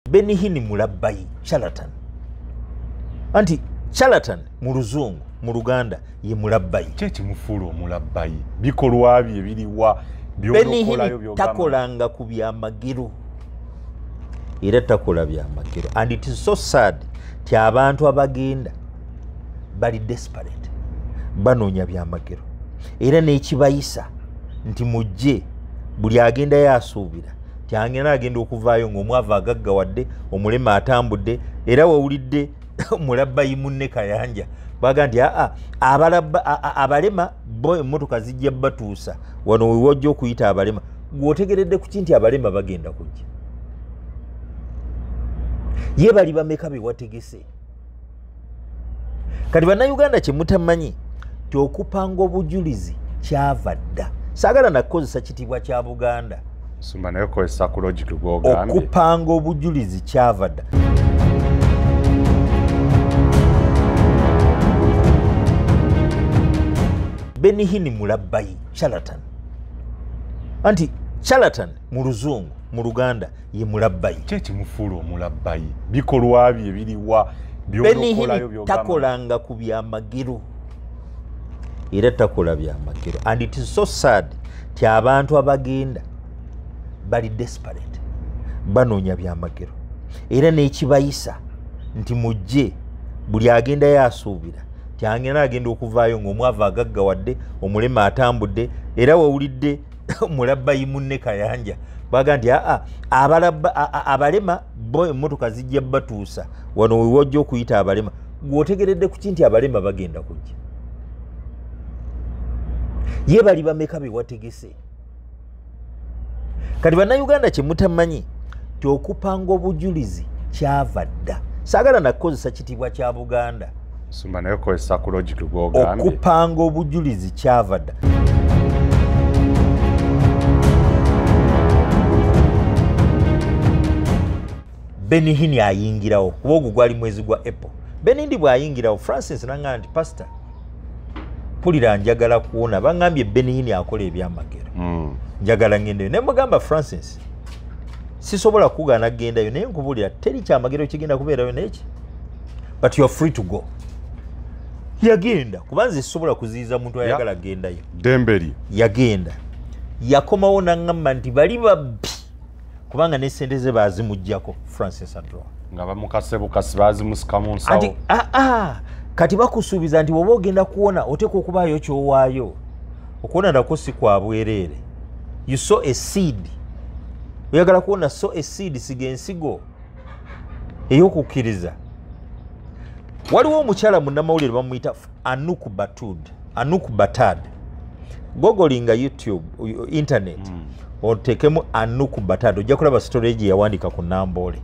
Benny Hinn mulabbayi, charlatan. Anti charlatan mu Luzungu, mu Luganda ye mulabbayi. Ki ekimufuula omulabbayi? Bikolwa bye biriwa? Benny Hinn takolanga ku byamagero, era takola byamagero. And it is so sad ti abantu abagenda bali desperate, banoonya byamagero, era n'ekibayisa nti mujje buli agendayo asuubira ti agenda agenda okuvaayo ng'omwavu agaggawadde, omulema atambudde. Era wewulidde mulabbayi munne Kayanja baga nti aa abalema bo emmotoka zijja batuusa wano wewajja okuyita abalema. Gweotegeredde ku ki nti abalema bagenda kujja? Ye bali bameka be wategese? Kati bannayuganda kye mutamanyi ti okupanga obujulizi kyava dda. Saagala nakukozesa kitiibwa kya Buganda. Sumba naye kozesa ku logic gw'ogambye. Okupanga obujulizi kyava dda. Benny Hinn mulabbayi, charlatan. Anti charlatan mu Luzungu, mu Luganda ye mulabbayi. Ki ekimufuula omulabbayi? Bikolwa bye biriwa? Benny Hinn takolanga ku byamagero, era takola byamagero. And it is so sad ti abantu abagenda bali desperate, banoonya byamagero, era n'ekibayisa nti mujje buli agendayo asuubira ti agenda agenda okuvaayo ng'omwavu agaggawadde, omulema atambudde. Era wewulidde mulabbayi munne Kayanja baga nti aa abalema bo emmotoka zijja batuusa wano wewajja okuyita abalema. Gweotegeredde ku ki nti abalema bagenda kujja? Ye bali bameka be wategese? Kati bannayuganda kye mutamanyi ti okupanga obujulizi kyava dda. Saagala nakukozesa kitiibwa kya Buganda. Sumba naye kozesa ku logic gw'ogambye. Okupanga obujulizi kyava dda. Benny Hinn ayingirawo, kuba ogwo gwali mwezi gwa April. Benny Hinn bw'ayingirawo, Francis n'aŋŋamba nti pastor, mpulira njagala kuwona. Baŋŋambye Benny Hinn akola ebyamagero, njagala ngendeyo. Ne mugamba Francis, sisobola kugaana kugendayo, naye nkubuulira teri kyamagero kigenda kubeerayo n'eki, but you are free to go. Yagenda, kuba nze sisobola kuziyiza muntu ayagala kugendayo. Ddembe. Yagenda, yakomawo n'aŋŋamba nti bali babbi, kubanga n'essente ze baazimuggyako. Francis Adroa nga bamukase bukasi, baazimusika mu nsawo. Anti kati bakusuubiza nti bw'oba ogenda kuwona oteekwa okubaayo ky'owaayo. Okuwona nakwo si kwa bwereere. You sow a seed. Oyagala kuwona, sow a seed, siga ensigo ey'okukkiriza. Waliwo omukyala munnamawulire bamuyita Anouk Batud, Anouk Batad. Googlinga YouTube, internet, oteekemu Anouk Batad, ojja kulaba story gye yawandiika ku Namboole.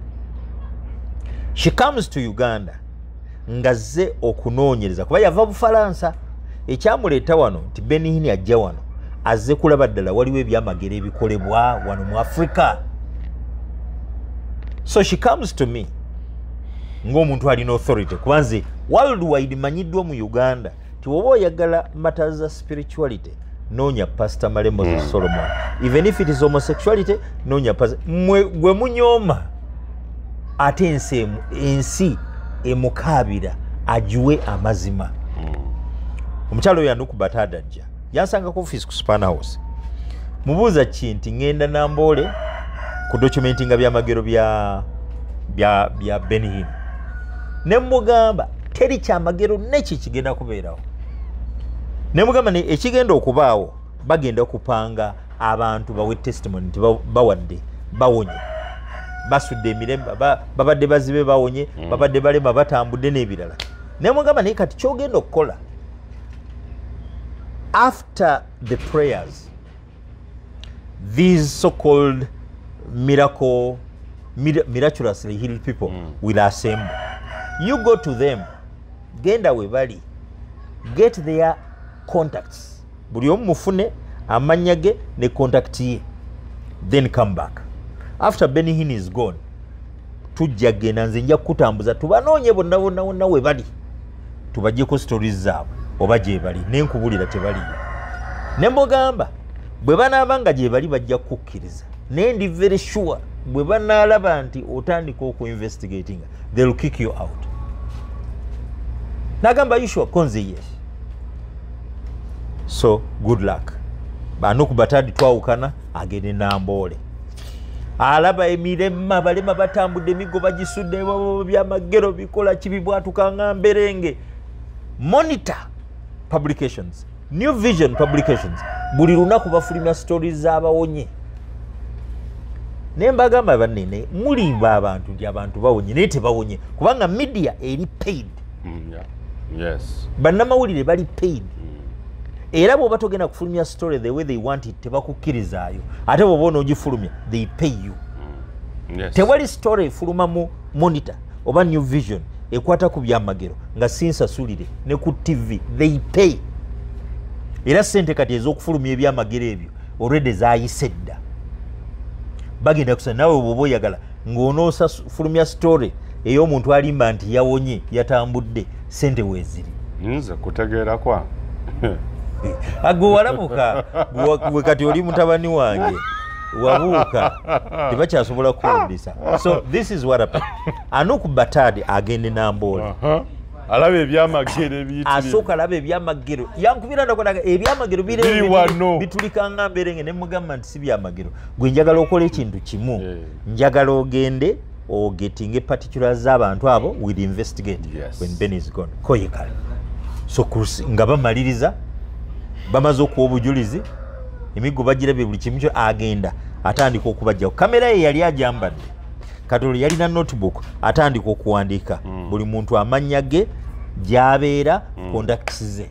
She comes to Uganda ng'azze okunoonyereza, kuba yava Bufalansa. Ekyamuleeta wano nti Benny Hinn ajja wano azze kulaba ddala waliwo ebyamagero ebikolebwa wano mu Africa. So she comes to me ng'omuntu alina authority, kuba nze worldwide manyiddwa mu Uganda ti woba oyagala matters za spirituality noonya Pastor Male Moses Solomon. Even if it is homosexuality, noonya pastor. Mwe gwe munyooma, ate ensi emukaabira agiwe amazima. Omukyalo oyo Anouk Batad ajja yansanga ku office ku Span House. Mubuuza ki nti ŋŋenda Namboole ku documentinga byamagero bya Benny Hinn. Ne mugamba teri kyamagero neki kigenda kubeerawo. Ne mugamba ne ekigenda okubaawo bagenda kupanga abantu bawe testimony nti bawadde, bawonye, basudde emirembe, babadde bazibe bawonye, babadde balema batambudde n'ebirala. Ne mugamba naye kati ky'ogenda okukola after the prayers, these so-called miraculously healed people will assemble. You go to them, genda we bali, get their contacts. Buli omu mufune amannya ge ne contact ye, then come back. After Benny Hinn is gone, tujja genda, nze nja kukutambuza tubanoonye bonna bonna bonna we bali, tubaggyeko stories zaabwe oba gye bali. Ne nkubulira tebaliyo. Ne mbugamba bwe banaaba nga gye bali bajja kukkiriza, naye ndi very sure Bwe banaalaba nti otandika okuinvestigatinga, they'll kick you out. Nagamba, you sure? Konze, yes. So good luck. Anouk Batadi twawukana, agende Namboole, alaba emirema, balema batambudde, emigo bagisudde, byamagero bikola kibi, bwatukanga mberenge. Monitor Publications, New Vision Publications, buli lunaku bafulumya stories z'abawonye. Naye mbagamba, banene mulimba abantu nti abantu bawonye, naye tebawonye, kubanga media eri paid. Bannamawulire bali paid, era bw'oba togenda kufulumya story the way they want it, tebakukkirizaayo. Ate bw'oba onoogifulumya, they pay you. Tewali story efuluma mu Monitor oba New Vision ekwata ku byamagero nga sinsasulire. Ne ku TV they pay. Era sente kati ez'okufulumya ebyamagero ebyo already zaayise dda, bagenda kusa. Naawe bw'oba oyagala ng'onoofulumya story ey'omuntu alimba nti yawonye, yatambudde, sente weeziri. Nze kutegeera kwa Gwe walamuka, gwe kati oli mutabani wange, wabuuka, tebakyasobola kuwundisa. So this is what happened. Anouk Batadi agende Namboole. Alaba ebyamagero ebiyitirivu. Asooka alaba ebyamagero. Yankubira ndakonaga ebyamagero Biri wano. Bitulikanga mberenge. Ne mugamba nti si byamagero. Gwe njagala okola ekintu kimu. Njagala ogende ogetinge particulars z'abantu abo, will investigate when Ben is gone. Koye kale. So nga bamaliriza, bamaze okuwa obujulizi, emiggo bagirabye, buli kimu kyo, agenda atandika okubajjawo. Kamera ye yali ajambadde, kati olwo yalina notebook, atandika okuwandiika buli muntu amannya ge, gy'abeera, contacts ze.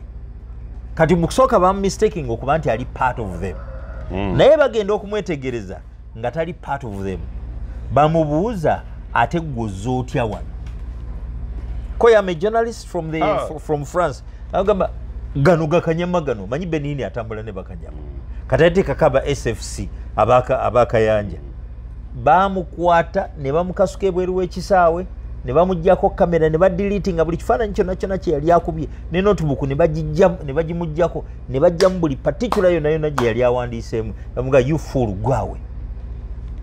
Kati mu kusooka bamumistaking okuba nti ali part of them, naye bagenda okumwetegereza nga tali part of them. Bamubuuza, ate gwe otya wano? Ko am a journalist from the from France. Agamba gano gakanyama gano, manyi Benini atambula ne bakanyama. Kati ate kakaba SFC abaka abakayanja bamukwata ne bamukasuka ebweru w'ekisaawe, ne bamuggyako kamera, ne badeletinga buli kifaananyi kyonna kyonna kye yali akubye, ne notebook ne bagijja, ne bagimuggyako, ne bajjamu buli particular yonna yonna gye yali awandiiseemu. Bamuga, you fool, gwawe.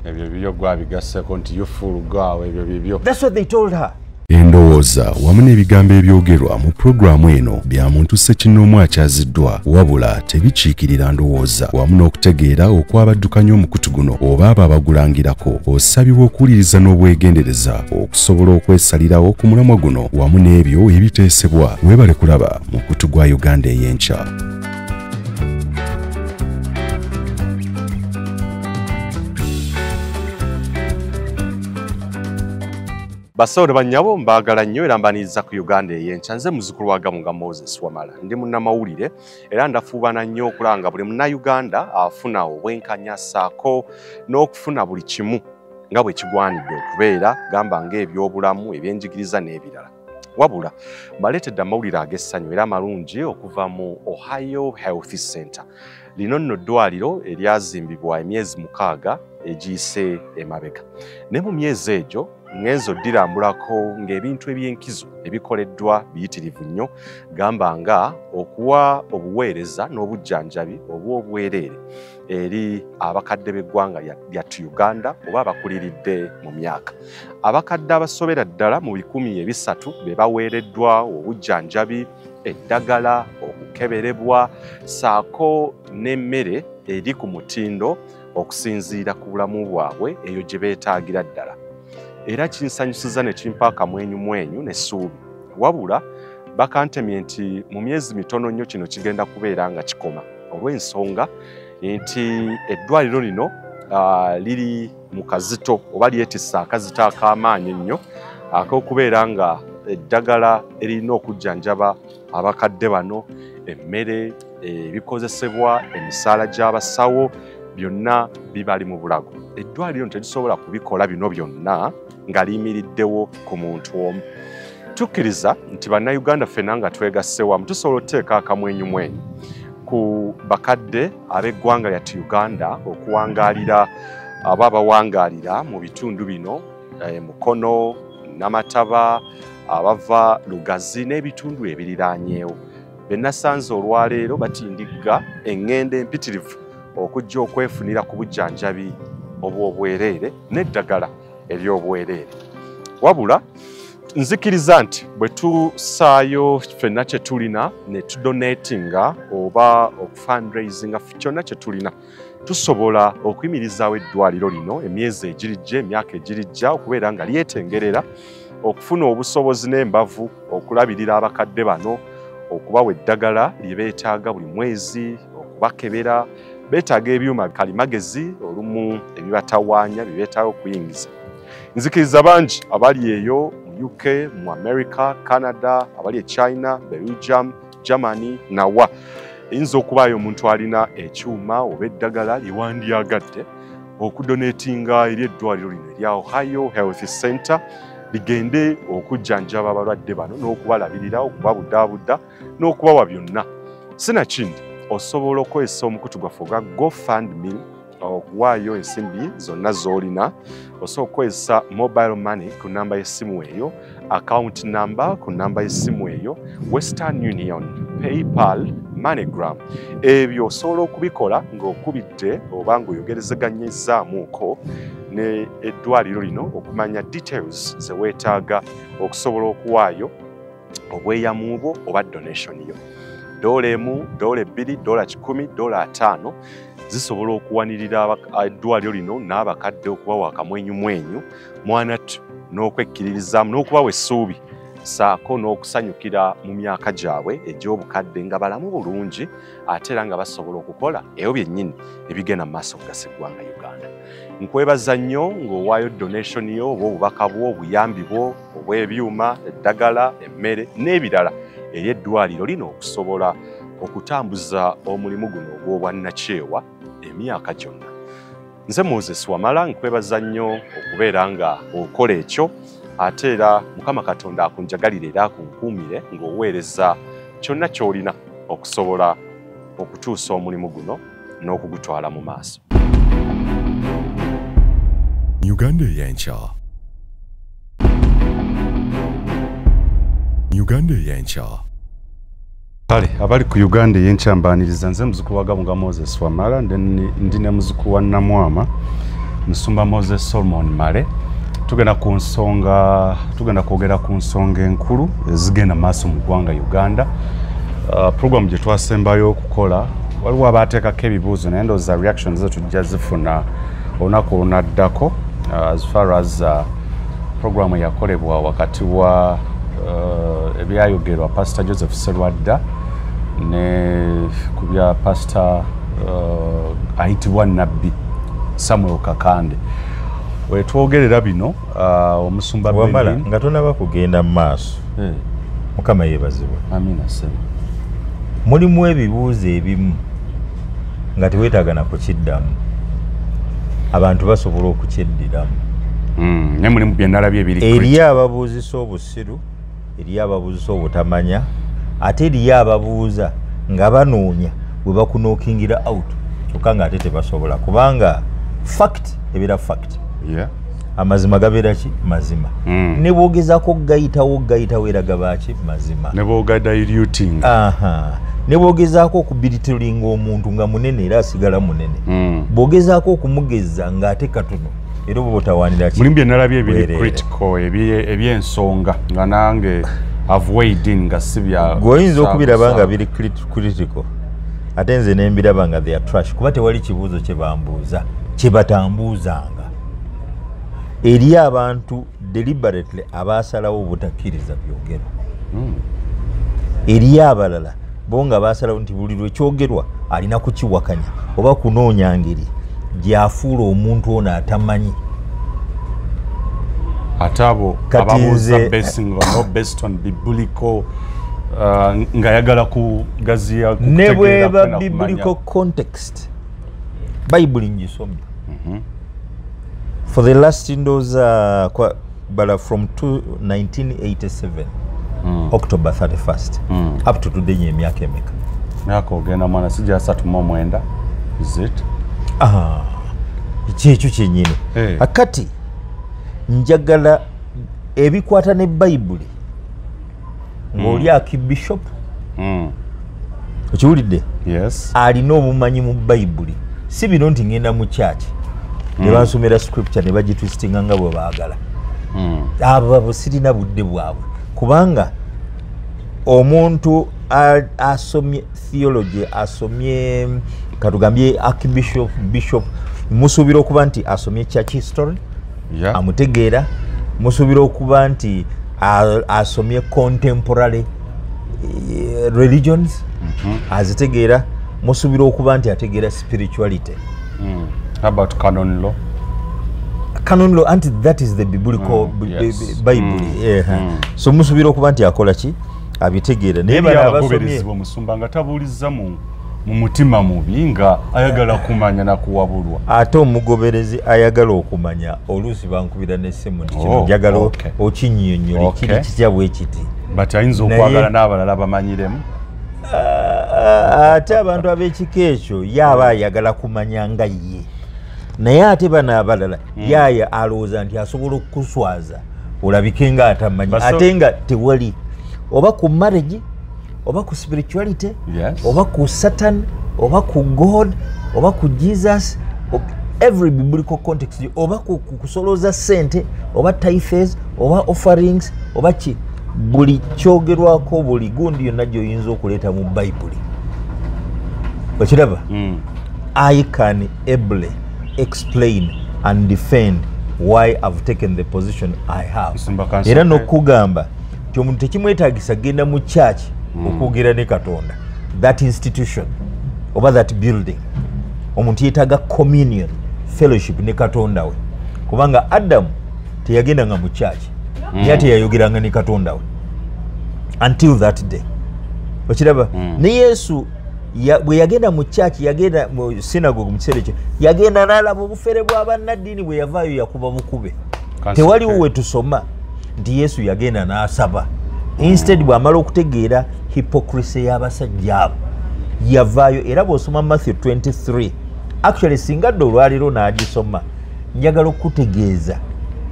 Ebyo bibyo, gwabigasseko nti you fool, gwawe, ebyo bibyo. That's what they told her. Endowooza wamu n'ebigambo ebyogerwa mu pulogulaamu eno bya muntu ssekinnoomu akyaziddwa, wabula tebikiikirira ndowooza wamu n'okutegeera okw'abaddukanya omukutu guno oba abo abagulangirako. Osabibwa okuwuliriza n'obwegendereza okusobola okwesalirawo ku mulamwa guno wamu n'ebyo ebiteesebwa. Weebale kulaba mukutu gwa Uganda ey'enkya. Bassebo bannyabo, mbaagala nnyo era mbaniriza ku Uganda ey'enkya. Nze muzzukulu wa Gamunga Moses Wamala, ndi munnamawulire era ndafuubana nnyo okulanga buli munnayuganda afuna obwenkanya ssaako n'okufuna buli kimu nga bwe kigwanidde okubeera, gamba ng'ebyobulamu, ebyenjigiriza n'ebirala. Wabula mbaleetedde amawulire ag'essanyu era amalungi okuva mu Ohio Health Center. Lino nno ddwaliro eryazimbibwa emyezi 6 egiyise emabega, ne mu myezi egyo ngenzo ddirambulako ng'ebintu eby'enkizo ebikoleddwa biyitirivu nnyo, gamba nga okuwa obuweereza n'obujjanjabi obw'obwereere eri abakadde b'eggwanga lyattu Uganda oba abakuliridde mu myaka. Abakadde abasobera ddala mu 300 be baweereddwa obujjanjabi, eddagala, okukeberebwa ssaako n'emmere eri ku mutindo okusinziira ku bulamu bwabwe eyo gye beetaagira ddala. Era kinsanyusiza ne kimpa akamwenyumwenyu n'essuubi. Wabula bakantemye nti mu myezi mitono nnyo kino kigenda kubeera nga kikoma, olw'ensonga nti eddwaliro lino liri mu kazito oba lyetisse akazito ak'amaanyi ennyo ak'okubeera nga eddagala eririna okujjanjaba abakadde bano, emmere, ebikozesebwa, emisaala gy'abasawo, byonna bibali mu bulago. Eddwaliro terisobola kubikola bino byonna nga liyimiriddewo ku muntu omu. Tukkiriza nti bannayuganda ffenna nga twegasse wamu tusobola okuteeka akamwenyumwenyu ku bakadde ab'eggwanga lyattu Uganda okuwangaalira aba abawangaalira mu bitundu bino, Mukono, Namataba, abava Lugazi n'ebitundu ebiriraanyeewo. Be nasanze olwaleero batindigga eŋŋendo empitirivu okujja okwefunira ku bujjanjabi obw'obwereere n'eddagala ery'obwereere. Wabula nzikiriza nti bwe tusaayo ffenna kye tulina ne tudonatinga oba okufundraisinga kyonna kye tulina, tusobola okuyimirizaawo eddwaliro lino emyezi egirijja, emyaka egirijja, okubeera nga lyetengerera okufuna obusobozi n'embavu okulabirira abakadde bano, okubawa eddagala lye beetaaga buli mwezi, okubakebera. Beetaaga ebyuma kalimagezi olumu ebibatawaanya bye beetaaga okuyingiza. Nzikiriza bangi abali eyo mu UK, mu America, Canada, abali e China, Belgium, Germany nawa eyinza okubaayo omuntu alina ekyuma oba eddagala lye wandyagadde okudonatinga eri eddwaliro lino erya Ohio Health Center ligende okujjanjaba abalwadde bano n'okubalabirira, okubabudaabuda n'okubawa byonna. Sinakindi osobola okukozesa omukutu gwaffe ogwa GoFundMe okuwaayo ensimbi zonna z'olina. Osobola okukozesa mobile money ku namba y'essimu eyo, account number ku namba y'essimu eyo, Western Union, PayPal, MoneyGram. Ebyo osobola okubikola ng'okubidde oba ng'oyogerezeganyizaamuuko ne eddwaliro lino okumanya details ze weetaaga okusobola okuwaayo obweyamu bwo oba donation yo. $1, $2, $100, $50 zisobola okuwanirira eddwaliro lino n'abakadde okubawa akamwenyumwenyu mwanattu n'okwekkiririzaamu n'okubawa essuubi ssaako n'okusanyukira mu myaka gyabwe egy'obukadde nga balamu bulungi ate era nga basobola okukola ebyo byennyini ebigenda mu maaso okugasa eggwanga Uganda. Nkwebaza nnyo ng'owaayo donation yo oba obubaka bwo, obuyambi bwo obw'ebyuma, eddagala, emmere n'ebirala eri eddwaliro lino okusobola okutambuza omulimu guno ogw'obwannakyewa emyaka gyonna. Nze Moses Wamala nkwebaza nnyo okubeera nga okola ekyo, ate era Mukama Katonda akunjagalire era akunkuumire ng'oweereza kyonna ky'olina okusobola okutuusa omulimu guno n'okugutwala mu maaso. Uganda Ey'enkya. Uganda Ey'enkya. Kale abali ku Uganda Ey'enkya mbaaniriza. Nze muzukulu wa Gabunga Moses Wamala, ndi ne muzukulu wa Namwama Musumba Moses Solomon Male. Tugenda ku nsonga, tugenda kwogera ku nsonga enkulu ezigenda maaso mu ggwanga Uganda. Program gye twasembayo okukola waliwo abaateekako ebibuuzo, naye ndowooza reactions zo tujja zifuna olunaku olunaddako. As far as programu yakolebwa wakati wa ebyayogerwa Pastor Joseph Serwadda ne ku bya Pastor ayitibwa Nabbi Samuel Kakande. Wetwogerera bino omusumba Wamala nga tonaba kugenda mu maaso, Mukama yeebazibwe. Amina. Sema. Mulimu ebibuuzo ebimu nga teweetaaga na kukiddamu, abantu basobola okukyeddiramu. Ne mulimu bye nalabye ebiri eriyo ababuuzisa obusiru, eriyo ababuuzisa obutamanya, ate eriyo ababuuza nga banoonya bwe bakunookingira out, kyokka ng'ate tebasobola, kubanga fact ebeera fact. Amazima gabeera ki? Mazima. Ne bw'ogezaako okugayitawo okugayitawo era gaba ki? Mazima. Ne bw'ogadiluting. Aha. Ne bw'ogezaako okubiritulinga omuntu nga munene era asigala munene. Bw'ogezaako okumugeza ng'ate katono era oba otawaanira ki? Mulimu bye nalabye ebiri critical eby'ensonga nga nange I've weighed in nga si bya Gwe oyinza okubiraba nga biri critical, ate nze ne mbiraba nga they are trash, kuba tewali kibuuzo kye bambuuza kye batambuuzanga. Eri abantu deliberately abaasalawo obutakkiriza byogerwa. Eri abalala bo nga baasalawo nti buli lwe kyogerwa alina kukiwakanya oba kunoonya ngeri gy'afuula omuntu ono atamanyi. Ate abo ababuuza basing on or based on biblical ng'ayagala kugaziya ne bweba biblical context. Bayibuli ngisomye for the last ndowooza bala from 1987 October 31st up to today, emyaka emeka? Myaka ogenda mwana sijja 39, is it? Kyekyo kyennyini. Akati njagala ebikwata ne Bayibuli ng'oli akibishop okiwulidde? Yes. Alina obumanyi mu Bayibuli, si bino nti ngenda mu church. Ne bansomera scripture ne bagitwistinga nga bwe baagala. Abo sirina budde bwabwe, kubanga omuntu asomye theology, asomye katugambye archbishop, bishop, musuubira okuba nti asomye church history, amutegeera. Musuubira okuba nti asomye contemporary religions, azitegeera. Musuubira okuba nti ategeera spirituality. How about canon law? Canon law, anti that is the biblical Bible. So musuubira okuba nti akola ki, abitegeera. Naye bano abasomye omusumba nga tabuuliza mu mutima mubi, nga ayagala kumanya nakuwabulwa. Ate omugoberezi ayagala okumanya, oluusi bankubira n'essimu nti kino njagala okinnyonnyole, kiri kitya bwe kiti. But ayinza okwagala n'abalala bamanyiremu. Ate abantu ab'ekika ekyo yaaba ayagala kumanya nga ye, naye ate bano abalala yaaya alowooza nti asobola okukuswaza olabike nga atamanyi, ate nga tewali, oba ku marriage, oba ku spirituality, oba ku Satan, oba ku God, oba ku Jesus, every biblical context, oba ku kusolooza ssente, oba tithes, oba offerings, oba ki, buli kyogerwako, buli gundi yonna gy'oyinza okuleeta mu Bayibuli. Okiraba? I can ably explain and defend why I've taken the position I have. Era n'okugamba nti omuntu tekimwetaagisa genda mu church okwogera ne Katonda, that institution oba that building. Omuntu yeetaaga communion, fellowship ne Katonda we, kubanga Adamu teyagendanga mu church, naye ate yayogeranga ne Katonda we until that day. Okiraba? Ne Yesu bwe yagenda mu church, yagenda mu synagogue mu kiseera ekyo, yagenda n'alaba obufere bw'abannaddiini, bwe yavaayo yakuba bukube. Tewaliwo we tusoma nti Yesu yagenda n'asaba. Instead bw'amala okutegeera hypocrisy y'abasajja abo, yavaayo. Era bw'osoma Matthew 23, actually singa dde olwaleero n'agisoma, njagala okukutegeeza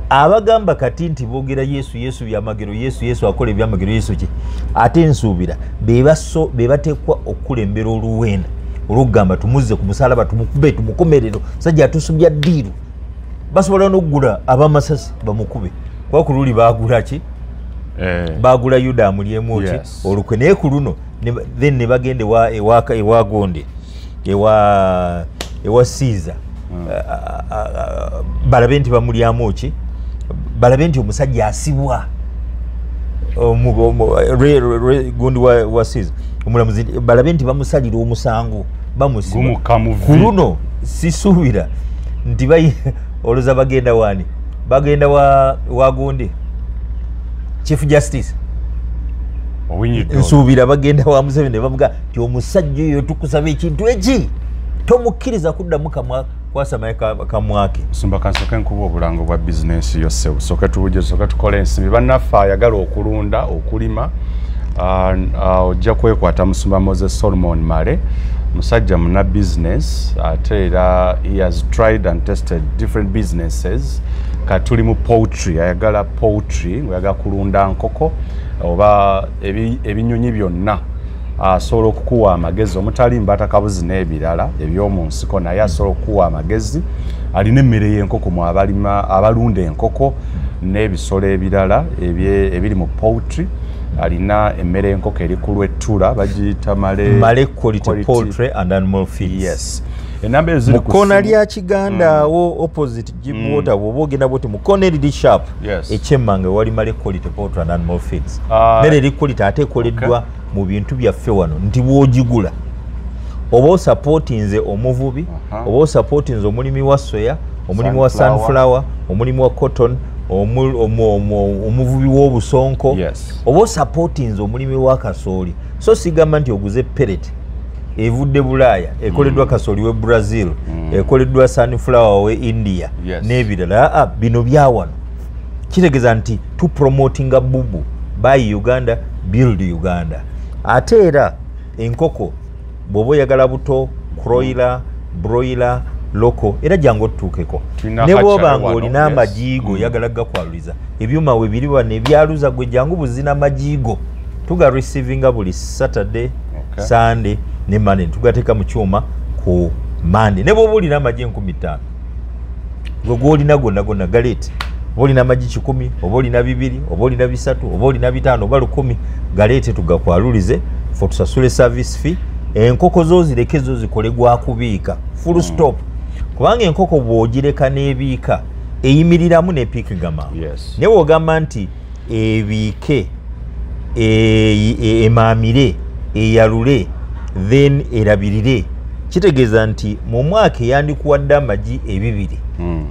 abagamba kati nti boogera Yesu, Yesu byamagero, Yesu, Yesu akola ebyamagero, Yesu ki, ate nsuubira be bateekwa okukulembera oluwenda olwokugamba tumuzze ku musalaba, tumukube, tumukomerero, sajja atusubya ddiiru. Basobola n'okugula abamasasi bamukube, kuba ku luli baagula ki, bagula Yuda amulyemu ki olukwe, naye ku luno then ne bagenda ewa gonde, ewa Caesar, balabe nti bamulyamu ki, balabe nti omusajja asibwa gundi wa Caesar omulamuzi, balabe nti bamusalira omusango, bamusiba. Ku luno sisuubira nti olowooza bagenda wani, bagenda wa gundi Chief Justice. Nsuubira bagenda wa Museveni ne bamuga nti omusajja oyo tukusaba ekintu eki, tomukkiriza kuddamu kwasamayo kamwake. Musumba, kansooke nkuba obulango bwa bizinensi yose, busooke tubujje, tusooke tukole ensimbi. Bannaffe ayagala okulunda, okulima, ojja kwekwata Musumba Moses Solomon Male, musajja muna business, ate era he has tried and tested different businesses. Katuli mu poultry, ayagala poultry, oyagala kulunda nkoko oba ebinyonyi byonna, asobola okukuwa amagezi omutali mbata kabuzi n'ebirala eby'omu nsiko, naye asobola okukuwa amagezi. Alina emmere y'enkoko mu abalima, abalunda enkoko n'ebisolo ebirala ebiri mu poultry. Alina emmere y'enkoko eri ku lw'ettula, bagiyita Male Quality Poultry and Animal Feeds. Yes. Enamba eziri mu kkoona lya Kiganda awo opposite Gibraltar, bw'oba ogenda bwoti mu kkoona eriri sharp ekyemmanga wali Male Quality Poultry and Animal Feeds. Mmere eri quality ate ekoleddwa mu bintu byaffe wano, nti bw'ogigula oba osapootinze omuvubi, oba osapootinze omulimi wa soya, omulimi wa sunflower, omulimi wa cotton, omuvubi w'obusonko, oba osapootinze omulimi wa kasooli. So sigamba nti oguze pellet evudde Bulaaya, ekoleddwa kasooli we Brazil, ekoleddwa sunflower we India n'ebirala. Bino bya wano. Kitegeeza nti tupromotinga bubu, buy Uganda, build Uganda. Ate era enkoko bw'oba oyagala buto, broiler, broiler, loko, era jangu otutuukeko. Ne bw'oba ng'olina amajiigo oyagala gakwaluliza, ebyuma we biri wano ebyaluza, gwe jangu buzina majiigo. Tuga receivinga buli Saturday, Sunday ne Monday, tugateeka mu kyuma ku Monday. Ne bw'oba olina amagi 5,000 Gwe gwolina gonna gonna galeete. Oba olina amagi 100, oba olina 2, oba olina 3, oba olina 5, oba 10, galeete tugakwalulize, fe tusasule service fee. Enkoko zo zireke zo zikole gwakubiika, full stop. Kubanga enkoko bw'ogireka n'ebiika eyimiriramu n'epiikinga mangu. Naye bw'ogamba nti ebiike, emaamire, eyalule, then erabirire, kitegeeza nti mu mwaka eyandikuwadde amagi 2,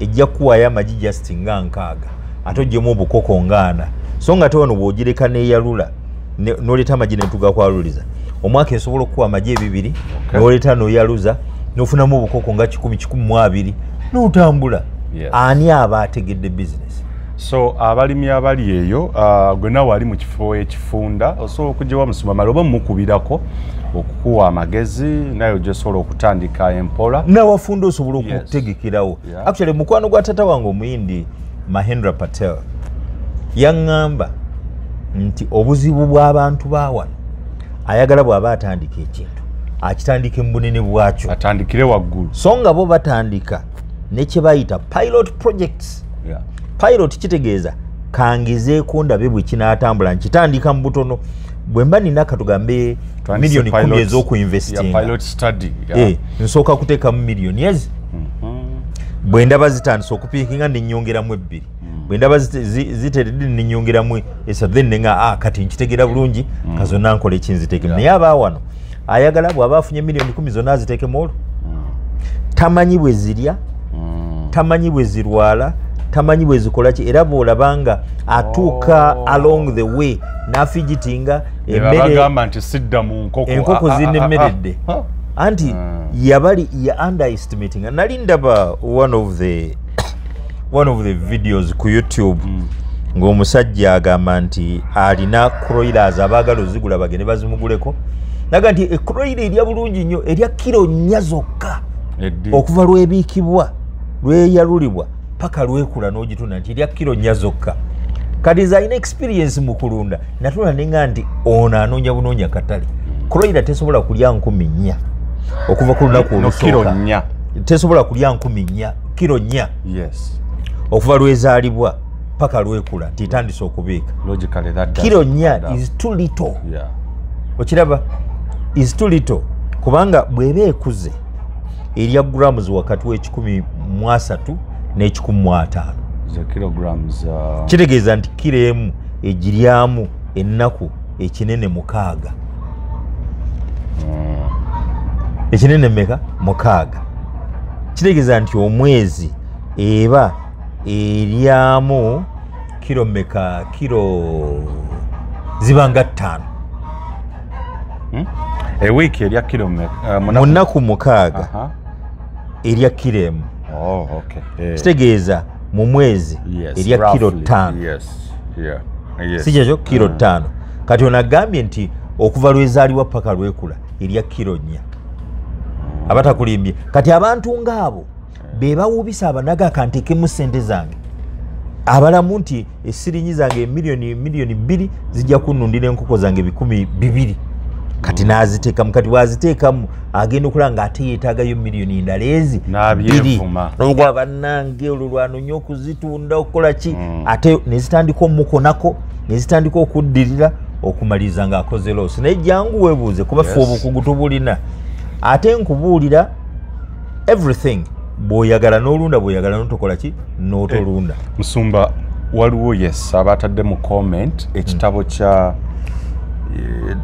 ejja kukuwaayo amagi just nga 6, ate oggyemu obukoko nga 4. So nga ate wano bw'ogireka n'eyalula n'oleeta amagi ne tugakwaluliza, omwaka esobola okukuwa amagi 2, n'oleeta n'oyaluza n'ofunamu obukoko nga 100, 120, n'otambula. Ani aba ategedde business? So abalimi abali eyo, gwe naawe ali mu kifo ekifunda, osobola okujja Musumba Male oba mukubirako okukuwa amagezi, naye ojja okutandika empola. Nawafunda osobola okutegekerawo. Actually mukwano gwa tata wange omuyindi Mahendra Patel yaŋŋamba nti obuzibu bw'abantu ba wano, ayagala bw'aba atandika ekintu akitandike mu bunene bwakyo, atandikire waggulu. So nga bo batandika ne kye bayita pilot projects. Pilot kitegeeza kangezeeko ndabe bwe kinaatambula, nkitandika mu butono. Bwe mba nina katugambe miliyoni 10 ez'okuinvestinga, pilot study, nsooka kuteekamu miliyoni ezi. Bwe ndaba zitandise okupiikinga nennyongeramu 2, bwe ndaba ziteredde nennyongeramu 3, then nenga kati nkitegeera bulungi, kazonna nkola ekinziteekemu. Naye aba wano ayagala bw'aba afunye miliyoni 10 zonna aziteekemu olwo, tamanyi bwe zirya, tamanyi bwe zirwala, tamanyi bwe zikola ki. Era bw'olabanga atuuka along the way n'afigitinga emmere, bagamba nti sidda mu nkoko, enkoko zinnemmeredde. Anti yabali ya underestimating. Nali ndaba one of the videos ku YouTube ng'omusajja agamba nti alina broilers abaagala ozigula bagende bazimuguleko, naga nti ebroiler erya bulungi nnyo, erya kiro 4 zokka okuva lwebiikibwa lweyalulibwa paka lwekula n'ogitunda, nti erya kiro 4 zokka. Kati nze alina experience mu kulunda, natula nenga nti ono anoonya bunoonya katale. Broiler tesobola kulya 4,000 okuva ku lunaku olusooka, tesobola kulya 4,000, kiro 4 okuva lwezaalibwa paka lwekula nti etandise okubiika. Kiro 4 is too little. Okiraba, is too little, kubanga bw'eba ekuze erya grams wakati w'130 ne 150. Kitegeeza nti kiro emu egiryamu ennaku ekinene 6. Ekinene mmeka? 6. Kitegeeza nti omwezi eba eryamu kiro mmeka? Kiro zibanga 5. Ewiiki erya kiro mmeka? Mu nnaku 6 erya kiro emu. Kitegeeza mu mwezi erya kiro 5. Si kyekyo? Kiro 5. Kati ono agambye nti okuva lwezaalibwa paka lwekula erya kiro 4. Abatakulimbye. Kati abantu ng'abo be bawubisa abanaga kanteekemu ssente zange, abalamu nti esiringi zange miliyoni 2 zijja kunnundira enkoko zange 2,000. Kati n'aziteekamu. Kati bw'aziteekamu agenda okulaba ng'ate yeetaagayo miliyoni endala ezi 2. Olwa bannange olwo lwanoonya okuzitunda okukola ki, ate ne zitandika omukonako, ne zitandika okuddirira okumaliriza ng'akoze loss. Naye jangu weebuuze, kuba ffe obukugu tubulina. Ate nkubuulira everything, bw'oyagala n'olunda, bw'oyagala n'otokola ki, n'otolunda. Musumba, waliwo abatadde mu comment ekitabo kya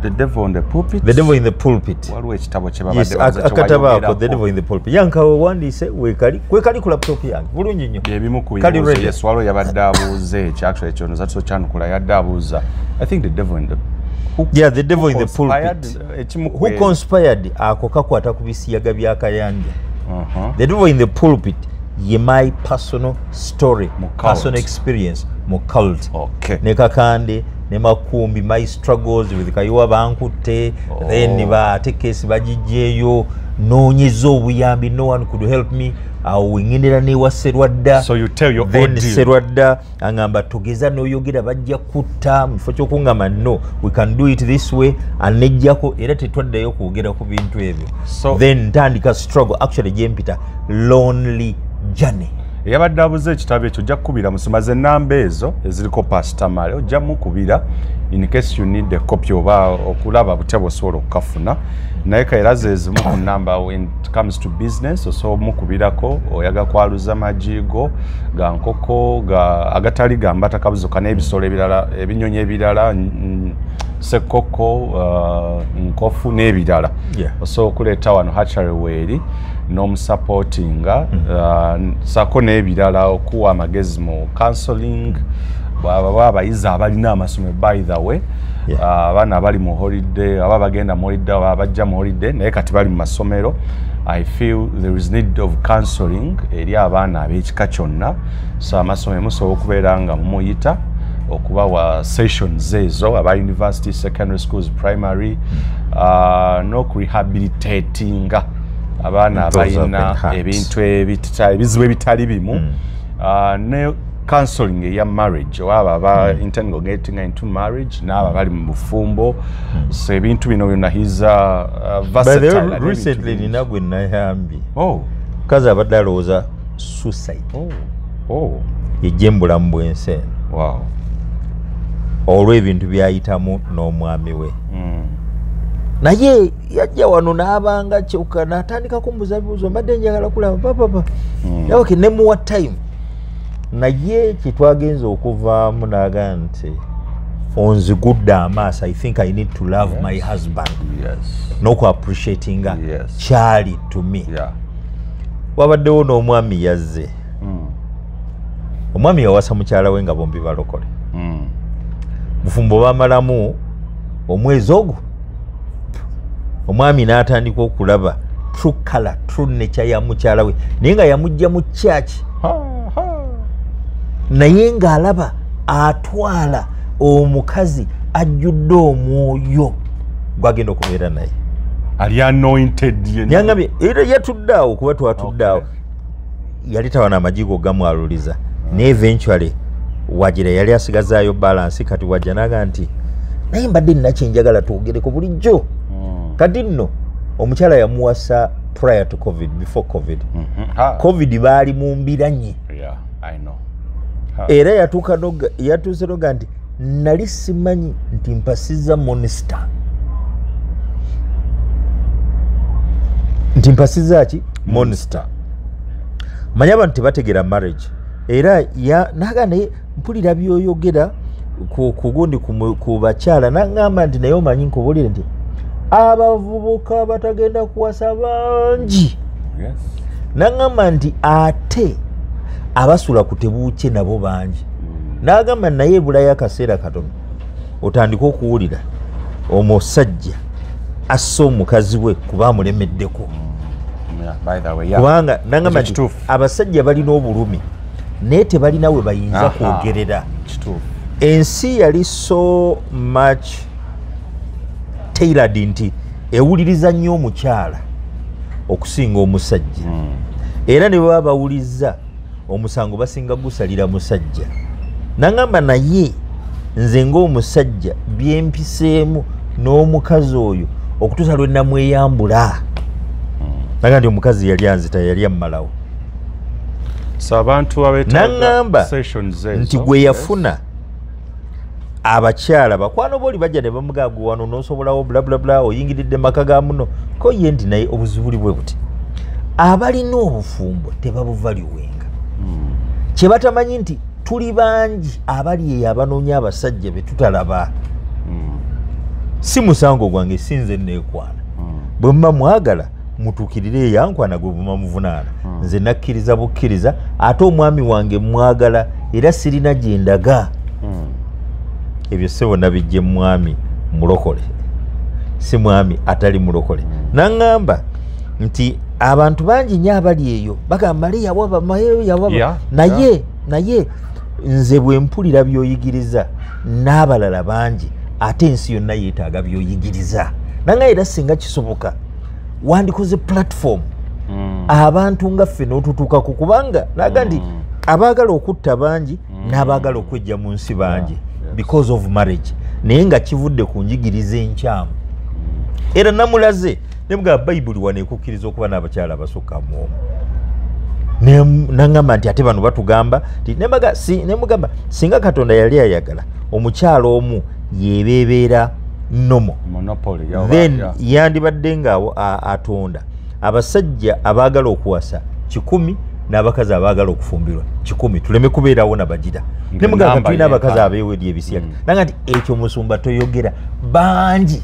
The Devil in the Pulpit. The Devil in the Pulpit. Waliwo ekitabo kye babadde akatabo ako, The Devil in the Pulpit. Yanka owandiise weekali, kwekali ku laptop yange bulungi nnyo. Ebimu ku bibuuzo, yes, waliwo yabadde abuuza ekyo, actually ekyo nozatso kyanukula, yadde abuuza, I think The Devil in the the Devil in the Pulpit. Who conspired, ako kakwata ku bisiyaga bya Kayanja. The Devil in the Pulpit ye my personal story, personal experience mu cult. Ne Kakande ne Makumbi, my struggles with Kayiwa bankutte, then baate kesi bagijjeeyo, noonyeza obuyambi, no one could help me. Awo wengendera newa Serwadda. So you tell your then Serwadda angamba togeza n'oyogera bajja kutta, mu kifo ky'okungamba no, we can do it this way, anejjako era tetwaddayo kwogera ku bintu ebyo. So, then ntandika struggle, actually gyempita lonely journey. Eyabadde abuze ekitabo ekyo ojja kukubira musoma ze namba ezo eziriko Pastor Male, ojja mukubira in case you need a copy oba okulaba butya bw'osobola okukafuna. Naye kaera ze zimu ku namba when it comes to business, osobola mukubirako oyaga kwaluza majigo ga nkoko ga agatali ga mbata kabuzuka n'ebisolo ebirala, ebinyonyi ebirala, sekoko, nkofu n'ebirala. Osobola okuleeta wano hatchery weeri n'omusupportinga, sako n'ebirala, okuwa amagezi mu counseling bwaba abayizi abalina amasomero. By the way, abaana abali mu holiday, aba bagenda mu holiday, aba bajja mu holiday naye kati bali mu masomero, I feel there is need of counseling eri abaana ab'ekika kyonna. So amasomero musobola okubeera nga mumuyita okubawa sessions ezo, aba university, secondary schools, primary, n'okurehabilitatinga abaana abalina ebintu ebizibu ebitali bimu, ne counseling eya marriage, oba aba intending getting into marriage n'abo abali mu bufumbo. So ebintu bino byonna he's versatile. Recently nina gwe nayambye, mukazi abadde alowooza suicide yejje mu bulamu bw'ensi eno olw'ebintu byayitamu n'omwami we. Naye yajja wano n'abanga kyokka n'atandika kumbuza bibuuzo, mbadde njagala kulaba papapa okay, nemuwa time. Naye kyetwagenza okuvaamu n'agamba nti onzigudde amaaso, I think I need to love my husband n'okuappreciatinga kyali to me. Wabaddewo n'omwami yazze, omwami yawasa mukyala we nga bombi balokole, bufumbo bamalamu omwezi ogwo, omwami n'atandika okulaba true color, true nature ya mukyala we, naye nga yamujja mu church, naye ng'alaba atwala omukazi ajjudde omwoyo gwagenda okubeera naye, ali anointed. Yangambye era yatudde awo, kuba twatudde awo, yali tawana amajigo gamwaluliza, naye eventually wagira yali asigazaayo balance. Kati wajja naga nti naye mbadde nina kyenjagala twogereko bulijjo. Kati nno omukyala yamuwasa prior to COVID, before COVID. COVID baali mu mbiranye. Era yatuuse noga nti nali simanyi nti mpasizza monster, nti mpasizza ki monster. Manyi abantu tebategeera marriage. Era naga naye mpulira byoyogera kugundi ku bakyala, nagamba nti naye omanyi nkubulire nti abavubuka batagenda kuwasa bangi. Nagamba nti ate abasula ku tebuukye nabo bangi. Nagamba naye ebulayo akaseera katono otandika okuwulira omusajja asse omukazi we kuba amulemeddeko. Kubanga nagamba nti abasajja balina obulumi naye tebalina we bayinza kwogerera. Ensi yali so much tailored nti ewuliriza nnyo omukyala okusinga omusajja. Era ne baba bawuliriza omusango basinga gusalira musajja. Nangamba naye nze ng'omusajja byempiseemu n'omukazi oyo okutuusa lwe namweyambula. Nagamba nti omukazi yali anzita, yali ammalawo. So abantu abeetaaga Nangamba sessions ezo nti gwe yafuna abakyala bakwano boli bajja ne bamugamba gwe wano n'osobolawo bla bla bla, oyingiridde maka ga muno. Ko ye nti naye obuzibu buli bwe buti, abalina obufumbo tebabuvaliwenga. Kye batamanyi nti tuli bangi abali eyo abanoonya abasajja be tutalaba. Si musango gwange, si nze neekwana. Bwe muba mwagala mutuukirire eyankwana gwe buma muvunaana. Nze nakkiriza bukkiriza, ate omwami wange mwagala era sirina gye ndaga. Ebyo ssebo nabijje mwami mulokole, si mwami atali mulokole. Naŋŋamba nti abantu bangi nnyo abali eyo bagamba Male yawaba, Male yawaba. Naye nze bwe mpulira by'oyigiriza n'abalala bangi, ate ensi yonna yeetaaga by'oyigiriza. Nanga era singa kisoboka wandikoze platform abantu nga ffe n'otutuukako, kubanga naga nti abaagala okutta bangi n'abaagala okwejja mu nsi bangi because of marriage, naye nga kivudde ku njigiriza enkyamu. Era namulaze ne mugamba Bayibuli wano ekukkiriza okuba n'abakyala abasukka mu omu. Nangamba nti ate bano batugamba nemugamba singa Katonda yali ayagala omukyalo omu yebebeera nomo monopoly, then yandibadde nga atonda abasajja abaagala okuwasa 1,000 n'abakazi abaagala okufumbirwa 1,000 tuleme kubeerawo nabagira. Nemugamba tulina abakazi abeewedya ebisiyaga. Nanga nti ekyo musumba toyogera bangi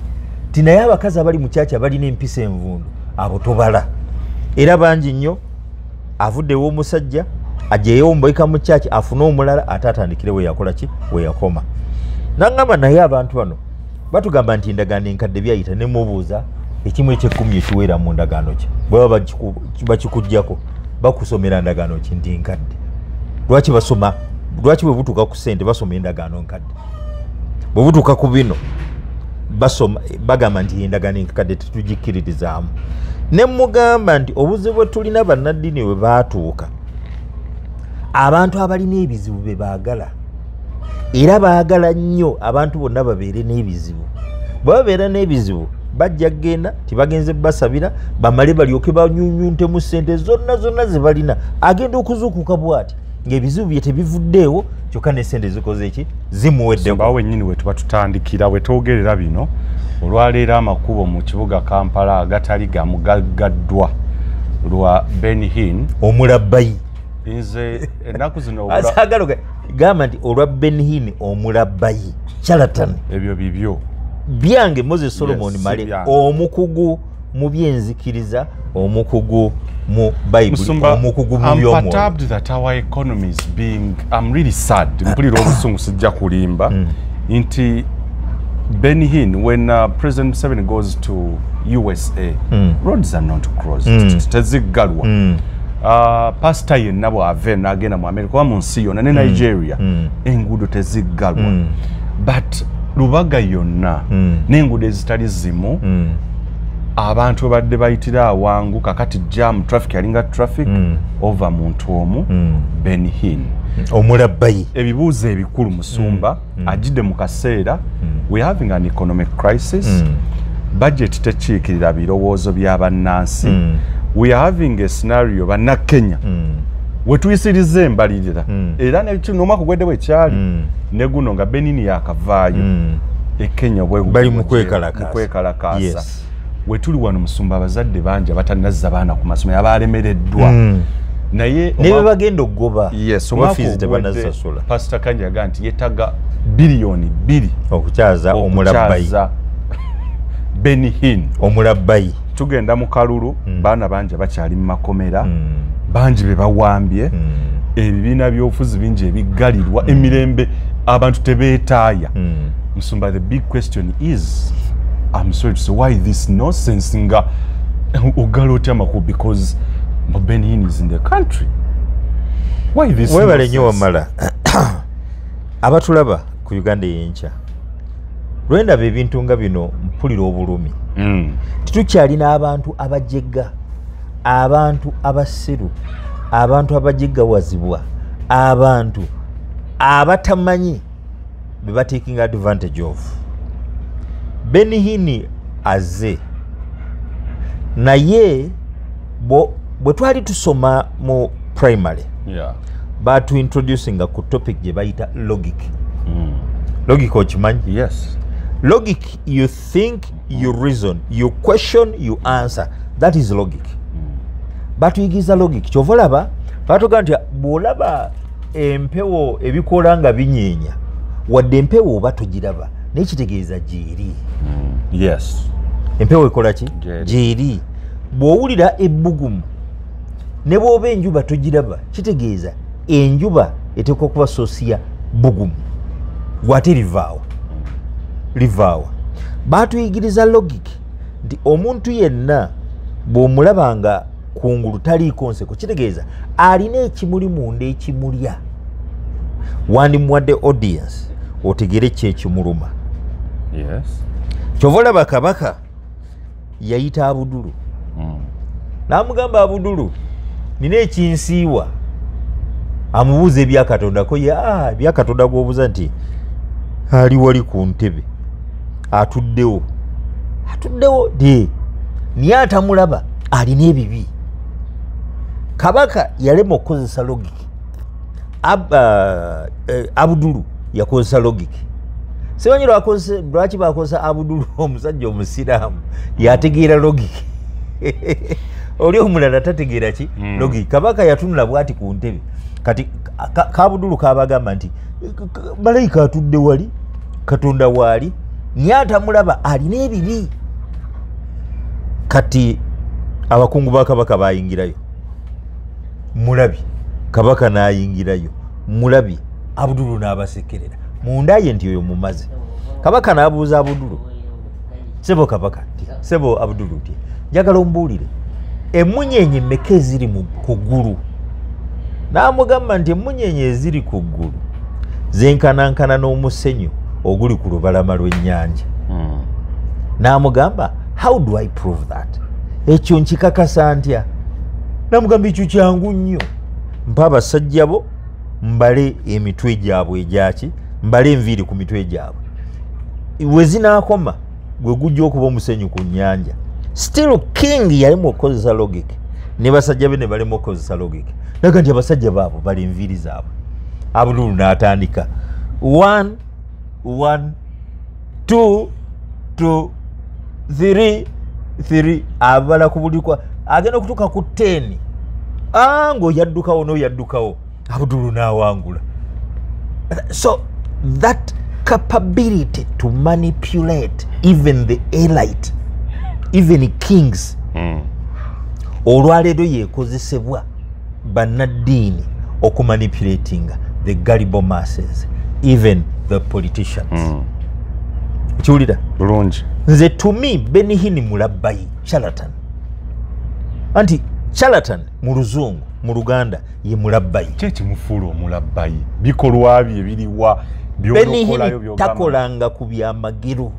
ti naye abakazi abali mu kyakya balina empisa envundu abo tobala era bangi nnyo. Avuddewo omusajja ajeyo omboyika mu kyaki afune omulala ate atandikire we yakola ki we yakoma. Nangamba naye abantu bano batugamba nti endagaano enkadde byayita ne mubuuza ekimu ekyekumi ekiweera mu ndagaano ki bwe baba bakikuggyako bakusomera ndagaano ki nti nkadde. Lwaki basoma, lwaki bwe butuuka ku ssente basoma endagaano nkadde, bwe butuuka ku bino basoma bagamba nti endagaano enkadde tetugikkiririzaamu. Ne mugamba nti obuzibu bwe tulina bannaddiini bwe baatuuka abantu abalina ebizibu be baagala era baagala nnyo abantu bonna babeere n'ebizibu. Bwe babeera n'ebizibu bajja kgenda tibagenze basabira bamale balyoke banyunyuntemu ssente zonna zonna ze balina. Agenda okuzuukuka bw'ati ng'ebizibu bye tebivuddeewo kyokka n'essente zikoze ki zimuweddeko. Bawo wennyini we tuba tutandikira we twogerera bino olwaleero amakubo mu kibuga Kampala agatali gamu gaggaddwa lwa Benny Hinn omulabbayi. Nze ennaku zino asagala gamba nti olwa Benny Hinn omulabbayi charlatan ebyo bibyo byange Moses Solomon Male omukugu mu byenzikiriza, omukugu mu Bible, omukugu mu by'omwoyo. I'm perturbed that our economy is being, I'm really sad. Mpulira obusungu sijja kulimba nti Benny Hinn, when President Museveni goes to USA, roads are not closed. Teziggalwa. Pastor yenna bw'ava n'agenda mu America oba mu nsi yonna ne Nigeria, enguudo teziggalwa. But Lubaga yonna n'enguudo ezitali zimu abantu babadde bayitira awangu kakati jam traffic yalinga traffic over muntu omu Benny Hinn omulabbayi. Ebibuuzo ebikulu musumba ajidde mu kaseera we having an economic crisis, budget tekiikirira birowoozo bya bannansi, we are having a scenario bannakenya wetuyisiriza embalirira era n'omwaka ogwedde bwe kyali ne guno nga Benny Hinn yakavaayo e Kenya bali mu kwekalakaasa. Wetuli wano musumba abazadde bangi abatannazza baana ku masomero abalemereddwa naye ne bagenda okugoba ofiisi tebanazisasula. Pastor Kanja yagamba nti yeetaaga biliyoni 2 okukyaza omulabbayi Benny Hinn omulabbayi. Tugenda mu kalulu baana bangi bakyali mu makomera bangi be bawambye ebibiina by'obufuzi bingi ebiggalirwa emirembe abantu tebeetaaya. Musumba, the big question is, I'm sorry to say, why this nonsense nga ogala otya amakulu because Benny Hinn is in the country. Why this webale nnyo wamala. Abatulaba ku Uganda y'enkya lwendaba ebintu nga bino mpulira obulumi. Titukyalina abantu abajegga, abantu abasiru, abantu abajeggawazibwa, abantu abatamanyi be ba taking advantage of. Benny Hinn azze naye bwe twali tusoma mu primary batu introducinga ku topic gye bayita logic. Logic okimanyi? Yes. Logic, you think, you reason, you question, you answer. That is logic. Batuyigiza logic. Kyova olaba batugamba nti bw'olaba empewo ebikola nga binyeenya wadde empewo oba togiraba naye kitegeeza gyeri. Yes. Empewo ekola ki? Gyeri. Bw'owulira ebbugumu ne bw'oba enjuba togiraba kitegeeza enjuba eteekwa kuba soosi ya bbugumu gwate livaawa livaawa. Batuyigiriza logic nti omuntu yenna bw'omulaba nga kungulu taliiko nseko kitegeeza alina ekimuli munda ekimulya. Wandimuwadde audience otegere ki ekimuluma. Yes. Kyova olaba Kabaka yayita Abudulu n'amugamba Abudulu nina ekinsiiwa, amubuuza ebyakatonda ko ye ebyakatonda gw'obuuza nti ali wali ku ntebe atuddewo atuddewo de niye atamulaba alina ebibi. Kabaka yalema okukozesa logic. Abudulu yakozesa logic. Simanyi lwaki bakozesa Abudulu, omusajja omusiraamu yategeera logic. Oli omulala tategeera ki? Logic. Kabaka yatunula bwati ku ntebe. Kati Kabudulu kabagamba nti malayika atudde wali, Katonda waali, naye atamulaba alina ebibi. Kati abakungu ba kabaka bayingirayo, mulabi kabaka n'ayingirayo, mulabi Abudulu n'abasekerera munda ye nti oyo mumaze. Kabaka n'abuuza Abudulu, sebo kabaka nti sebo Abudulu nti njagala ombuulire emmunyenye mmeka eziri ku ggulu. N'amugamba nti emmunyenye eziri ku ggulu zenkanankana n'omusenyu oguli ku lubalama lw'ennyanja. N'amugamba, how do I prove that? Ekyo nkikakasa ntya? N'amugamba ekyo kyangu nnyo, mpa abasajja bo mbale emitwe gyabwe egyaki, mbale enviiri ku mitwe gyabwe, we zinaakoma gwe gujja okuba omusenyu ku nnyanja. Still king yalimu okukozesa logic, ne basajja be ne balema okukozesa logic. Naga nti abasajja baabo bali enviiri zaabwe. Abudulu n'atandika 1 1 2 2 3 3, abala ku buli kwa agenda okutuuka ku 10, ng'oyaddukawo n'oyaddukawo, Abudulu n'awangula. So that capability to manipulate even the elite, even kings, olwaleero yeekozesebwa bannaddiini okumanipulatinga the gullible masses, even the politicians. Kiwulira bulungi. Nze to me Benny Hinn mulabbayi, charlatan. Anti charlatan mu luzungu, mu Luganda ye mulabbayi. Ki ekimufuula omulabbayi? Bikolwa bye biriwa? Benny Hinn takolanga ku byamagero,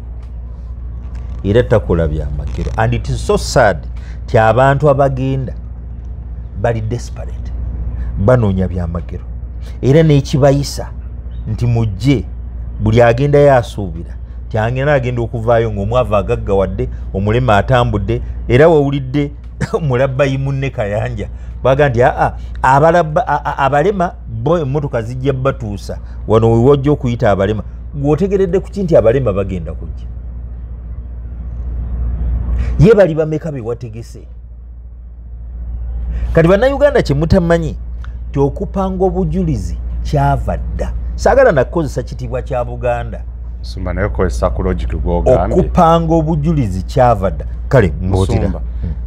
era takola byamagero. And it is so sad ti abantu abagenda bali desperate, banoonya byamagero, era n'ekibayisa nti mujje buli agenda yasuubira ti agenda agenda okuvaayo ng'omwavu agaggawadde, omulema atambudde. Era wewulidde mulabbayi munne Kayanja baga nti abalema bo emmotoka zijja batuusa wano wewajja okuyita abalema. Gweotegeredde ku ki nti abalema bagenda kujja? Ye bali bameka be wategese? Kati bannayuganda kye mutamanyi ti okupanga obujulizi kyava dda. Saagala nakukozesa kitiibwa kya Buganda. Musumba, naye kozesa ku logic gw'ogambye. Okupanga obujulizi kyava dda. Kale mbuulira.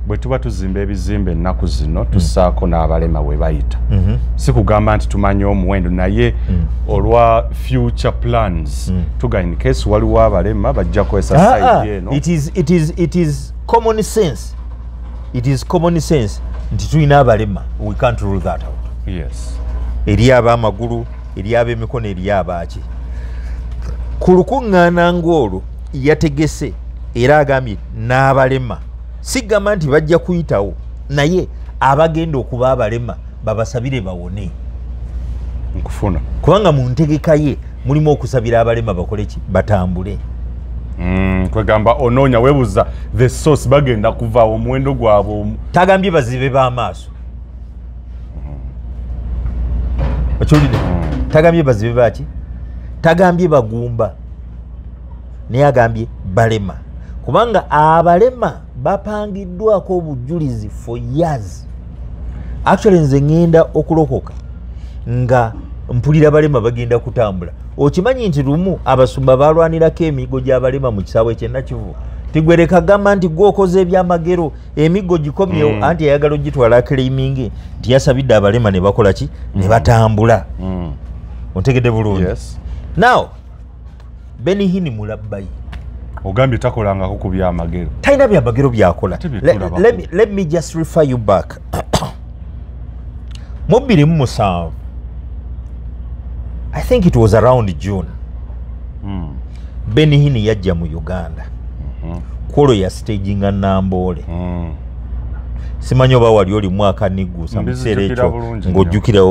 Bwe tuba tuzimba ebizimbe ennaku zino tussaako n'abalema we bayita. Si kugamba nti tumanyi omuwendo, naye olwa future plans tuga in case waliwo abalema bajja kukozesa side eno. It is common sense. It is common sense nti tulina abalema, we can't rule that out. Yes. Eri ab'amagulu, eri ab'emikono, eri abaaki. Ku lukuŋŋaana ng'olwo yategese era agambye n'abalema. Sigamba nti bajja kuyitawo, naye abagenda okuba abalema babasabire bawone. Nkufuna. Kubanga mu ntegeka ye mulimu okusabira abalema bakole ki? Batambule. Kwegamba onoonya weebuza the source bagenda kuva omuwendo gwabwe. Tagambye bazibe b'amaaso. Okiwulidde? Tagambye bazibe baki? Tagambye bagumba, naye agambye balema. Kubanga abalema bapangiddwako obujulizi for years. Actually nze ngenda okulokoka nga mpulira balema bagenda kutambula. Okimanyi nti lumu abasumba balwanirako emiggo gy'abalema mu kisaawe ky'e Nakivubo. Tigwereka gamba nti gw'okoze ebyamagero emiggo gikomyewo, anti ayagala ogitwala claiming nti yasabidde abalema ne bakola ki? Ne batambula. Ontegedde bulungi? Yes. Now Benny Hinn mulabbayi. Ogambye takolangako ku byamagero. Talina byamagero byakola. Let me just refer you back. Mu 2007, I think it was around June, Benny Hinn yajja mu Uganda. Kwolwo ya staginga Namboole. Simanyi oba wali oli mwaka nigusa mu kiseera ekyo ng'ojjukira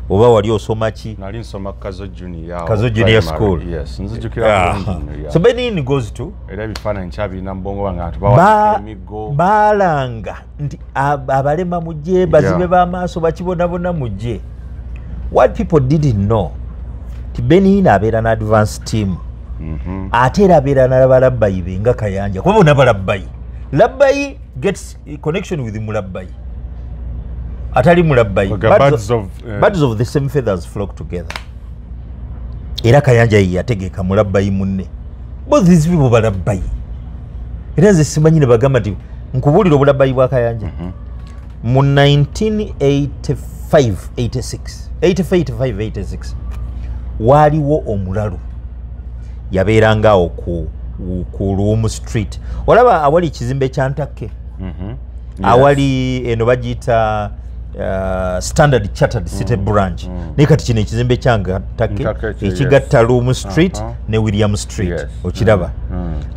oba wali osoma ki? Nali nsoma Kazo Junior. Kazo Junior School. Yes, nzijukira bulungi. So Benny Hinn goes to era ebifaananyi nkyabirina mu bwongo bwange abantu bawanika emiggo. Baalanga nti abalema mujje, bazibe b'amaaso bakibonabona mujje. What people didn't know, ti Benny Hinn abeera na advance team. Ate era abeera n'abalabbayi be nga Kayanja, kuba bonna balabbayi. Labbayi gets connection with mulabbayi. Atali mulabbayi. Birds of the same feathers flock together. Era Kayanja ye yategeka mulabbayi munne. Both these people balabbayi. Era nze simanyi ne bagamba nti nkubuulira obulabbayi bwa Kayanja. Mu 1985 86 85 86 waaliwo omulalu yabeeranga awo ku Luwum Street. Olaba awali ekizimbe kya Ntakke, awali eno bagiyita Standard Chartered City Branch, naye kati kino ekizimbe kya Ntakke ekigatta Luwum Street ne William Street, okiraba.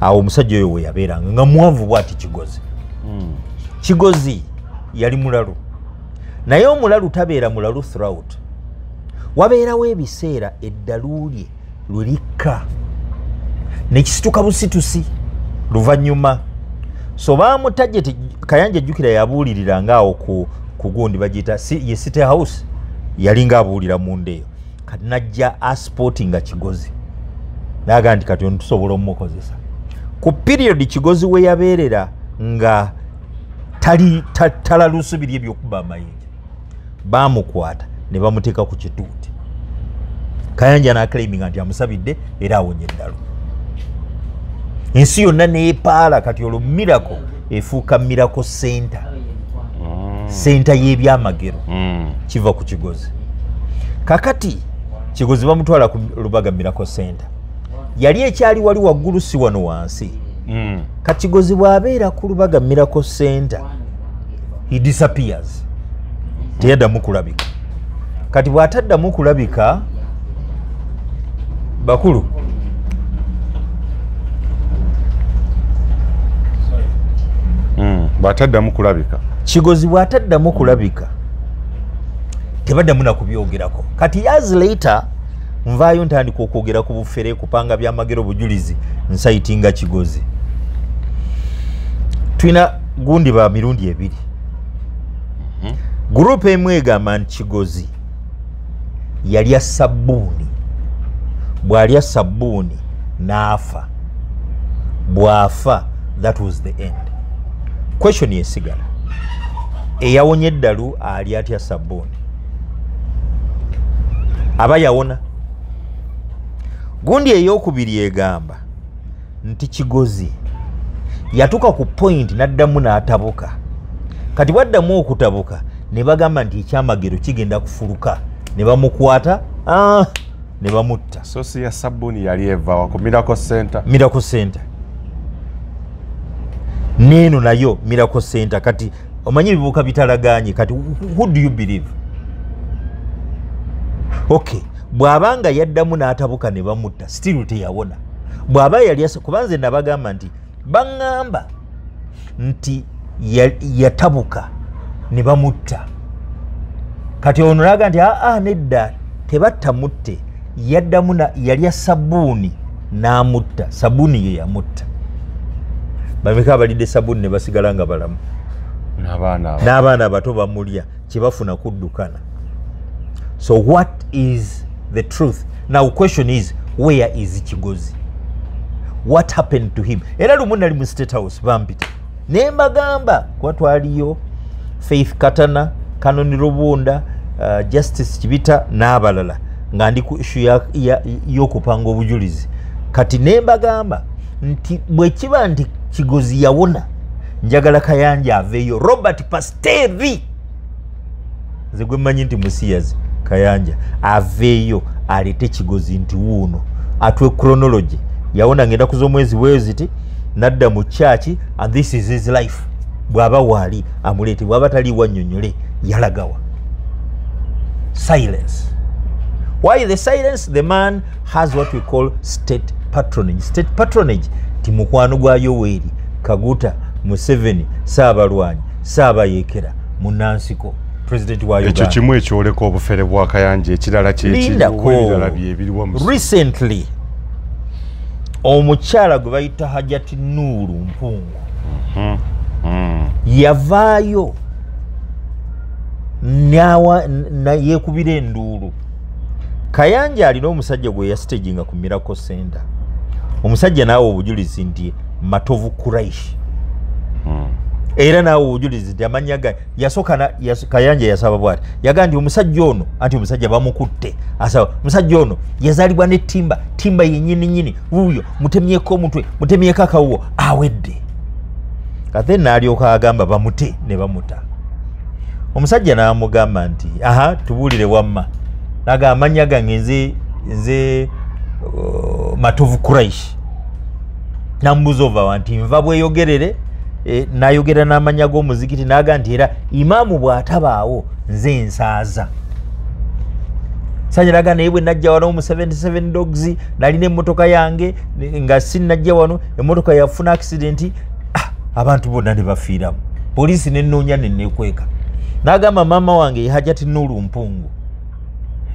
Awo omusajja oyo we yabeeranga nga muwanvu bw'ati Kigozi. Kigozi yali mulalu, naye omulalu tabeera mulalu throughout. Wabeerawo ebiseera eddalu lye lwe likka nekisituka busitusi luvannyuma. So bamutajje Kayanja jjukira yabuulirira ngaawo ku gundi bagiyita ye City House, yalinga abuulira munda eyo. Kati najja asipoti nga Kigozi naga nti kati ono tusobola omukozesa. Ku period Kigozi we yabeerera nga talalusu biri ebyokuba amayinja, bamukwata ne bamuteeka ku kituuti. Kayanja n'aclaiminga nti amusabidde era awonye eddalu. Ensi yonna neepaala. Kati olwo Miracle efuuka Miracle Center, senta y'ebyamagero kiva ku Kigozi. Kakati Kigozi bamutwala ku Lubaga Miracle Center, yali ekyali wali waggulu si wano wansi. Kati Kigozi bw'abeera ku Lubaga Miracle Center he disappears, teyaddamu kulabika. Kati bw'ataddamu kulabika, bakulu bw'ataddamu kulabika, Kigozi bw'ataddamu kulabika tebaddamu na kubyogerako. Kati years later nvaayo ntandika okwogera ku bufere, kupanga byamagero, bujulizi, nsaitinga Kigozi. Tulina gundi ba mirundi ebiri. Gurupu emu egamba nti Kigozi yalya sabbuuni, bw'alya sabbuuni n'afa, bw'afa that was the end. Question yesigala, eyawonye eddalu ali atya sabbuuni? Aba yawona. Gundi eyokubiri egamba nti Kigozi yatuuka ku point n'addamu n'atabuka. Kati bw'addamu okutabuka ne bagamba nti ekyamagero kigenda kufuluka, ne bamukwata ne bamutta. Sosi ya sabbuuni yali eva wa ku Miracle Center. Miracle Center neeno nayo Miracle Center. Kati omanyi ebibuuka bitalaganye, kati who do you believe? Okay, bw'abanga yaddamu n'atabuka ne bamutta, still teyawona. Bw'aba yali, kuba nze nabagamba nti baŋŋamba nti yatabuka ne bamutta. Kati ono naga nti aa nedda, tebatta mutte, yaddamu yalya sabbuuni n'amutta, sabbuuni ye yamutta. Bameka abalidde sabbuuni ne basigala nga balamu, n'abaana abato bamulya, kyebafuna kuddukana. So what is the truth? Now question is, where is Kigozi? What happened to him? Era lumu nali mu State House bampita ne mbagamba kuba twaliyo Faith Katana, Kanoni Rubunda, Justice Kibita n'abalala, nga ndi ku issue y'okupanga obujulizi. Kati ne mbagamba nti bwe kiba nti Kigozi yawona, njagala Kayanja aveeyo. Robert Pasteri, nze gwe mmanyi nti musiyazi, Kayanja aveeyo aleete Kigozi nti wuuno atwe chronology. Yawona ngenda kuza omwezi bweziti nadda mu church and this is his life. Bw'aba waali amuleete, bw'aba taliiwo annyonnyole yalagawa. Silence. Why the silence? The man has what we call state patronage. State patronage ti mukwano gwa Yoweri Kaguta Museveni Ssaabalwanyi Saabayeekera munansiko president wa Uganda. Ekyo kimu ekyoleka obufere bwa Kayanja, ekirala kyekirala byebiriwo. Recently omukyala gwe bayita Hajati Nuru Mpungu yavaayo yeekubira enduulu. Kayanja alina omusajja gwe yastaginga ku Miracle Center. Omusajja naawe obujulizi nti Matovu Kuraish. Era naawe obujulizi nti amannya ga yasooka Kayanja yasaba bw'ati, yagamba nti omusajja ono, anti omusajja bamukutte, asaba omusajja ono yazaalibwa ne timba, timba yennyini nnyini, wuuyo mutemyeko omutwe, mutemyeko akawuwo, awedde. Ate n'alyoka agamba bamute, ne bamuta. Omusajja n'amugamba nti aha, tubuulire wamma. N'agamba amannya gange nze Matovu Kuraish. N'amubuuza ova nti nva bweyogerere, n'ayogera n'amannya g'omuzikiti, n'agamba nti era imaamu bw'atabaawo nze nsaaza. Sanyiraga naye bwe najja wano mu 77 dogs, nalina emmotoka yange nga sinnajja wano, emmotoka yafuna accident, abantu bonna ne bafiiramu. Poliisi n'ennoonya ne neekweka. N'agamba maama wange ye Hajati Nuru Mpungu.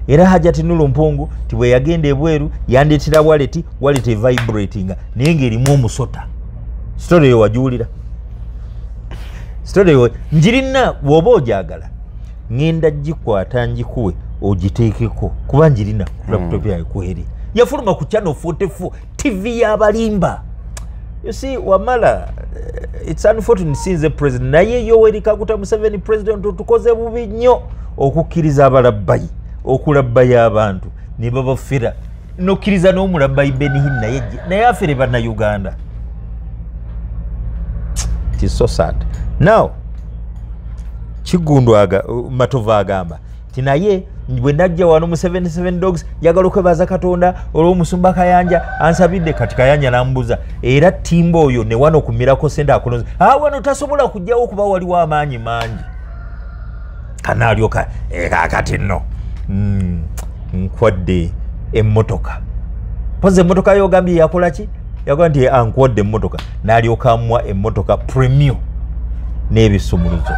Era Hajati Nuru Mpungu ti bwe yagenda ebweru yandeetera wallet, wallet evibratinga naye ng'erimu omusota. Story eyo wagiwulira? Story eyo njirina, bw'oba ogyagala ŋŋenda gikwata ngikuwe ogiteekeko kuba njirina ku laptop yange kweri. Yafuluma ku channel 44 TV y'abalimba. You see, Wamala, it's unfortunate since the president naye Yoweri Kaguta Museveni president otukoze bubi nnyo okukkiriza abalabbayi okulabbayo abantu ne babafera, nokkiriza n'omulabbayi Benny Hinn naye naye afere bannayuganda. It is so sad. Now Kiggundu Matovu agamba nti naye bwe najja wano mu 77 dogs njagala okwebaza Katonda olw'omusumba Kayanja ansabidde. Kati Kayanja n'amubuuza era timba oyo ne wano ku Miracle Center akulonze, wano tasobola kujjawo kuba waliwo amaanyi mangi. Kanaalyoka kaakati nno nkwadde emmotoka. Mpozi emmotoka yogambye yakola ki? Yagamba nti ankwadde emmotoka, n'alyoka amuwa emmotoka premium n'ebisumuluzo.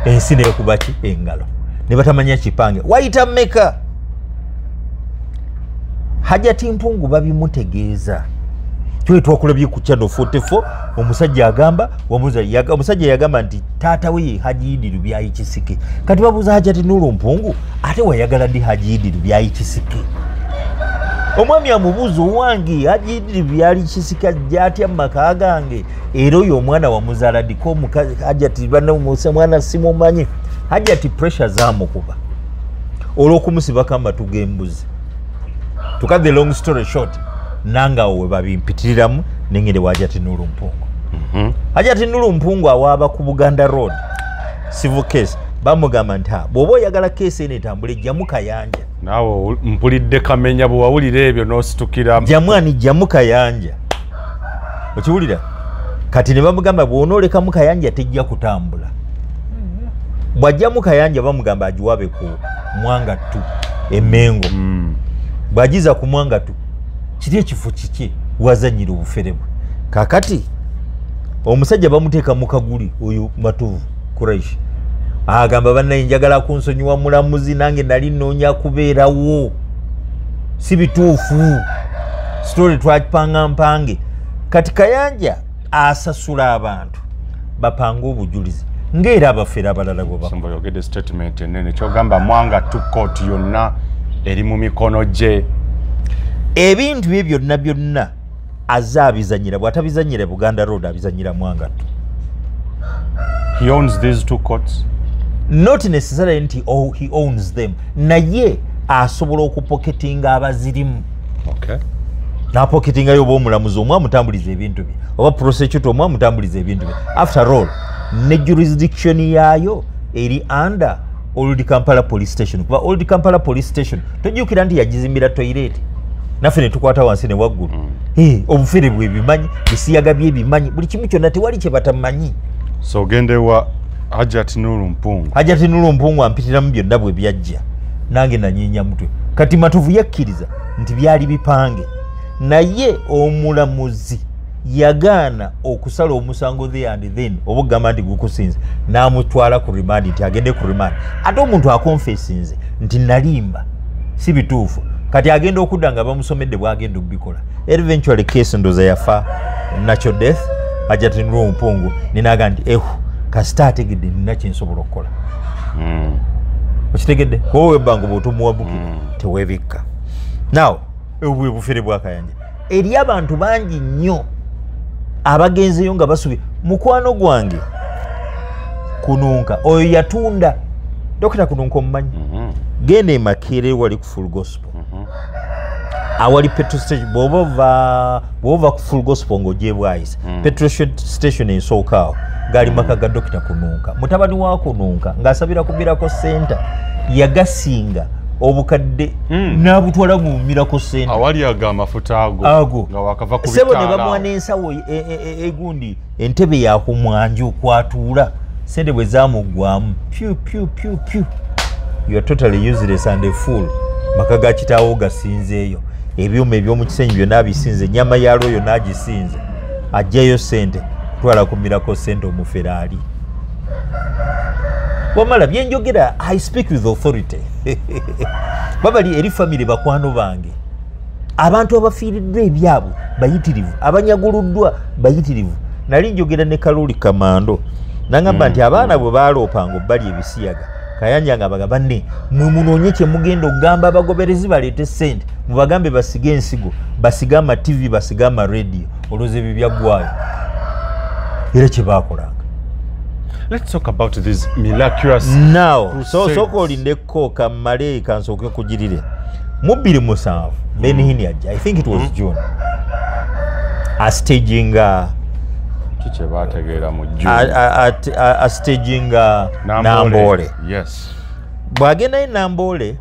Ensi n'ekuba ki? Engalo. Ne batamanya kipange. Wayita mmeka? Hajati Mpungu babimutegeeza. Twe twakulabye ku channel 44 omusajja agamba, omusajja yagamba nti taata we ye Haji Idi Lubyayi Kisike. Kati babuuza Hajati Nuru Mpungu ate wayagala ddi Haji Idi Lubyayi Kisike? Omwami amubuuza owange Haji Idi Lubyayi Kisike ajja atya mu maka gange? Era oyo omwana wamuzaala ddi? Ko omukazi Hajati mwana simumanyi. Hajati pressure zaamukuba olw'okumusibako amatu g'embuzi. To cut the long story short, nanga we babimpitiriramu nengende wa Hajati Nuru Mpungu. Hajati Nuru Mpungu awaaba ku Buganda Road civil case, bamugamba nti bw'oba oyagala case eno etambule jjamu Kayanja. Naawe mpulidde kamenya bwe wawulira ebyo n'ositukira. Jjamu ani? Jjamu Kayanja. Okiwulira? Kati ne bamugamba bw'onoolekamu Kayanja tejja kutambula. Bw'ajjamu Kayanja bamugamba agiwabe ku Mwanga 2 Emengo. Bw'agiza ku Mwanga 2 kiri ekifo kiki wazannyira obufere bwe. Kaakati omusajja bamuteeka mu kaguli oyo Matovu Kuraish. Agamba bannaye njagala kunsonyiwa mulamuzi, nange nali nnoonya kubeerawo. Si bituufu. Story twakipanga mpange. Kati Kayanja asasula abantu bapange obujulizi ng'era abafere abalala bwe bakola. Somebody yogedde statement ennene kyogamba Mwanga 2 court yonna eri mu mikono gye. Ebintu bye byonna byonna azze abizannyira, bw'atabizannyira Buganda Road abizannyira Mwanga 2. He owns these two courts? Not necessarily nti he owns them, naye asobola okupoketinga abazirimu. Okay. N'apoketingayo oba omulamuzi omu amutambuliza ebintu bye, oba prosecutor omu amutambuliza ebintu bye. After all, ne jurisdiction yaayo eri under Old Kampala Police Station. Kuba Old Kampala Police Station tojjukira nti yagizimbira toilet, naffe ne tukwata wansi ne waggulu. Obufere bwe bimanyi, bisiyaga bye bimanyi, buli kimu kyonna tewali kye batamanyi. So ogende wa Hajati Nuru Mpungu. Hajati Nuru Mpungu ampitiramu byonna bwe byajja, nange nanyeenya mutwe. Kati Matovu yakkiriza nti byali bipange, naye omulamuzi Yagaana okusala omusango there and then, oba okugamba nti gukusinze, n'amutwala ku remand, nti agende ku remand. Ate omuntu akonfesinze nti nalimba, si bituufu, kati agenda okudda nga bamusomedde bwagenda okubikola. Eventually case ndoza yafa natural death. Ajatinirwa omupungu ninaga nti ehu, kasita ategedde nina kyensobola okukola. Okitegedde? Kuba webbanga bw'otomuwabukira tewebikka. Now obwe bufere bwakayanja eri abantu bangi nnyo abagenzeyo nga basubi. Mukwano gwange Kununka oyo yatunda, Dokita Kununka omumanyi? Genda e Makerere, wali ku Full Gospel, awali petrol station. Bw'ova ku Full Gospel ng'ojja Bwayise, petrol station esooka awo gaali maka ga Dokita Kununka. Mutabani wa Kununka ng'asabira ku Miracle Center, yagasinga obukadde n'abutwala mu Miracle Center. Awali ago amafuta ago? Ago. Nga wakava ku sebo ne bitaala. Bamuwa n'ensawo egundi, entebe yakumwanju kwatuula. Sente bwe zamuggwamu, pyu pyu pyu pyu, you are totally useless and a fool. Maka ga kitaawo gasinzeeyo, ebyuma eby'omu kisenyi byonna abisinze, ennyama yalwo yonna agisinze, ajjayo sente kutwala ku Miracle Center. Omuferaali wamala byenjogera, I speak with authority. Babali eri family, bakwano bange, abantu abafiiriddwa ebyabwe bayitirivu, abanyaguluddwa bayitirivu. Nali njogera ne Kaluli Kamando, nangamba nti abaana bwe baloopanga obbali ebisiyaga, Kayanja nga baga banne, mwe munoonye kye mugenda okugamba abagoberezi, baleete sente, mubagambe basige ensigo, basige amativi, basige amarediyo. Olowooza ebyo byaggwayo? Era kye baakolanga. Let's talk about these miraculous Now so crusades. Sooka olindeko kamale kansooke kugirire. Mu 2007 Benny Hinn ajja, I think it was June, astaginga Ki kye baategeera mu June? Astaginga Namboole. Yes. Bw'agendayo Namboole,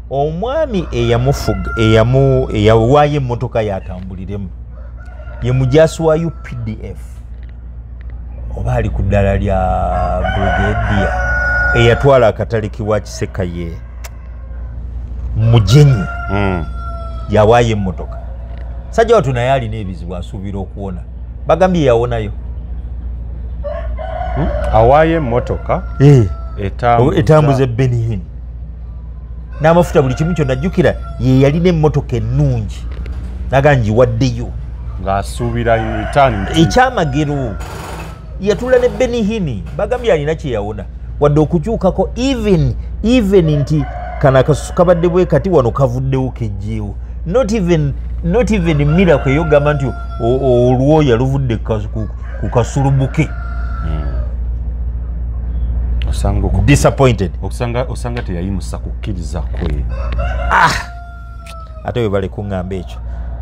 omwami eyamufuga, eyawaayo emmotoka yatambuliremu, ye mujasi wa UPDF, oba ali ku ddala lya brigadier, eyatwala akatale kiwa Kiseka, ye Mujenyi. Yawaayo emmotoka. Sajja watu naye alina ebizibu, asuubira okuwona. Bagambye yawonayo. Awaayo emmotoka etambuza Benny Hinn n'amafuta, buli kimu kyonna. Jjukira ye yalina emmotoka ennungi, naga ngiwaddeyo. Ng'asuubira in return nti Ekyamagero, yatula ne Benny Hinn. Bagambye alina kye yawona, wadde okukyukako even nti kano akasusu kabadde bwe kati, wano kavuddewo, kejjeewo. Not even miracle eyogamba nti olwoya luvudde ku kasulubuke. Osanga Disappointed. Osanga teyayimusa kukkiriza kwe. Ate webale kuŋŋamba ekyo.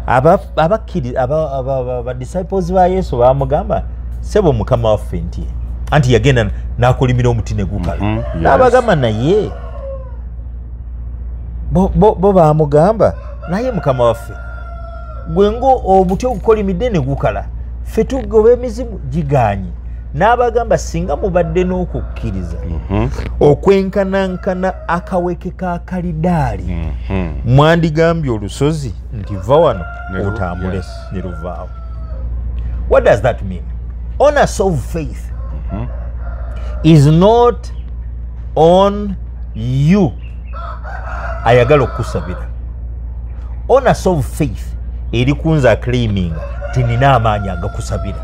Aba disciples ba Yesu bamugamba, sebo mukama waffe, nti anti yagenda n'akolimira omuti ne gukala. N'abagamba naye bo bamugamba, naye mukama waffe, gwe ngo omuti ogukolimidde ne gukala, ffe tugoba emizimu giganye. N'abagamba, singa mubadde n'okukkiriza okwenkanankana akaweke ka kalidaali, mwandigambye olusozi nti va wano otambule, ne luvaawo. What does that mean? Onus of faith is not on you ayagala okukusabira. Onus of faith eri kunza claiming ti nina amaanyi agakusabira.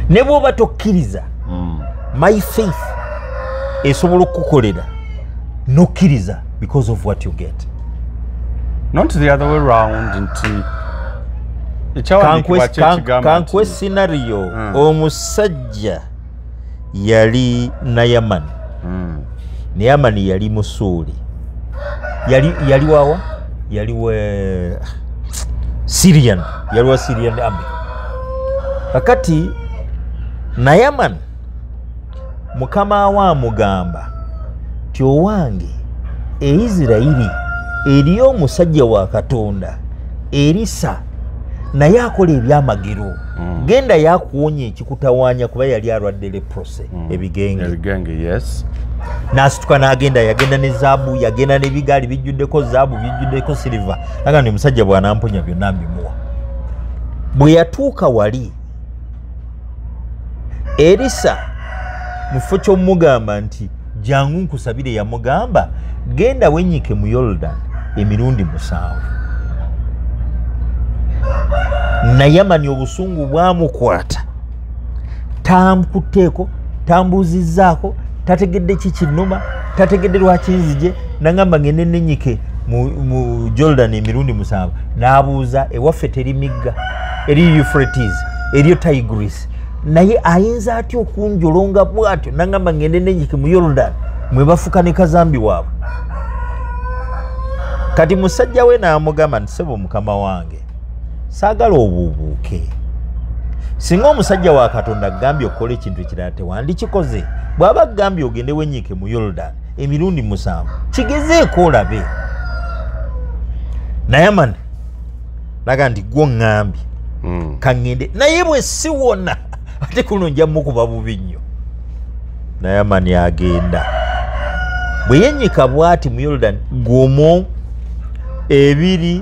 Ne bw'oba tokkiriza, my faith esobola okukukolera nokkiriza because of what you get. Not the other way round, nti ekyawandiikibwa kye kigamba Kankuwe nti scenario. Omusajja yali Nayamani. Nayamani yali Musuuli, yali wawa, yali we Syrian, yali wa Syrian army. Kakati Nayaman mukama we amugamba ti owange, e Isirayiri eriyo omusajja wa Katonda Erisa. Naye akola ebyamagero. Genda yakuwonya ekikutawaanya kuba yali alwadde leprosy, ebigenge. Ebigenge, yes. N'asituka n'agenda, yagenda ne zaabu, yagenda n'ebigaali bijjuddeko zaabu, bijjuddeko siliva. Naga nti omusajja bw'anamponya byonna mbimuwa. Bwe yatuuka wali, Erisa mu kifo ky'omugamba nti jangu nkusabire, yamugamba genda wenyike mu Yordan emirundi 7. Nayamani obusungu bwamukwata, tamukutteeko, tambuuzizzaako, tategedde ki kinnuma, tategedde lwaki nzije, nangamba ngende nenyike mu Jordan emirundi 7. N'abuuza ewaffe teri migga, eri Euphrates, eriyo Tigris, naye ayinza atya okunjolonga bw'atyo nangamba ngende nenyike mu Jordan mwe bafuka ne kazambi waabwe. Kati musajja we n'amugamba nti ssebo mukama wange, saagala obuubuuke. Singa omusajja wa Katonda agambye okukola ekintu ekirala tewandikikoze. Bw'aba agambye ogende wenyike mu Yordan emirundi 7, kigezeeko olabe. Nayamani naga nti gwo ŋŋambye kaŋŋende, naye bwe siwona ate kuno nja mukuba bubi nnyo. Nayamani agenda. Bwe yennyika bw'ati mu Yordan 1, 2,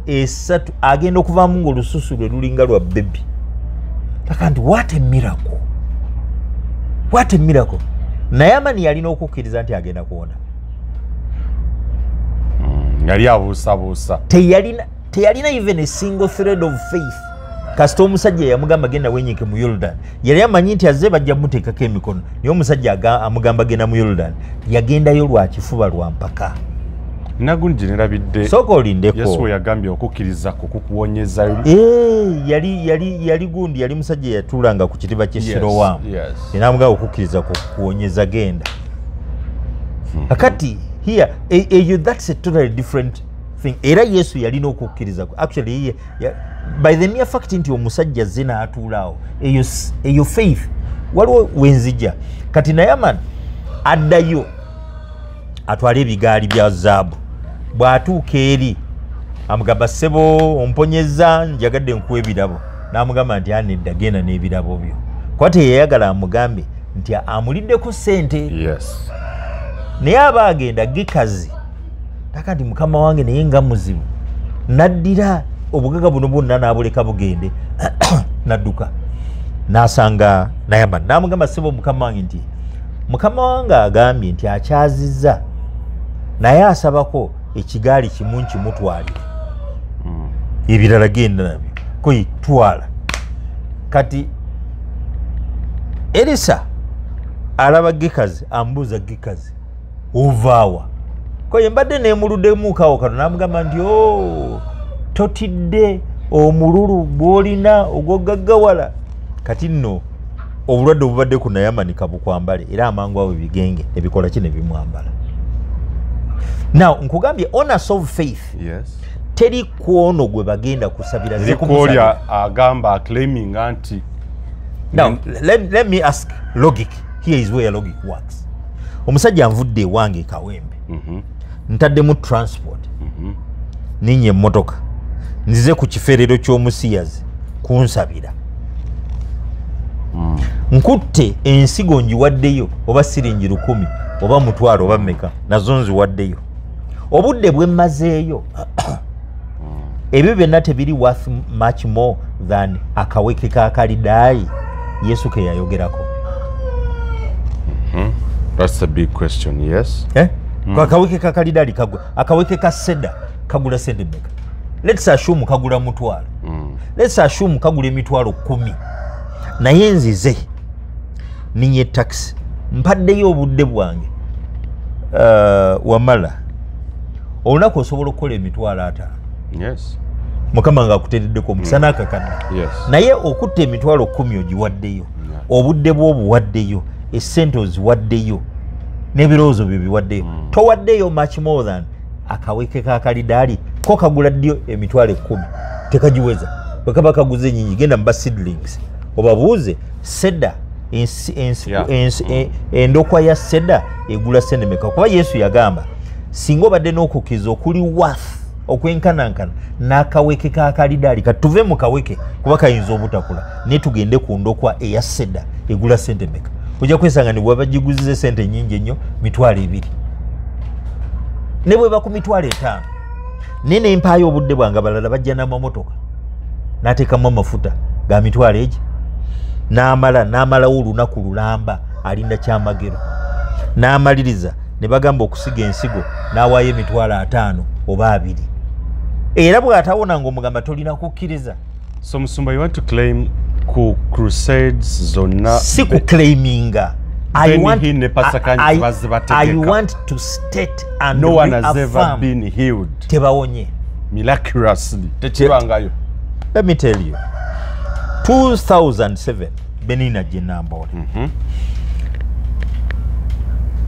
3, agenda okuvaamu ng'olususu lwe lulinga lwa bebi. Taka nti what a miracle, what a miracle. Nayamani yalina okukkiriza nti agenda kuwona. Yali abuusabuusa. Teyalina even a single thread of faith. Kasita omusajja yamugamba genda wenyike mu Yordan, yali amanyi nti azze bajja muteekako emikono, naye omusajja amugamba genda mu Yordan, yagendayo lwa kifuba lwa mpaka. Nagundi nerabidde. Sooka olindeko. Yesu yagambye okukkiriza kukuwonyeza. Yali gundi, yali musajja yatuulanga ku kitiba ky'e Sirowamu. Yes. N'amugamba okukkiriza kukuwonyeza genda. Kakati here that's a totally different thing. Era Yesu yalina okukkiriza. Actually by the mere fact nti omusajja azze n'atuulaawo, eyo faith waliwo wenzija. Kati Nayamani addayo atwale ebigaali bya zaabu. Bw'atuuka eri amugamba ssebo omponyezza, njagadde nkuwa ebirabo. N'amugamba nti anedda genda n'ebirabo byo. Kuba teyayagala amugambe nti amuliddeko ssente. Yes. Naye aba agenda Gekazi taka nti mukama wange naye nga muzibu, n'addira obugaga buno bwonna n'abuleka bugende n'adduka n'asanga Nayamani n'amugamba ssebo mukama wange nti mukama wange agambye nti akyazizza, naye asabako ekigaali kimu nkimutwalire, ebirala genda nabyo koyitwala. Kati Erisa alaba Gekazi, amubuuza Gekazi ovaawa? Koye mbadde neemuluddemukawo kano. N'amugamba nti o totidde omululu gw'olina ogw'ogaggawala. Kati nno obulwadde obubadde ku Nayamani kabukwambale, era amangu awo ebigenge ebikola ki ne bimwambala. Now nkugambye onus of faith. Yes. Teri kwono gwe bagenda kusabira ze kumusabira. Agamba claiming anti. Now let me ask logic. Here is where logic works. Omusajja anvudde ewange Kawempe. Ntaddemu transport. Ninye emmotoka. Nzize ku kiferero ky'omusiyazi kunsabira. Nkutte ensigo ngiwaddeyo oba siringi 10 oba 5,000 oba mmeka, nazo nziwaddeyo. Obudde bwe mmazeeyo ebyo byonna tebiri worth much more than akaweke ka kalidaayi Yesu ke yayogerako. That's a big question, yes. Akaweke ka kalidali kagula, akaweke ka seda kagula sente mmeka? Let's assume kagula 5,000. Let's assume kagula emitwalo 10. Naye nzize ninye taxi, mpaddeyo obudde bwange. Wamala olunaku osobola okukola emitwalo 5. Yes. Mukama nga akuteereddeko omukisa n'akakadde. Yes. Naye okutta emitwalo 10 ogiwaddeyo, obudde bw'obuwaddeyo, essente oziwaddeyo, n'ebirowoozo byo biwaddeyo. Towaddeyo much more than akaweke ka kalidaali ko kagula ddiyo emitwalo 10 tekagiweza. Bwe kaba kaguze nnyingi, genda mu ba seedlings obabuuze seda endokwa ya seda egula sente mmeka? Kuba Yesu yagamba singa obadde n'okukkiriza okuli worth okwenkanankana n'akaweke kakalidaali. Katuve mu kaweke kuba kayinza obutakula, naye tugende ku ndokwa eya seda egula sente meka? Ojja kwesanga ne bweba giguzize sente nyingi ennyo 20,000, ne bweba ku 50,000. Naye ne mpaayo obudde bwange, abalala bajja n'amamotoka n'ateekamu amafuta ga 20,000 egi, n'amala n'amalawo olunaku lulamba alinda kyamagero, n'amaliriza ne bagamba okusiga ensigo n'awaayo 50,000 oba 20. Era bw'atawona ng'omugamba tolina kukkiriza. So Musumba, you want to claim ku crusades zonna? Si ku claiminga. I want to state and no one has ever been healed. Tebawonye miraculously. Tekibangayo. Let me tell you, 2007 Benina Jenambole,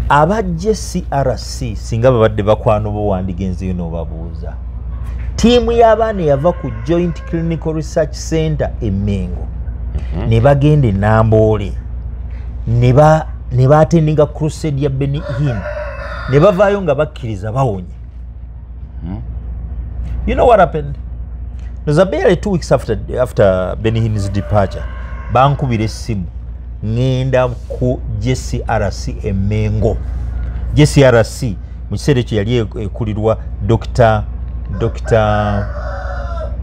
abajje CRC singa babadde bakwano bo wandigenzeyo n'obabuuza. Ttiimu y'abaana yava ku Joint Clinical Research Center e Mengo, ne bagenda e Namboole, ne batendinga crusade ya Benny Hinn, ne bavaayo nga bakkiriza bawonye. You know what happened? It was barely 2 weeks after Benny Hinn's departure, bankubira essimu ŋŋenda ku JCRC e Mengo. JCRC mu kiseera ekyo yali ekulirwa Dr.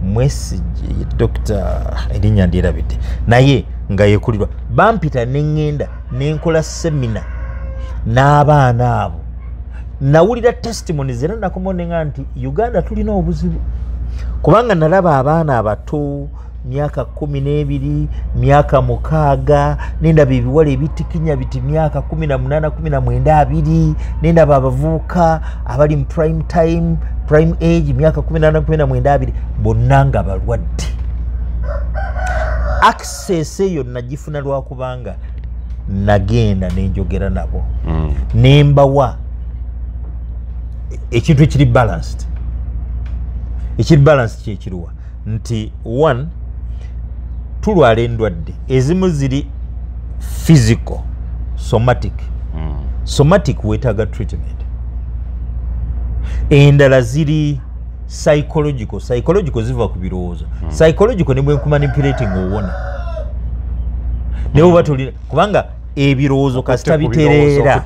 Mwesige, Dr. erinnya ndyerabidde, naye nga yekulirwa. Bampita ne ŋŋenda ne nkola semina n'abaana abo. Nawulira testimonies era nakomawo ne ŋŋamba nti Uganda tulina obuzibu, kubanga nalaba abaana abato myaka 12, myaka 6, nendaba ebiwala ebitikinya biti myaka 18, 19, 20, nendaba abavubuka abali mu prime time, prime age, myaka 18, 19, 20, bonna nga balwadde. Access eyo nagifuna lwakubanga nagenda nenjogera nabo, nembawa ekintu ekiri balanced. Ekiri balanced kyekiruwa nti one, tulwala endwadde ezimu ziri physical, somatic. Somatic weetaaga treatment. Endala ziri psychological. Psychological ziva ku birowoozo. Psychological ne bwe nkumanipulating owona, ne bw'oba tolina, kubanga ebirowoozo kasita bitereera.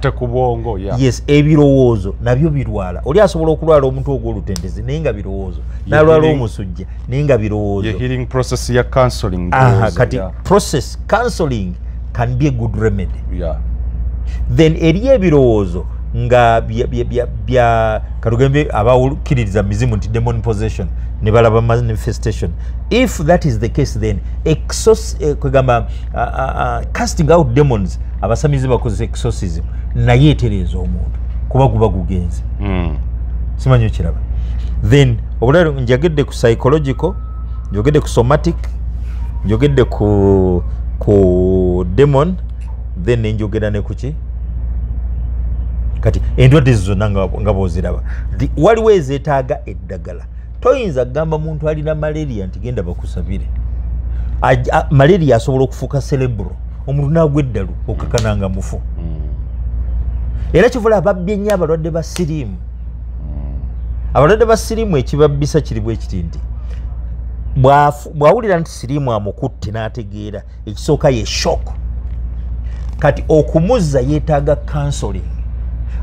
Yes, ebirowoozo nabyo birwala. Oli asobola okulwala omuntu ogw'olutendezi naye nga birowoozo, n'alwala omusujja naye nga birowoozo. Ye healing process ya counseling. Kati process counseling can be a good remedy. Then eri ebirowoozo nga bya katugambe abawuliriza mizimu nti demon possession ne balaba manifestation. If that is the case, then kwegamba casting out demons, abasamizi bakozesa exorcism, naye etereeza omuntu kuba guba gugenze. Simanyi okiraba. Then obulala njagedde ku psychological, njogedde ku somatic, njogedde ku demon, then njogera ne kuki kati endwadde zonna nga bw'oziraba. Waliwo ezeetaaga eddagala. Toyinza kugamba muntu alina malaria nti genda bakusabire. Malaria asobola okufuuka cerebral, omuntu n'agwa eddalu okakana nga mufu. Era kivula ababbye ennyo abalwadde ba siriimu. Abalwadde ba siriimu ekibabbisa kiri bwe kiti nti bw'awulira nti siriimu amukutte n'ategeera, ekisooka ye shock. Kati okumuzza yeetaaga counseling,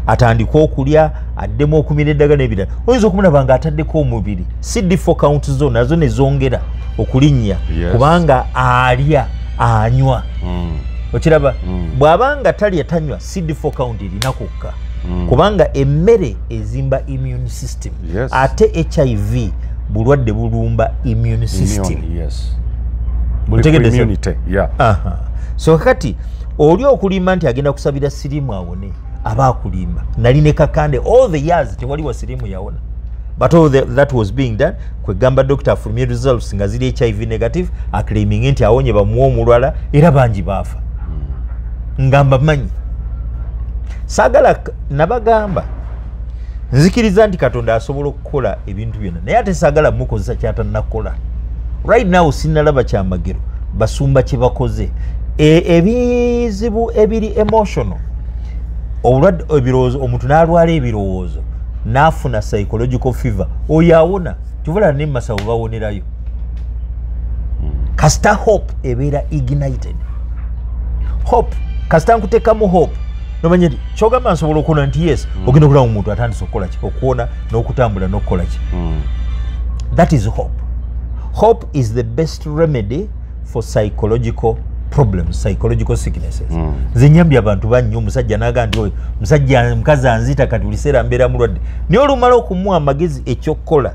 atandike okulya, addemu okumira eddagala n'ebirala. Oyinza okumulaba ng'ataddeko omubiri, CD4 count zo nazo ne zongera okulinnya, kubanga alya anywa. Okiraba, bw'abanga talya tanywa, CD4 count erina kukka, kubanga emmere ezimba immune system. Ate HIV bulwadde bulumba immune system. So kati oli okulimba nti agenda kusabira siriimu awone, aba akulimba. Nali ne Kakande all the years tewali wa siriimu yawona, but all that was being done, kwegamba doctor afulumye results nga ziri HIV negative, aclaiming nti awonye bamuwa omulwala, era bangi baafa. Ngamba manyi saagala nabagamba nzikiriza nti Katonda asobola okukola ebintu byonna, naye ate saagala mukozesa kyatannakola. Right now sinnalaba kyamagero basumba kye bakoze. Ebizibu ebiri emotional, obulwadde ebirowoozo, omuntu n'alwala ebirowoozo n'afuna psychological fever, oyo awona. Kyovula ne masawo bawonerayo. Kasita hope ebeera ignited. Hope, kasita nkuteekamu hope, nomanya nti kyogamba nsobola okuwona nti yes, ogenda okulaba omuntu atandise okukola ki, okuwona n'okutambula n'okukola ki. That is hope. Hope is the best remedy for psychological problems, psychological sicknesses. Nze nyambye abantu bannyo, omusajja n'agamba nti oyo musajja mukazi anzita, kati buli seera mbeera mulwadde, naye olumala okumuwa amagezi ekyokukola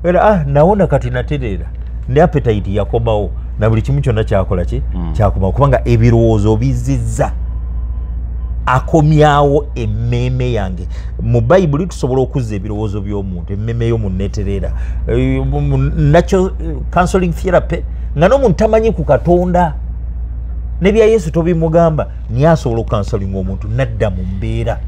era nawona, kati natereera, ne appetite yakomawo na buli kimu kyonna kyakola ki, kyakomawo, kubanga ebirowoozo bizizza, akomyawo emmeeme yange. Mu Bayibuli tusobola okuzza ebirowoozo by'omuntu, emmeeme y'omuntu netereera. Nakyo counseling therapy, nga n'omuntu tamanyi ku Katonda nebya Yesu tobimugamba, naye asobola okucounselinga omuntu nadda mu mbeera.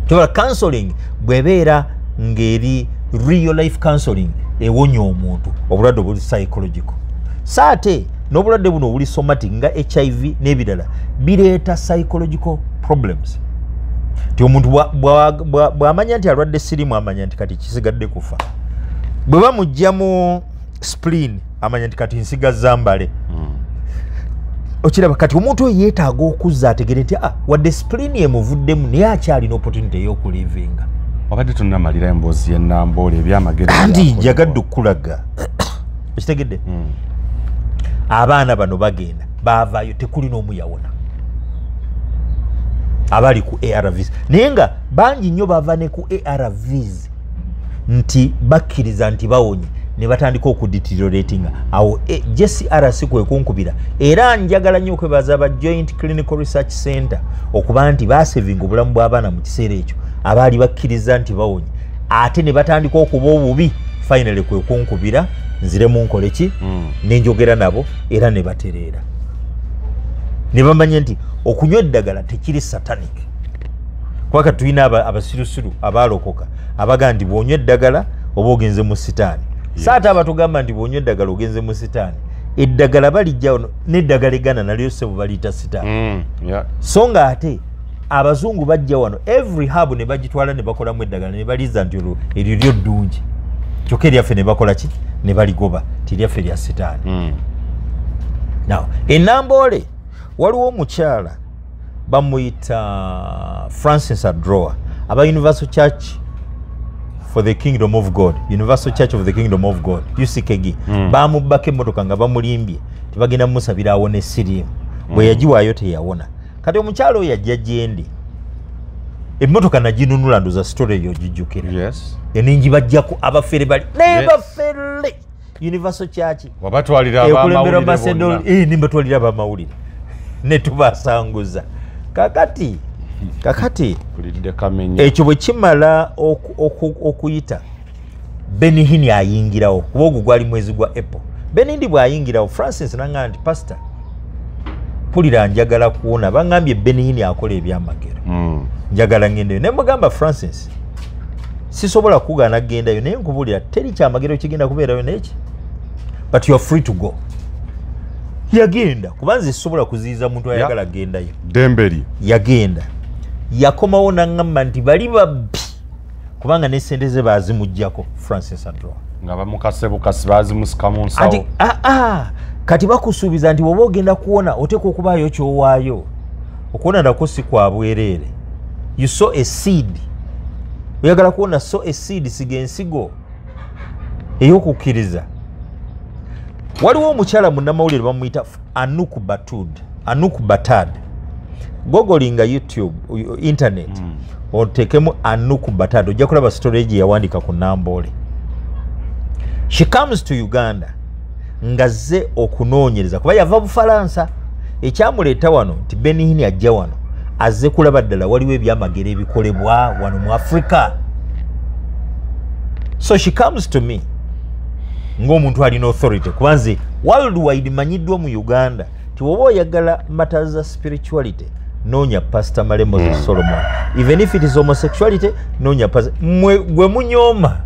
Kyobola counseling bw'ebeera ng'eri real life counseling, ewonya omuntu obulwadde obuli psychological. So ate n'obulwadde buno obuli somatic nga HIV n'ebirala bireeta psychological problems, nti omuntu bw'amanya nti alwadde sirimu, amanya nti kati kisigadde kufa. Bwe bamugja mu spleen, amanya nti kati nsigazza mbale. Okiraba, kati omuntu oyo yeetaaga okuzza ategere nti wadde spleen emuvuddemu, naye akyalina opportunity ey'okulivinga. Wabadde tunnamalira emboozi y'ennamboole, ebyamagero. Anti njagadde okukulaga, okitegedde? Abaana bano bagenda baavaayo, tekuli n'omu yawona abali ku ARVs, naye nga bangi nnyo bava ne ku ARVs nti bakkiriza nti bawonye, ne batandika okudeterioratinga. Awo JCRC kwe kunkubira, era njagala nnyo okwebaza aba Joint Clinical Research Center okuba nti basevinga obulamu bw'abaana mu kiseera ekyo abaali bakkiriza nti bawonye, ate ne batandika okuba obubi. Finally kwe kunkubira nziremu nkole ki, nenjogera nabo, era ne batereera ne bamanya nti okunywa eddagala tekiri satanic. Kubanga tulina abasirusiru abalokoka abaga nti bw'onywa eddagala oba ogenze mu sitaani. So ate abatugamba nti bw'onywa eddagala ogenze mu sitaani, eddagala balijja n'eddagala eggana nalyo sebo baliyita sitaani. So nga ate abazungu bajja wano every herb ne bagitwala ne bakolamu eddagala ne baliza nti olwo eryo lyo ddungi, kyokka eryaffe ne bakola ki, ne baligoba ti lyaffe lya sitaani. Now enamboole waliwo omukyala bamuyita Francis Adroa, aba Universal Church for the Kingdom of God, Universal Church of the Kingdom of God, UCKG. Bamubbako emmotoka nga bamulimbye tebagenda mumusabira awone siriimu, bwe yagiwaayo teyawona. Kati omukyala oyo ajja gyendi, emmotoka naginunula, ndoza story eyo ogijjukira. Eningibajjako abafere bali naye bafere Universal Church wabatwalira abamawulire, nimbatwalira abamawulire ne tubasanguza. Kakati ekyo bwe kimala okuyita, Benny Hinn ayingirawo, kuba ogwo gwali mwezi gwa April. Benny Hinn bw'ayingirawo, Francis n'aŋŋamba nti pastor, mpulira njagala kuwona, baŋŋambye Benny Hinn akola ebyamagero, njagala ngendeyo. Ne mugamba Francis, sisobola kugaana kugendayo, naye nkubuulira teri kyamagero kigenda kubeerayo n'eki, but you are free to go. Yagenda, kuba nze sisobola kuziyiza muntu ayagala kugendayo. Demberi yagenda, yakomawo n'aŋŋamba nti bali babbi, kubanga n'essente ze baazimuggyako Francis Adroa, nga bamukase bukasi baazimusika mu nsawo. Kati bakusuubiza nti bw'oba ogenda kuwona oteekwa okubaayo ky'owaayo. Okuwona nakwo si kwa bwereere. You sow a seed. Oyagala kuwona, sow a seed, siga ensigo ey'okukkiriza. Waliwo omukyala munnamawulire bamuyita Anouk Batud, Anouk Batad. Googlinga YouTube, internet, otekemu Anouk Batad, ojja kulaba story gye yawandiika ku Namboole. She comes to Uganda ngazze okunoonyereza, kuba yava Bufalansa. Ekyamuleeta wano nti Benny Hinn ajja wano azze kulaba ddala waliwo ebyamagero ebikolebwa wano mu Africa. So she comes to me ng'omuntu alina authority, kuba nze worldwide manyiddwa mu Uganda nti bw'oba oyagala matters za spirituality noonya Pastor Male Moses Solomon. Even if it is homosexuality, noonya pastor. Gwe munyooma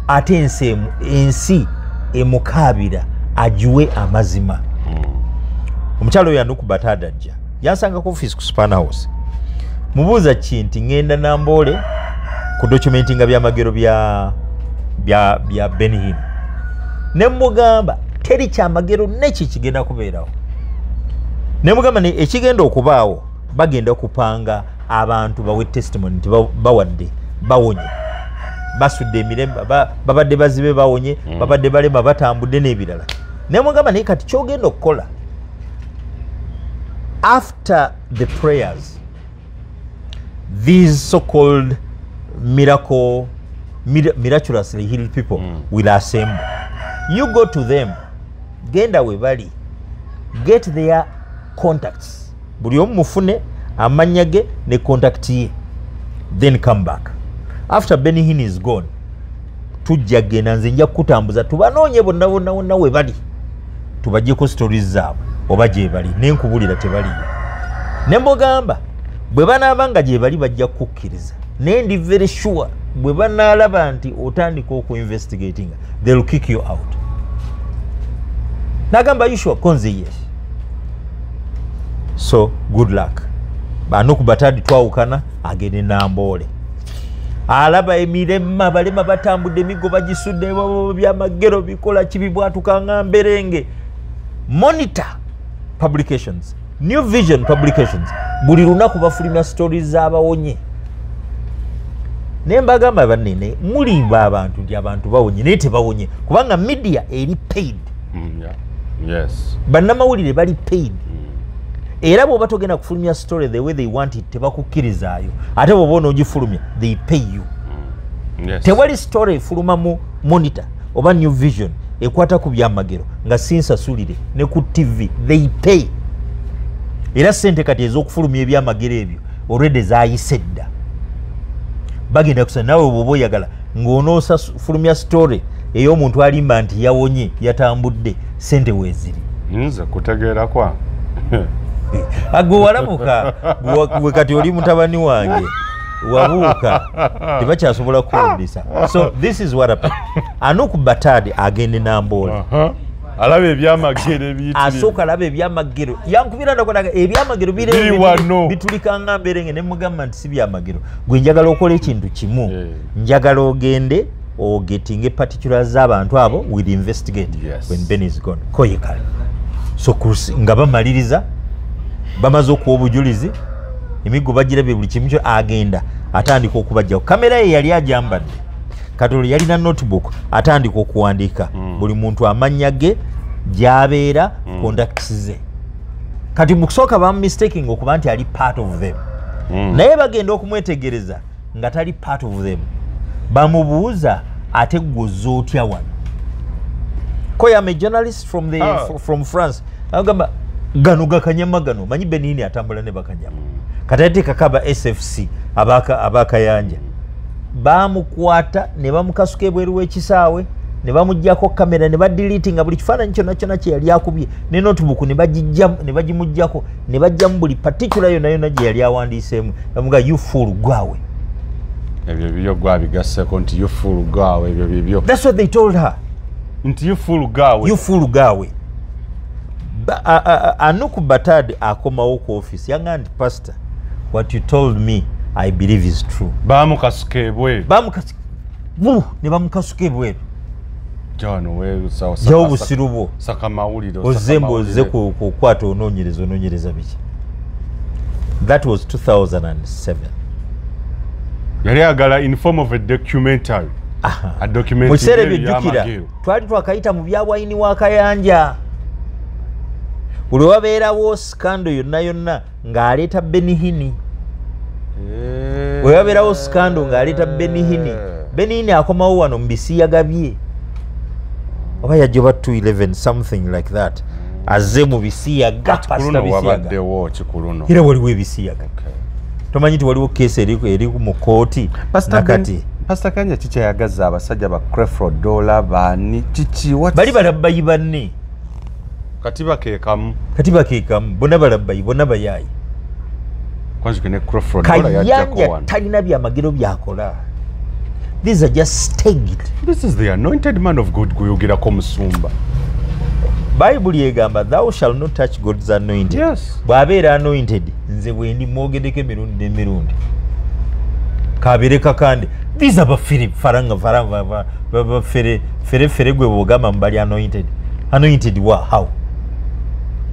ate ensi emukaabira agiwe amazima. Omukyala oyo Anouk Batad ajja yansanga ku office ku Span House, mubuuza ki nti ŋŋenda Namboole Ku documentinga byamagero bya Benny Hinn. Ne mugamba teri kyamagero neki kigenda kubeerawo. Ne mugamba ne ekigenda okubaawo bagenda kupanga abantu bawe testimony nti bawadde bawonye, basudde emirembe, babadde bazibe bawonye, babadde balema batambudde n'ebirala. Ne mugamba naye kati kyogenda okukola after the prayers, these so-called miraculously healed people will assemble. You go to them, genda we bali, get their contacts. Buli omu mufune amannya ge ne contact ye, then come back. After Benny Hinn is gone, tujja genda, nze nja kukutambuza tubanoonye bonna bonna bonna we bali, tubaggyeko stories zaabwe oba gye bali, ne nkubulira tebaliyo. Ne mbugamba bwe banaaba nga gye bali bajja kukukkiriza, naye ndi very sure bwe banaalaba nti otandika okuinvestigatinga, they'll kick you out. Nagamba, you sure? Konze yes. So good luck. Anouk Batadi twawukana, agende Namboole. Alaba emirema, balema batambudde, emigo bagisudde, byamagero bikola kibi bwatuka nga mberenge. Monitor Publications, New Vision Publications, buli lunaku bafulumya stories z'abawonye. Naye mbagamba bannene, mulimba abantu nti abantu bawonye, naye tebawonye kubanga media eri paid. Bannamawulire bali paid. Era bw'oba togenda kufulumya story the way they want it, tebakukkirizaayo. Ate bw'oba onoogifulumya, they pay you. Tewali story efuluma mu Monitor oba New Vision ekwata ku byamagero nga sinsasulire, ne ku TV they pay. Era sente kati ez'okufulumya ebyamagero ebyo already zaayise dda, bagenda kusa. Naawe bw'oba oyagala ng'onoofulumya story ey'omuntu alimba nti yawonye yatambudde, sente weeziri. Nze kutegeera kwa Gwe walamuka gwe kati oli mutabani wange, wabuuka tebakyasobola kukulundisa. So this is what happened. Anouk Batadi agende Namboole. Alaba ebyamagero ebiyitirivu. Asooka alaba ebyamagero, yankubira ndakonaga ebyamagero Biri wano. Bitulikanga mberenge. Ne mugamba nti si byamagero. Gwe njagala okola ekintu kimu, njagala ogende ogetinge particulars z'abantu abo, will investigate when Ben is gone. Koye kale. So nga bamaliriza, bamaze okuwa obujulizi, emiggo bagirabye, buli kimu kyo, agenda atandika okubajjawo. Kamera ye yali ajambadde, kati olwo yalina notebook, atandika okuwandiika buli muntu amannya ge, gy'abeera, contacts ze. Kati mu kusooka bamumistaking okuba nti ali part of them, naye bagenda okumwetegereza nga tali part of them. Bamubuuza, ate gwe otya wano? Ko am a journalist from the from France. Agamba gano gakanyama gano, manyi Benny Hinn atambula ne bakanyama. Kati ate kakaba SFC abakayanja bamukwata ne bamukasuka ebweru w'ekisaawe ne bamuggyako kamera ne badeletinga buli kifaananyi kyonna kyonna kye yali akubye, ne notebook ne bagijja ne bagimuggyako ne bajjamu buli particular yonna yonna gye yali awandiiseemu. Bamuga, you fool, gwawe. Ebyo bibyo, gwabigasseko nti you fool gwawe, ebyo bibyo. That's what they told her. Nti you fool gwawe. You fool gwawe. Anouk Batad akomawo ku office, yanga nti, pastor, what you told me I believe is true. Bamukasuka ebweru. Bamukasuka ne bamukasuka ebweru. John we sawa. Jawo obusiru bwo. Saka mawulire. Ozze mbu ozze kukwata onoonyereza, onoonyereza biki? That was 2007. Yali agala in form of a documentary. A documentary. Mu biseera ebyo jjukira twali twakayita mu byawayini wa Kayanja. Buli wabeerawo scandal yonna yonna ng'aleeta Benny Hinn. Bwe wabeerawo scandal ng'aleeta Benny Hinn. Benny Hinn akomawo wano mu bisiyaga bye, oba yajja oba 211, something like that, azze mu bisiyaga. Pastor Kuluno bisiyaga. Wabaddewo kikuluno. Era waliwo ebisiyaga. Tomanyi nti waliwo keesi eri mu kooti nakati? Pastor Kayanja kikyayagaza abasajja ba Creflo Dollar baani kiki? Bali balabbayi banne. Kati bakeekamu. Kati bakeekamu, bonna balabbayi, bonna bayaayi. Kwanzike ne Creflo Dollar yajjako Kayanja wano. talina byamagero byakola. These are just staged. This is the anointed man of God gweyogerako, musumba. Bayibuli egamba, thou shall not touch God's anointed. Bw'abeera anointed, nze bwendi mwogereko emirundi n'emirundi, kabeere Kakande. These are bafere faranga faranga fere fere fere gwe bwogamba mbali anointed. Anointed wa how?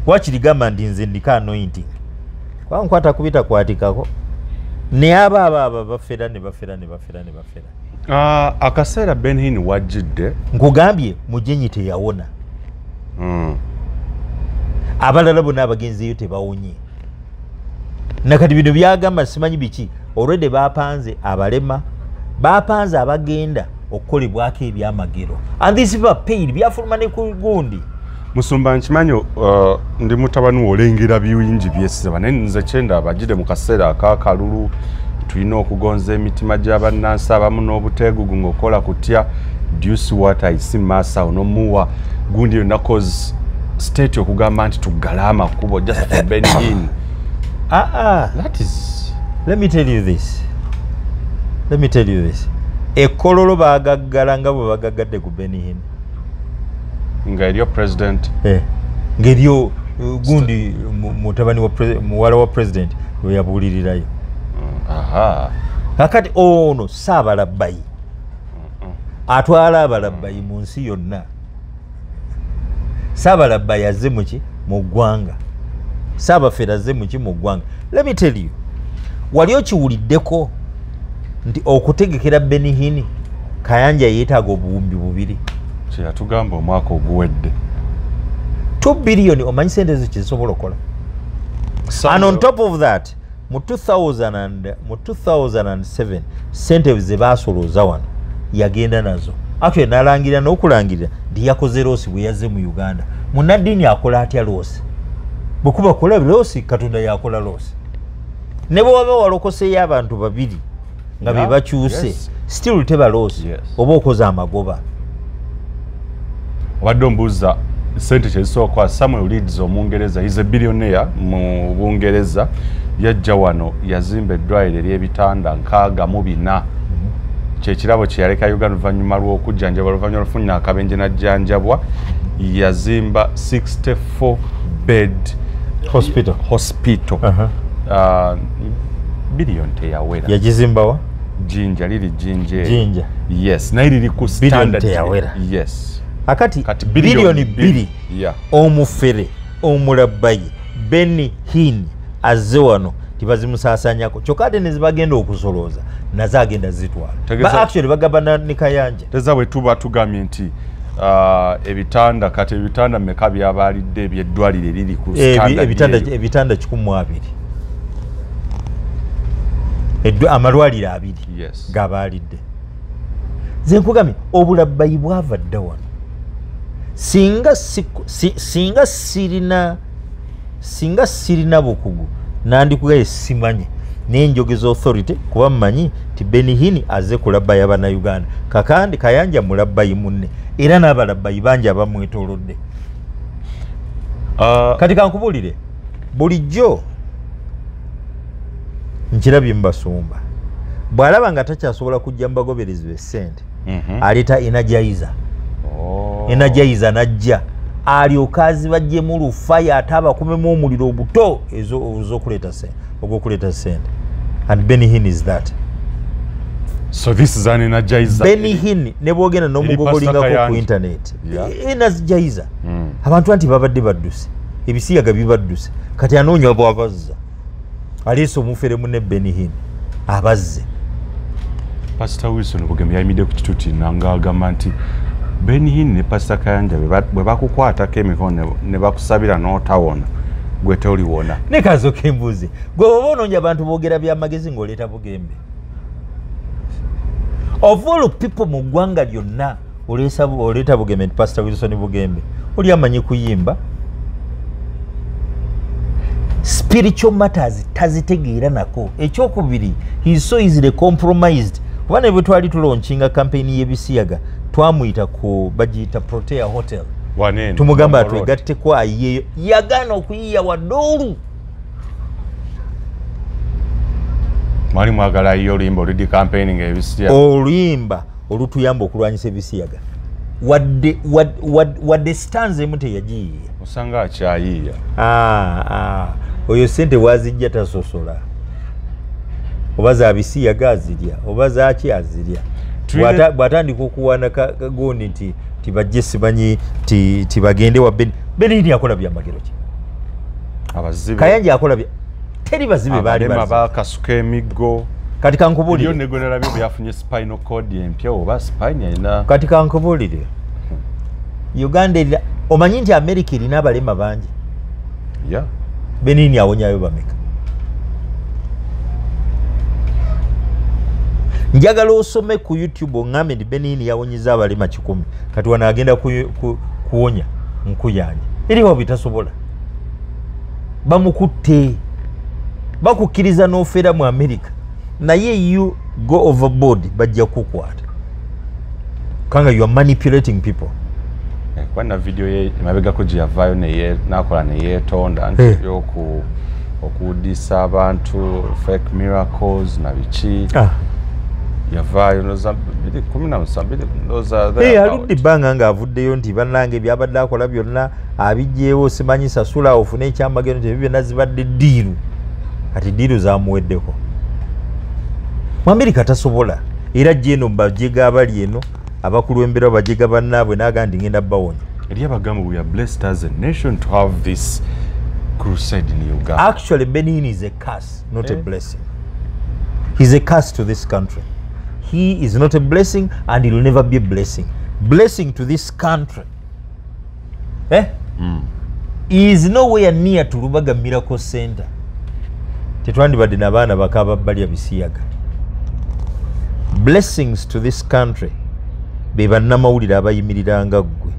Wakiri gamba ndi nze ndika anointing. Kwa nkwata kubita kwatikako. Ne aba aba bafera ne bafera ne bafera ne bafera. Akaseera Benny Hinn wajjidde. Nkugambye Mugenyi teyawona. Abalala bonna abagenzeeyo tebawonye. Nakati bino byagamba simanyi biki. Already bapanze abalema, bapanze abagenda okukolebwako ebyamagero. And these people are paid, byafuluma ne ku gundi. Musumba nkimanyi ndi mutabani olengera bingi byesizaba naye nze kyenda abajjidde mu kaseera akakalulu tulina okugonza emitima gy'abannansi abamu n'obuteegugu ng'okola kutya. Do you see what I see maaso awo n'omuwa gundi yonna cause state okugamba nti tuggale amakubo just for Benny Hinn. That is... Let me tell you this. Let me tell you this. Ekololo bagaggala nga bwe bagaggadde ku Benny Hinn. Nga eriyo president. Nga eriyo gundi mutabani wa muwala wa president we yabuulirirayo. Kakati ono Saabalabbayi. Atwala abalabbayi mu nsi yonna. Saabalabbayi azze mu ki? Mu ggwanga. Saabafere azze mu ki? Mu ggwanga. Let me tell you. Wali okiwuliddeko nti okutegekera Benny Hinn Kayanja yeetaaga obuwumbi bubiri. Kye yatugamba omwaka oguwedde. 2 billion omanyi sente ezo kyezisobola okukola. And on top of that, mu 2007 sente ze baasolooza wano yagenda nazo. Actually n'alangira n'okulangirira nti yakoze loss bwe yazze mu Uganda. Munnaddiini akola atya loss? Bwe kuba kola loss, Katonda yakola loss. Ne bwe waba walokoseeyo abantu babiri nga be bakyuse, still teba loss, oba okoze amagoba. Obadde ombuuza sente kyezisooka. Samuel Leeds Omungereza, he's a billionaire mu Bungereza, yajja wano yazimba eddwaliro ery'ebitanda 64. Kyekirabo kye yaleka Uganda oluvannyuma lw'okujjanjabwa, oluvannyuma lw'okufuna akabenje n'ajjanjabwa, yazimba 64 bed hospital. Billion teyawera. Yagizimbawa? Jinja, liri Jinja. Jinja. Yes, naye liri ku standard. Billion teyawera. Yes. Akati bilioni 2 omufere omulabbayi Benny Hinn azze wano tibazimusaasanyako kyokka ate ne zibagenda okusolooza nazo agenda zitwala. Ba actually bagabana ne Kayanja. Teza bwe tuba tugambye nti ebitanda kati ebitanda mmeka byabaalidde eby'eddwaliro eriri ku standard ebitanda 120. Amalwaliro 2 gabaalidde. Nze nkugambye obulabbayi bwava dda wano. Singa sirina bukugu nandikugaye simanyi n'enjogeza authority kuba mmanyi nti Benny Hinn azze kulabbayi Abannayuganda. Kakandi Kayanja mulabbayi munne era n'abalabbayi bangi abamwetoolodde. Kati kankubuulire bulijjo nkirabye mubasumba bw'alaba nga takyasobola kujja mu bagoberezi be ssente aleeta energizer. Energizer n'ajja alyoka azibaggyemu lufaya ate abakumemu omuliro obuto ogw'okuleeta ssente. And Benny Hinn is that. So this is an energizer. Benny Hinn ne bw'ogenda n'omugogolingako ku internet. Energizer. Abantu anti babadde badduse. Ebisiyaga bibadduse. Kati anoonya bw'abazza. Aleese omufere munne Benny Hinn abazze. Pastor Wilson Bugembe yayimiridde ku kituuti n'agamba nti Benny Hinn ne Pastor Kayanja bwe bakukwatako emikono ne bakusabira n'otawona gwe toliwona. Ne kazo k'embuzi. Gwe bw'oba onoonya abantu boogera byamagezi ng'oleeta Bugembe. Of all people mu ggwanga lyonna oleeta Bugembe nti Pastor Wilson Bugembe. Oli amanyi kuyimba. Spiritual matters tazitegeera nako. Ekyokubiri, he is so easily compromised. Kuba ne bwe twali tulaunchinga campaign y'ebisiyaga twamuyita ku bagiyita Protea Hotel. Tumugamba atwegatteko ayiyeeyo. Yagaana okuyiiya wadde olu. Mwali mwagala ayiye oluyimba oludi campaigning ebisiyaga. Oluyimba olutuyamba okulwanyisa ebisiyaga. Wadde stanza emu teyagiyiiya. Osanga akyayiiya. Oyo ssente wazijja tasosola. Oba za bisiyaga azirya, oba zaaki azirya. Bw'atandika okuwaana kagondi nti tibajje simanyi tibagende wa Benny. Benny akola byamagero ki? Abazibe. Kayanja akola bya teri bazibe baali bazibe. Bakasuka emiggo. Kati kankubuulire. Ebyo ne gwena byafunye spinal cord empya oba spine erina. Kati kankubuulire. Uganda erina, omanyi nti America erina abalema bangi. Yeah. Benny awonyayo bameka. Njagala osome ku YouTube oŋŋambe nti Benny yawonyeza abalema 100. Kati wano agenda kuwonya nkuyanja. Eriwo bitasobola. Bamukutte. Bakukkiriza n'ofeera mu America. Naye you go overboard bajja kukwata. Kanga you are manipulating people. Kwa na video ye emabegako gye yavaayo n'akola ne yeetonda nti okuwuddisa abantu fake miracles na biki. Yavaayo ndowooza 2017 ndowooza. Aludde ebbanga ng'avuddeyo nti bannange byabadde akola byonna abiggyewo simanyi sasula ofune ekyamagero nti ebyo byonna zibadde ddiiru. Kati ddiiru zamuweddeko. Mu Amerika tasobola. Era jje eno bajega abali eno abakulembera bajega bannaabwe n'agamba nti ngenda bawonya. Eri abagamba we are blessed as a nation to have this crusade in Uganda. Actually, Benny is a curse, not a blessing. He's a curse to this country. He is not a blessing and he will never be a blessing. Blessing to this country. He is nowhere near to Rubaga Miracle Center. Tetwandibadde n'abaana bakaaba balya bisiyaga. Blessings to this country be bannamawulire abayimiriranga ggwe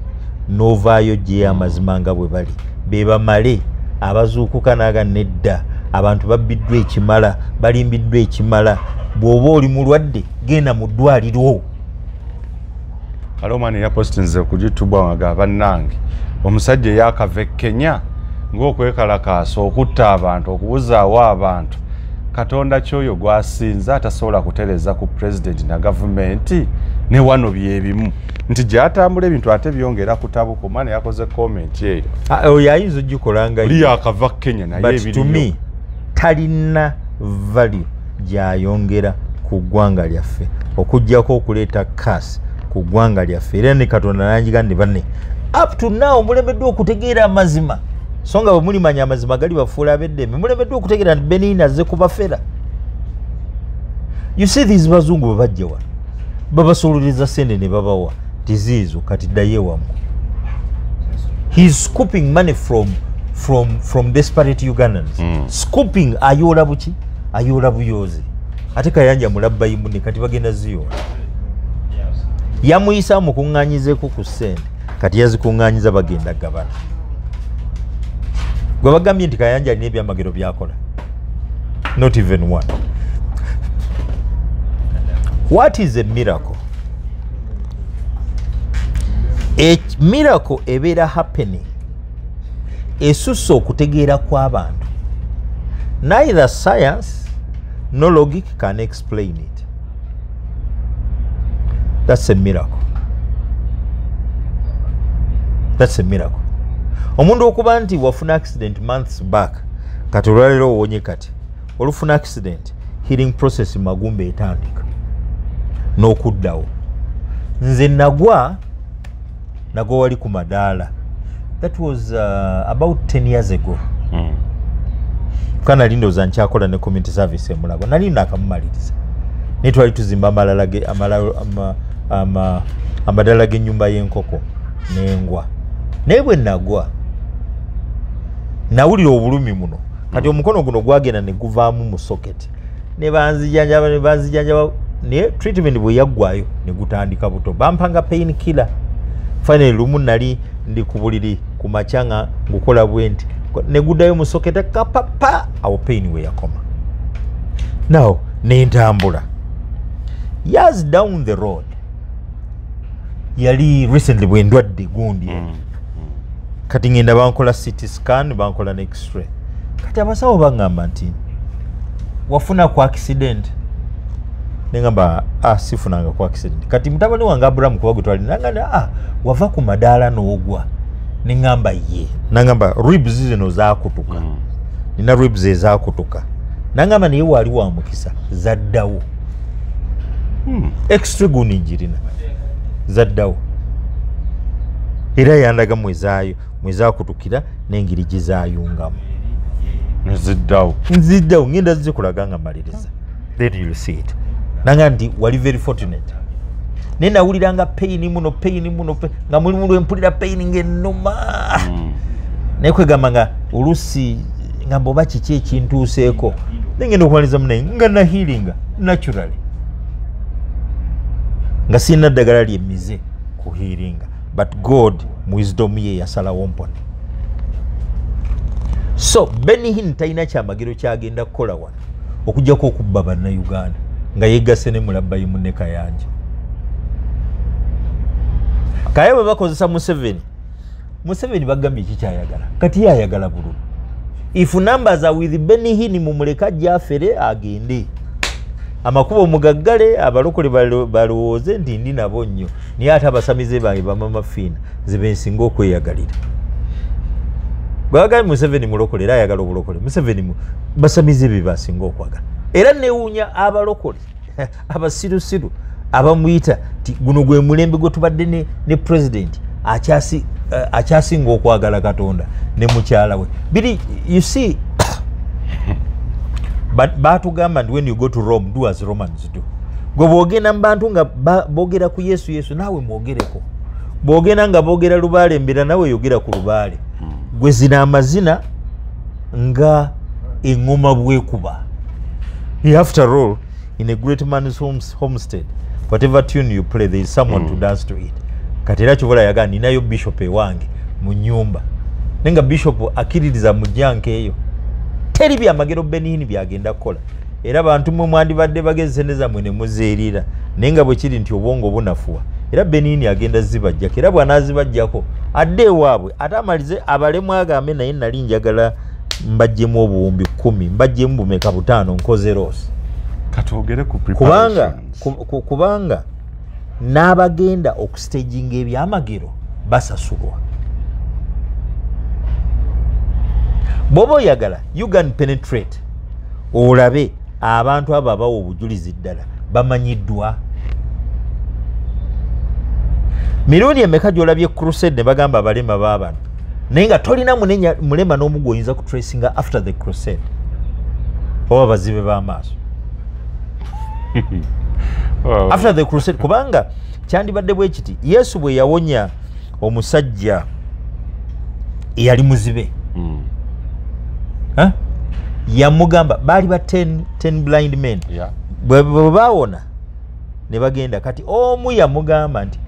n'ovaayo gye amazima nga bwe bali, be bamale abazuukuka n'aga nedda, abantu babbiddwa ekimala, balimbiddwa ekimala. Bw'oba oli mulwadde genda mu ddwaliro. Kale omwana yapositinze ku YouTube nga bannange omusajja eyakava e Kenya ng'okwekalakaasa okutta abantu okubuzaawo abantu, Katonda kyoyo gwasinza atasobola kutereza ku president na gavumenti ne wano byebimu nti gyatambula ebintu ate byongera kutabuka. Omwana yakoze comment eyo. Oyo ayinza ogikolanga oli yakava Kenya naye ebiriyo. But to me talina value gyayongera ku ggwanga lyaffe okuggyako okuleeta kasi ku ggwanga lyaffe. Era ne Katonda nanjiga ne banne up to now mulemeddwa okutegeera amazima. So nga bwe mulimanya amazima gali bafuula ab'eddembe, mulemeddwa okutegeera nti Benny azze kubafera. You see these bazungu bwe bajja wano babasololeza sente ne babawa disease kati ddayo ewammwe. He is scooping money from desperate Ugandans. Scooping ayoola buki? Ayoola buyozi. Ate Kayanja mulabbayi munne kati bagenda ziyoola. Yamuyisa amukuŋŋaanyizeeko ku ssente kati yazikuŋŋaanyiza bagenda gabana. Gwe bagambye nti Kayanja alina ebyamagero by'akola. Not even one. What is a miracle? A miracle ebeera happening esusse okutegeera kw'abantu. Neither science nor logic can explain it. That's a miracle. That's a miracle. Omuntu okuba nti wafuna accident months back, kati olwaleero owonye kati. Olufuna accident, healing process magumba etandika n'okuddawo. Nze nagwa wali ku madaala. That was about 10 years ago. Kana ndowooza nkyakola ne community service e Mulago. Nali naakamumaliriza. Naye twali tuzimba amadaala g'ennyumba y'enkoko n'engwa. Naye bwe nagwa nawulira obulumi muno. Kati omukono guno gwagenda ne guvaamu mu socket. Ne banzijanjaba naye treatment bwe yaggwayo ne gutandika buto. Bampanga pain killer. Finally lumu nali ndi ku buliri ku makya nga ngukola bwe nti ne guddayo mu socket kapapa, awo pain we yakoma. Now ne ntambula. Years down the road, yali recently bwe ndwadde gundi. Kati ngenda bankola CT scan, bankola ne x-ray. Kati abasawo bangamba nti wafuna ku accident. Nengamba sifunanga ku accident. Kati mutabani wange Abraham kuba gwe twali nangamba wava ku madaala n'ogwa. Nengamba ye. Nangamba ribs zino zaakutuka. Nina ribs ezaakutuka. Nangamba naye waali wa mukisa zaddawo. Extra guni njirina zaddawo. Era yandaga mwezaayo mwezakutukira n'engeri gye zaayungamu. Nziddawo. Nziddawo ngenda zikulaga nga maliriza. Then you'll see it. Nanga nti wali very fortunate. Naye nawuliranga pain muno pain muno nga mulimu lwe mpulira pain ng'ennuma. Naye kwegamba nga oluusi nga mboba kiki ekintuuseeko. Naye ngenda okumaliriza munaye nga nahealinga naturally. Nga sirina ddagala lyemmize kuhealinga. But God mu wisdom ye yasalawo mpone. So Benny Hinn talina kyamagero kyagenda kukola wano okuggyako okubba bannayuganda nga yeggase ne mulabbayi munne Kayanja. Kaye bwe bakozesa Museveni, Museveni bagambye kikyayagala kati ye ayagala bululu. If numbers are with Benny Hinn mumuleka ajja agende. Amakubo mugaggale abalokole balowooze nti ndi nabo nnyo, naye ate abasamize bange bamama Fiina nze be nsinga okweyagalira. Bw'agambye Museveni mulokole era ayagala obulokole, Museveni basamize be basinga okwagala. Era neewuunya abalokole abasirusiru abamuyita nti guno gwe mulembe gwe tubadde ne president akyasinga okwagala Katonda ne mukyala we. Biri you see batugamba nti when you go to Rome do as Romans do. Gwe bw'ogenda mu bantu nga boogera ku Yesu Yesu naawe mwogereko. Bw'ogenda nga boogera lubaale mbira nawe yogera ku lubaale. Gwe zina amazina nga engoma bwekuba. After all, in a great man's homestead, whatever tune you play, there is someone to dance to it. Kati era kyobola yaga ninayo bishop ewange mu nyumba. Nenga bishop akkiririza mu jjanka eyo. Teri byamagero Benny Hinn byagenda kukola. Era bantu mwe mwandibadde bagezi sente zammwe ne muzeerira. Naye nga bwe kiri nti obwongo bunafuwa. Era Benny Hinn agenda zibajjako. Era bw'anaazibajjako adde ewaabwe ate amalize abalemu agambe naye nali njagala mbajjemu obuwumbi 10 mbajjemu bumeka 5 nkoze loss. Katwogere ku preparations. Kubanga n'abagenda okustaginga ebyamagero basasulwa. Bw'oba oyagala you can penetrate olabe abantu abo abawa obujulizi ddala bamanyiddwa. Mirundi emeka gy'olabye crusade ne bagamba abalema baabano, naye nga tolina mulema n'omu gw'oyinza kutracinga after the crusade oba bazibe b'amaaso. After the crusade, kubanga kyandibadde bwe kiti Yesu bwe yawonya omusajja eyali muzibe, yamugamba baali ba 10 blind men. Bwe baawona ne bagenda, kati omu yamugamba nti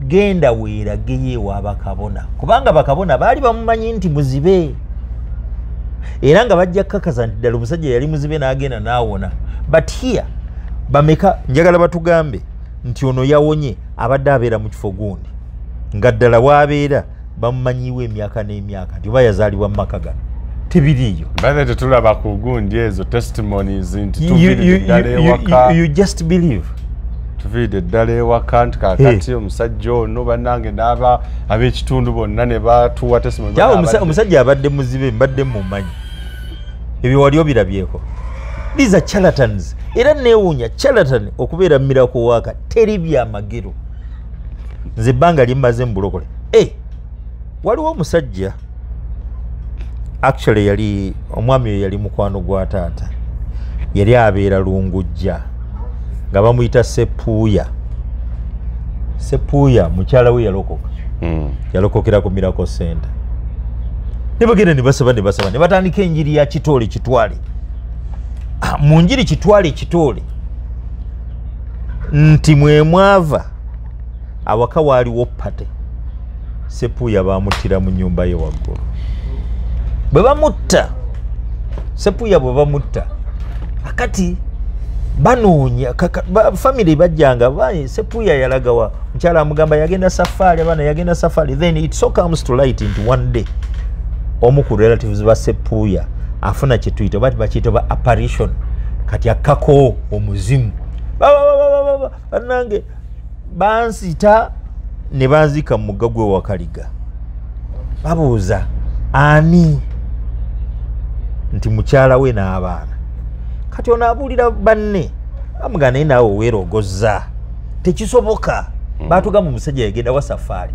genda weerageyo ewa bakabona, kubanga bakabona baali bamumanyi nti muzibe era nga bajja kukakasa nti ddala omusajja yali muzibe n'agenda n'awona. But here bameka njagala batugambe nti ono yawonye abadde abeera mu kifo gundi nga ddala waabeera bamumanyiwo emyaka n'emyaka nti oba yazaalibwa mu maka gano. Tebiriiyo. Bale tetulaba ku gundi ezo testimonies nti tuviiridde ddala ewaka. You just believe. Tuviiridde ddala ewaka nti kaakati omusajja ono bannange n'aba ab'ekitundu bonna ne batuwa testimony. Omusajja abadde muzibe mbadde mumanyi. Ebyo wali obirabyeko. These are charlatans. Era neewuunya charlatan okubeera miracle worker teri byamagero. Nze ebbanga lye mmaze mu bulokole. Waliwo omusajja actually yali omwami oyo yali mukwano gwa taata. Yali abeera Lungujja nga bamuyita Sepuuya. Sepuuya mukyala we yalokoka. Yalokokera ku Miracle Center. Ne bagenda ne basaba ne basaba ne batandika enjiri ya kitole kitwale. Mu njiri kitwale kitole nti mwe mwava awaka waaliwo pate. Sepuuya bamuttira mu nnyumba ye waggulu. Bwe bamutta, Sepuuya bwe bamutta, akati banoonya family bajjanga Sepuuya yalagawa mukyala amugamba yagenda safari, abaana yagenda safari. Then it so comes to light into one day omu ku relatives ba Sepuuya afuna kye tuyita oba bakiyita oba apparition, kati akkako omuzimu. Bannange bansita ne banzika mu mugga gwe Wakaliga. Babuuza ani nti mukyala we n'abaana. Kati ono abuulira banne, bamugamba naye naawe weerogozza, tekisoboka. Baatugamba omusajja yagenda wa safaari,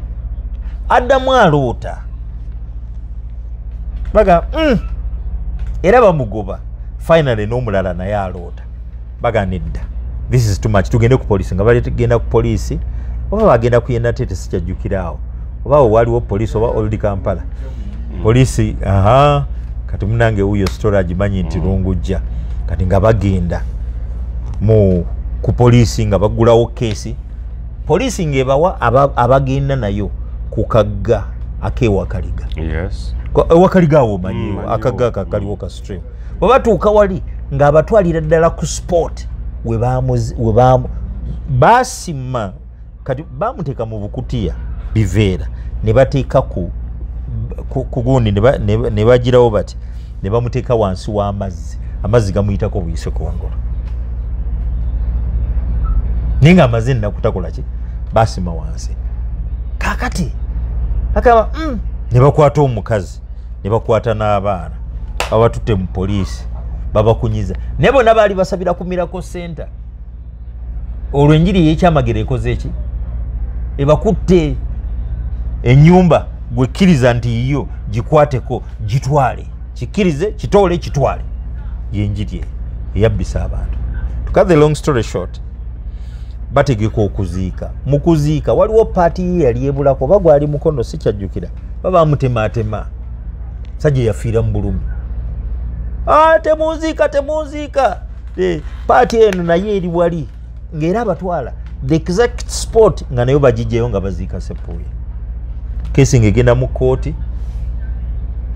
addamu aloota, baga era bamugoba. Finally n'omulala naye aloota, baga nedda, this is too much, tugende ku poliisi. Nga bagenda ku poliisi oba bagenda kuyenda tete sikyajjukiraawo, oba waliwo poliisi oba Old Kampala poliisi. Aha, kati munange wuyo story agimanyi nti Lungujja. Kati nga bagenda mu ku poliisi nga baggulawo keesi, poliisi ng'ebawa abagenda nayo ku kagga ak'ewakaliga. Yes. Ewakaliga awo omanyiwo akagga akakaliwo ka stream. Bwe batuuka wali ng'abatwalira ddala ku spot we baasima. Kati bamuteeka mu bukutiya biveera ne bateeka ku gundi ne bagirawo bati ne bamuteeka wansi w'amazzi, amazzi gamuyitako buyise kongolo, naye nga amaze ennaku takola ki, basima wansi. Kaakati akaba ne bakwata omukazi ne bakwata n'abaana, babatutte mu poliisi babakunyiza, naye bonna baali basabira ku Miracle Center. Olwo enjiri ey'ekyamagero ekoze eki? Ebakutte ennyumba, gwekkiriza nti yo gikwateko gitwale, kikkirize kitoole kitwale. Yenjiri eyabbisa abantu. To cut the long story short, bategeka okuziika. Mu kuziika waliwo paati ye yali ebulako, oba gwali mukono sikyajjukira, baba bamutematema, sajja yafiira mu bulumi. Temunziika, temunziika. Paati eno naye eri wali ng'era abatwala the exact spot nga nayo bagijjayo nga baziika Sseppuuya. Keesi ng'egenda mu kkooti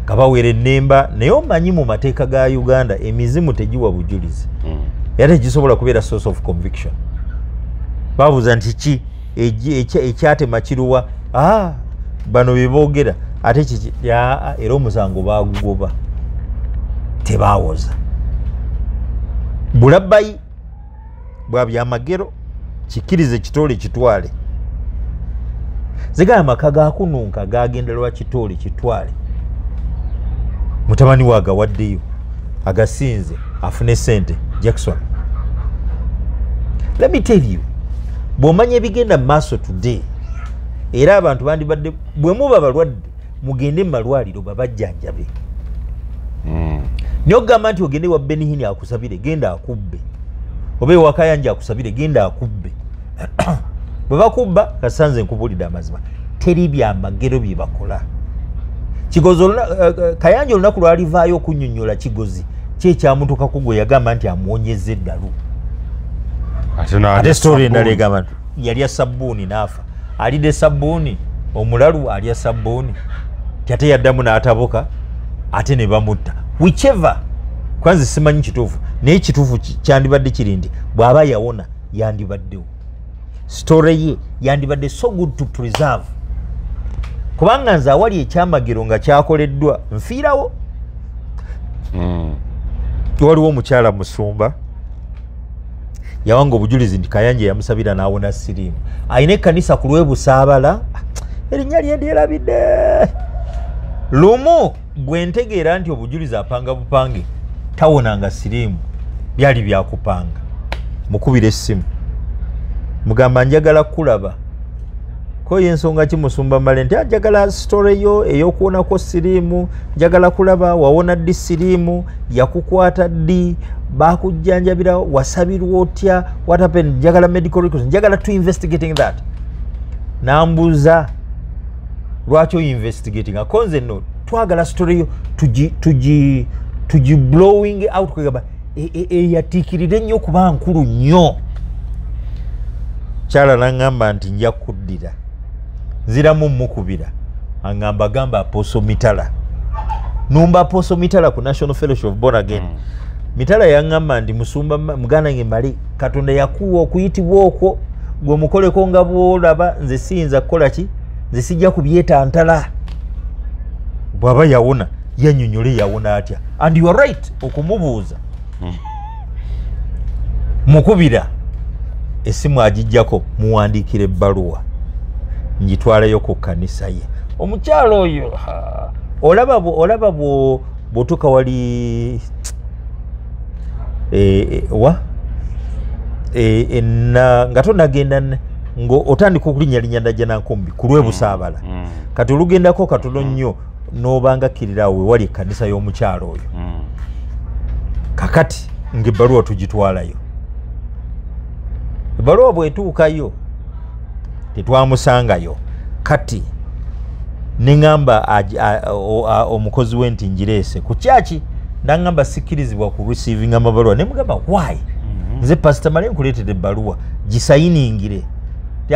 nga bawera ennemba, naye omanyi mu mateeka ga Uganda emizimu tegiwa bujulizi, era tegisobola kubeera source of conviction. Babuuza nti ki ekyatema kiruwa? Bano bye boogera ate kiki? Era omusango baagugoba, tebaawoza. Bulabbayi bwa byamagero, kikkirize kitoole kitwale. Zigaya amaka gakununka gagenda lwa kitoole kitwale. Mutabani we agawaddeyo agasinze afune sente. Jackson, let me tell you, bw'omanya ebigenda mu maaso today, era abantu bandibadde bwe muba balwadde mugende mu malwaliro babajjanjabe. Naye okugamba nti ogende wa Benihini akusabire, genda akubbe, oba ewa Kayanja akusabire, genda akubbe. Bwe bakubba, kasanze nkubuulidde amazima, teri byamagero bye bakola. Kigozi Kayanja olunaku lwalivaayo okunnyonnyola Kigozi kyekyamutuukako gwe yagamba nti amuwonyezza eddalu. Ate story endala egamba nti yalya sabbuuni n'afa. Alidde sabbuuni, omulalu alya sabbuuni, ate yaddamu n'atabuka ate ne bamutta. Whichever, kwanza simanyi kituufu, naye kituufu kyandibadde kiri nti bw'aba yawona yandibaddewo. Story ye yandibadde so good to preserve, kubanga nze awali ekyamagero nga kyakoleddwa nfiirawo. Waliwo omukyala musumba yawanga obujulizi nti Kayanja yamusabira n'awona siriimu. Alina ekkanisa ku lw'Ebusaabala, erinnya lye ndyerabidde. Lumu bwe ntegeera nti obujulizi apanga bupange, tawonanga siriimu, byali byakupanga. Mukubira essimu, mugamba njagala kulaba ko yensonga ki musumba Male, nti njagala story yo ey'okuwonako siriimu, njagala kulaba wawona ddi siriimu, yakukwata ddi, bakujjanjabira, wasabirwa otya, what happened, njagala medical records, njagala to investigating that. Nambuuza lwaki oinvestigating, akonze nno twagala story yo tugi blowing out, kwegamba eyatiikirire nnyo kuba nkulu nnyo. Kyala n'aŋŋamba nti nja kuddira, nziramu mmukubira, aŋŋamba gamba Apostle Mitala, numba Apostle Mitala ku National Fellowship of Born Again. Mitala yaŋŋamba nti musumba muganda nge Male, Katonda yakuwa okuyitibwa okwo, gwe mukoleko nga bw'olaba, nze siyinza kukola ki, nze sijja kubyetantala. Bw'aba yawona yannyonnyole yawona atya, and you are right okumubuuza. Mukubira esimu agijjako, muwandiikira ebbaluwa ngitwalayo ku kkanisa ye. Omukyalo oyo olaba bw'otuuka wali Wa nga tonagenda ng'otandika okulinnya Najjanankumbi ku lw'ebusaabala. Kati olugendako katono nnyo n'obanga kkirira awo wewali ekkanisa y'omukyalo oyo. Kakati ng'ebbaluwa tugitwalayo. Ebbaluwa bw'etuukayo tetwamusangayo. Kati neŋŋamba omukozi we nti ngireese ku kyaki, naŋŋamba sikkirizibwa ku receiving amabaluwa. Ne mugamba why? Nze Pastor Male nkuleetedde ebbaluwa gisayiningire.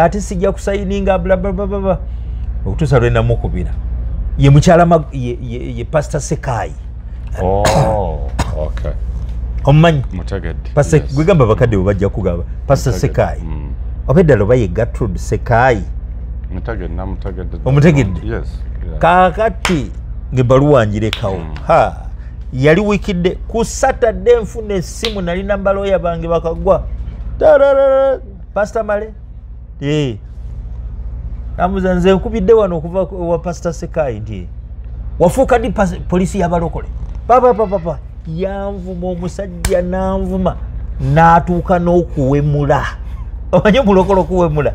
Ate sijja kusayininga bla bla bla bla. Okutuusa lwe namukubira. Ye mukyala ye Pastor Sekayi. Oh, okay. Omumanyi? Mutegedde. Pastor gwegamba bakadde bwe bajja kugaba. Pastor Sekayi. Oba eddala oba ye Gertrude Sekayi. Mutegedde, namutegedde. Omutegedde? Yes. Yeah. Kaakati ng'ebbaluwa njirekawo. Ha. Yali wikidde ku Saturday nfuna essimu nalina balooya bange bakagwa. Tararara Pastor Male. Namuza nze nkubidde wano okuva wa Pastor Sekayi nti wafuuka ddi polisi y'abalokole. Papa yanvuma omusajja n'anvuma n'atuuka n'okuwemula. Omanyi omulokole okuwemula?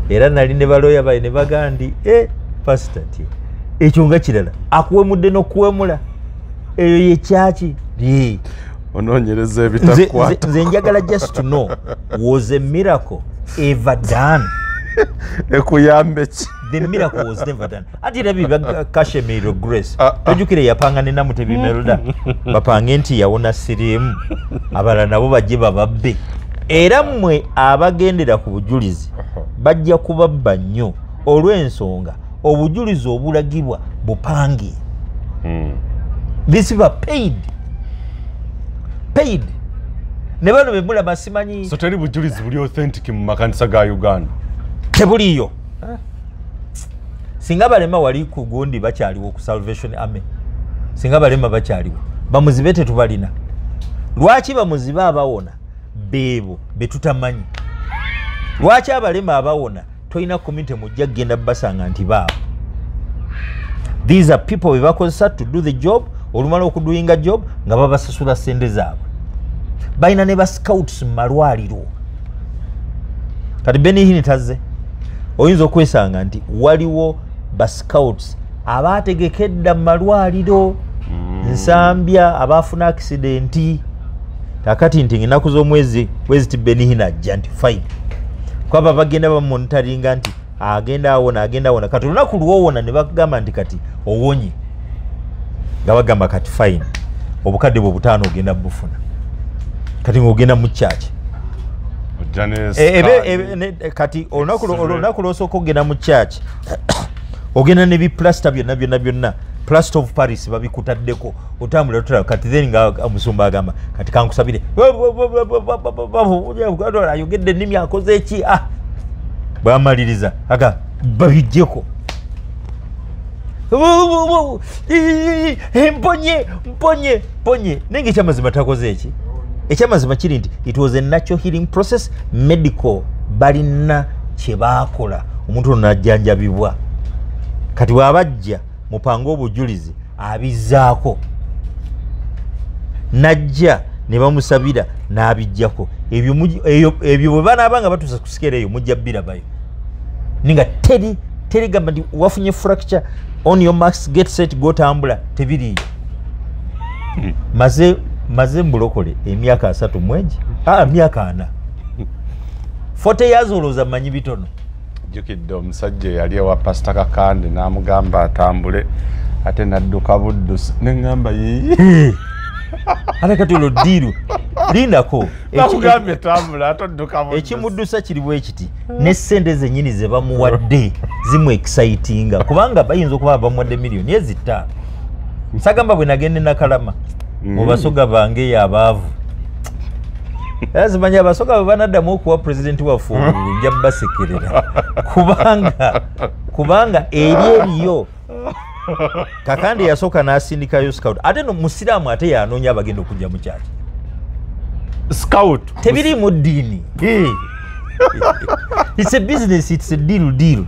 Era nali ne balooya baye ne bagamba nti Pastor ti ekyo nga kirala akuwemudde n'okuwemula eyo ye kyaki? Onoonyereza ebitakwata. Nze njagala just to know, was a miracle ever done? Ekuyambe ki? The miracle was never done. Ate era biba Kashemiro Grace. Tojjukira yapanga ne Namutebi Melda. Bapange nti yawona siriimu. Abalala nabo bajje bababbe. Era mmwe abagendera ku bujulizi bajja kubabba nnyo olw'ensonga obujulizi obulagibwa bupange. These were paid. Paid. Ne bano be mulaba simanyi. So teri bujulizi buli authentic mu makanisa ga Uganda. Tebuliyo. Singa balema wali ku gundi bakyaliwo ku Salvation Army. Singa balema bakyaliwo. Bamuzibe tetubalina. Lwaki bamuzibe abawona? Beebo betutamanyi. Lwaki abalema abawona? Toyina community mujja kugenda basanga nti baabo. These are people be bakozesa to do the job, olumala okudoinga job nga babasasula ssente zaabwe. Balina ne ba scouts mu malwaliro. Kati Benny Hinn tazze. Oyinza okwesanga nti waliwo ba scouts abaategekedda mu malwaliro, Nsambya abaafuna accidenti. Kakati nti ennaku z'omwezi bweziti Benny Hinn ajja nti fine. Kwaba bagenda bamonitoringa nti agenda awona, agenda awona. Kati olunaku lw'owona ne bagamba nti kati owonye. Nga bagamba kati fine. Obukadde bwe butaano ogenda bufuna. Kati ng'ogenda mu church. Kati olunaku lw'osooka ogenda mu church ogenda ne biplasta byonna byonna byonna. Plaster of Paris babikutaddeko otambula otula. Kati then nga omusumba agamba kati kankusabire ayogedde ennimi akoze eki? Bwamaliriza aga babiggyeko mponye mponye mponye. Naye ng'ekyamazima takoze eki? Ekyamazima kiri nti it was a natural healing process. Medical balina kye baakola omuntu ono n'ajjanjabibwa. Kati bw'abajja mupange obujulizi abizzaako, najja ne bamusabira n'abijjako. Ebyo bwe banaaba nga batuusa ku sikeera eyo mujja bbirabayo. Ninga teri gamba nti wafunye fracture, on your marks get set go tambula, tebiriiyo. Maze mbulokole emyaka 30 mwegi, myaka 40. 40 years olowooza mmanyi bitono. Jjukidde omusajja eyali ewa Pastor Kakande n'amugamba atambule ate n'adduka buddusi ne ŋŋamba yii. Ate kati olwo ddiiru lindako. Bakugambye tambula ate odduka buddusi. Ekimuddusa kiri bwe kiti ne ssente zennyini ze bamuwadde zimu excitinga kubanga bayinza okuba bamuwadde miliyoni ezi 5. Sagamba bwe nagenda e Nakalama mu basoga bange eyo abaavu. Era simanyi abasoga bwe banaddamu okuwa pulezidenti waffe obululu nja basekerera kubanga eri eriyo. Kakande yasooka n'asindikayo scout ate no musiraamu ate yanoonya abagenda okujja mu kyaki. Scout tebiri mu ddiini. It's a business, it's a deal.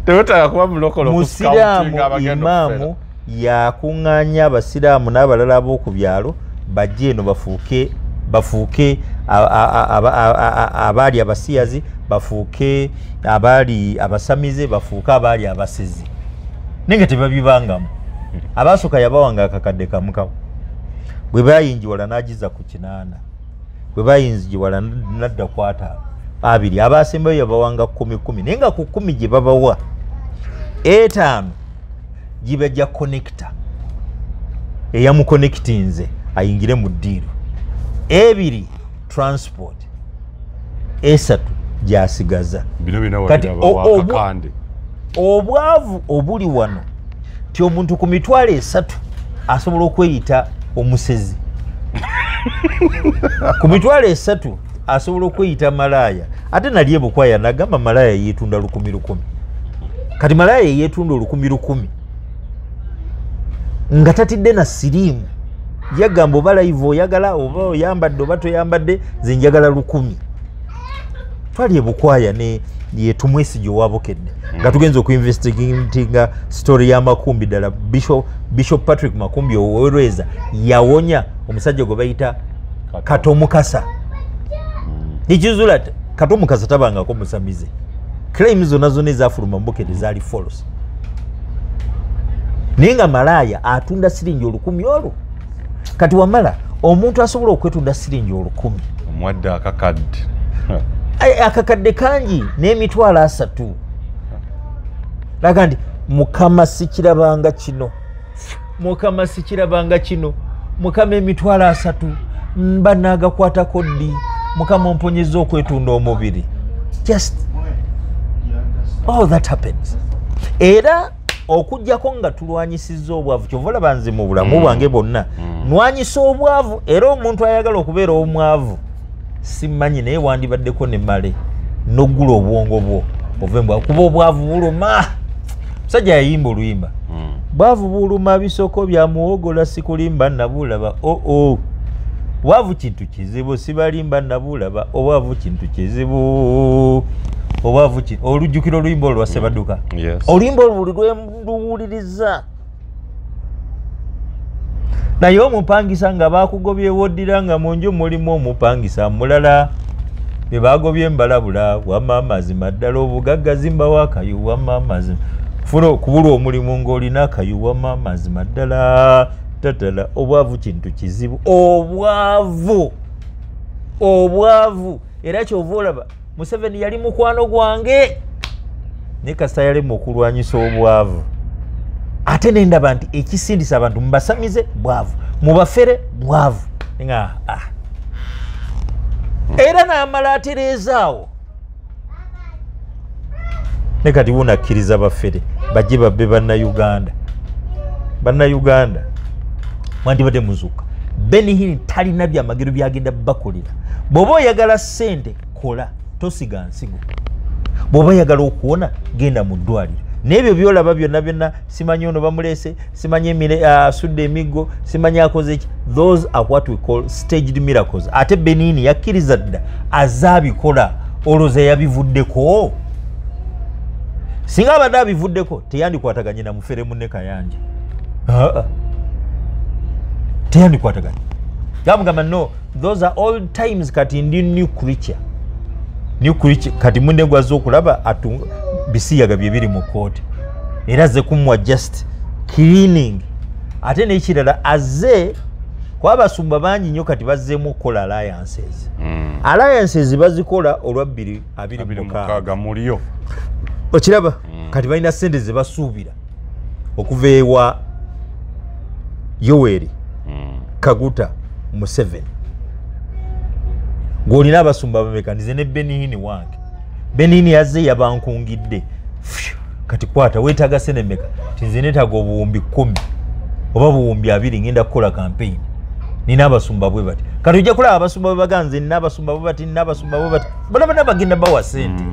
Tewetaaga kuba mulokole Musiraamu imaamu Yakuŋŋaanya abasiraamu n'abalala ab'oku byalo bajje eno bafuuke abaali abasiyazi, bafuuke abaali abasamize, bafuuke abaali abasezi, naye nga tebabibangamu. Abasooka yabawanga akakadde kamu kamu, bwe bayingiwala n'agiza ku 8, bwe bayingiwala nadda ku 5, 2, abasembayo yabawanga 10 10, naye nga ku 10 gye babawa 5 giba gya connector eyamuconnectinze ayingire mu ddiiro, 2 transport, 3 gyasigaza. Kati obwavu obuli wano ti omuntu ku 300,000 asobola okweyita omusezi, ku 300,000 asobola okweyita malaaya. Ate nali ebukwaya nagamba malaaya yeetunda 1,000 1,000. Kati malaaya yeetunda 1,000 1,000 nga tatidde na siriimu, yagamba oba live oyagala oba oyambadde oba toyambadde, nze njagala 1,000. Twali ebukwaya ne yetumwesige owabukedde nga tugenza okuinvestigatinga story ya Makumbi. Ddala Bishop Patrick Makumbi owerweza yawonya omusajja gwe bayita Katomukasa. Nikizula Katomukasa tabangako musamize, claims zonna zonna ezafuluma Bukedde zaali false, naye nga malaaya atunda siringi 1,000 olwo. Kati wamala omuntu asobola okwetunda siringi 1,000 omwadde akakadde akakadde kangi n'300,000. Laga nti Mukama sikirabanga kino, Mukama sikirabanga kino, Mukama 300,000 mba naagakwatako ddi, Mukama omponyeza okwetunda omubiri. Just all that happens. Era okujjako nga tulwanyisizza obwavu, kyova olaba nze mu bulamu bwange bwonna nwanyisa obwavu. Era omuntu ayagala okubeera omwavu simanyi, naye wandibaddeko ne male n'oggula obwongo bwo ove mbwa, kuba obwavu buluma. Musajja yayimba oluyimba, bwavu buluma bisoko bya muwogola, sikulimba nabulaba oo. Bwavu kintu kizibu, sibalimba nabulaba, obwavu kintu kizibu, obwavu kintu. Olujjukira oluyimba olwo lwa Ssebadduka? Oluyimba olwo buli lwe nduwuliriza, naye omupangisa nga bakugobye woddira nga mu nju mulimu omupangisa mulala, be bagobye mbalabula, wamma amazima ddala obugagga zimbawo akayu, wamma amazima funa okubulwa omulimu ng'olina akayu, wamma amazima ddala tatala. Obwavu kintu kizibu, obwavu obwavu. Era kyova olaba Museveni yali mukwano gwange, naye kasita yalema okulwanyisa obwavu. Ate nendaba nti ekisindisa abantu mubasamize bwavu, mubafere bwavu, nga era n'amala atereezaawo. Ne kati wunakkiriza bafere bajje babbe Bannayuganda. Bannayuganda mwandibadde muzuuka. Benny Hinn talina byamagero byagenda bakolera. Bw'oba oyagala ssente kola, tosiga nsigo. Bw'oba oyagala okuwona genda mu ddwaliro. N'ebyo byolaba byonna byonna, simanyi ono bamuleese, simanyi asudde emiggo, simanyi akoze ki, those are what we call staged miracles. Ate Benny Hinn yakkiriza dda azaabikola, olowooza yabivuddeko. Singa abadde abivuddeko teyandikwataganye na mufere munne Kayanja, teyandikwataganye. Yamugamba no, those are old times, kati ndi new creature, new creature. Kati munne gwazze okulaba bisiyaga bye biri mu kooti, era azze kumuwa just cleaning. Ate n'ekirala azze kuba abasumba bangi nnyo kati bazzeemu okukola alliances. Alliances bazikola olwa 2026 muliyo okiraba. Kati balina ssente ze basuubira okuva ewa Yoweri Kaguta Museveni. Ng'olina abasumba bameka? Nze ne Benny Hinn wange. Benny Hinn yazze yabankungidde, kati kwata weetaaga ssente mmeka? Ti nze neetaaga obuwumbi 10 oba buwumbi 20, ngenda kukola campaign, nina abasumba bwe bati. Kati ojja kulaba abasumba bwe baga nze nina abasumba bwe bati, nina abasumba bwe bati, bonna bonna bagenda bawa ssente.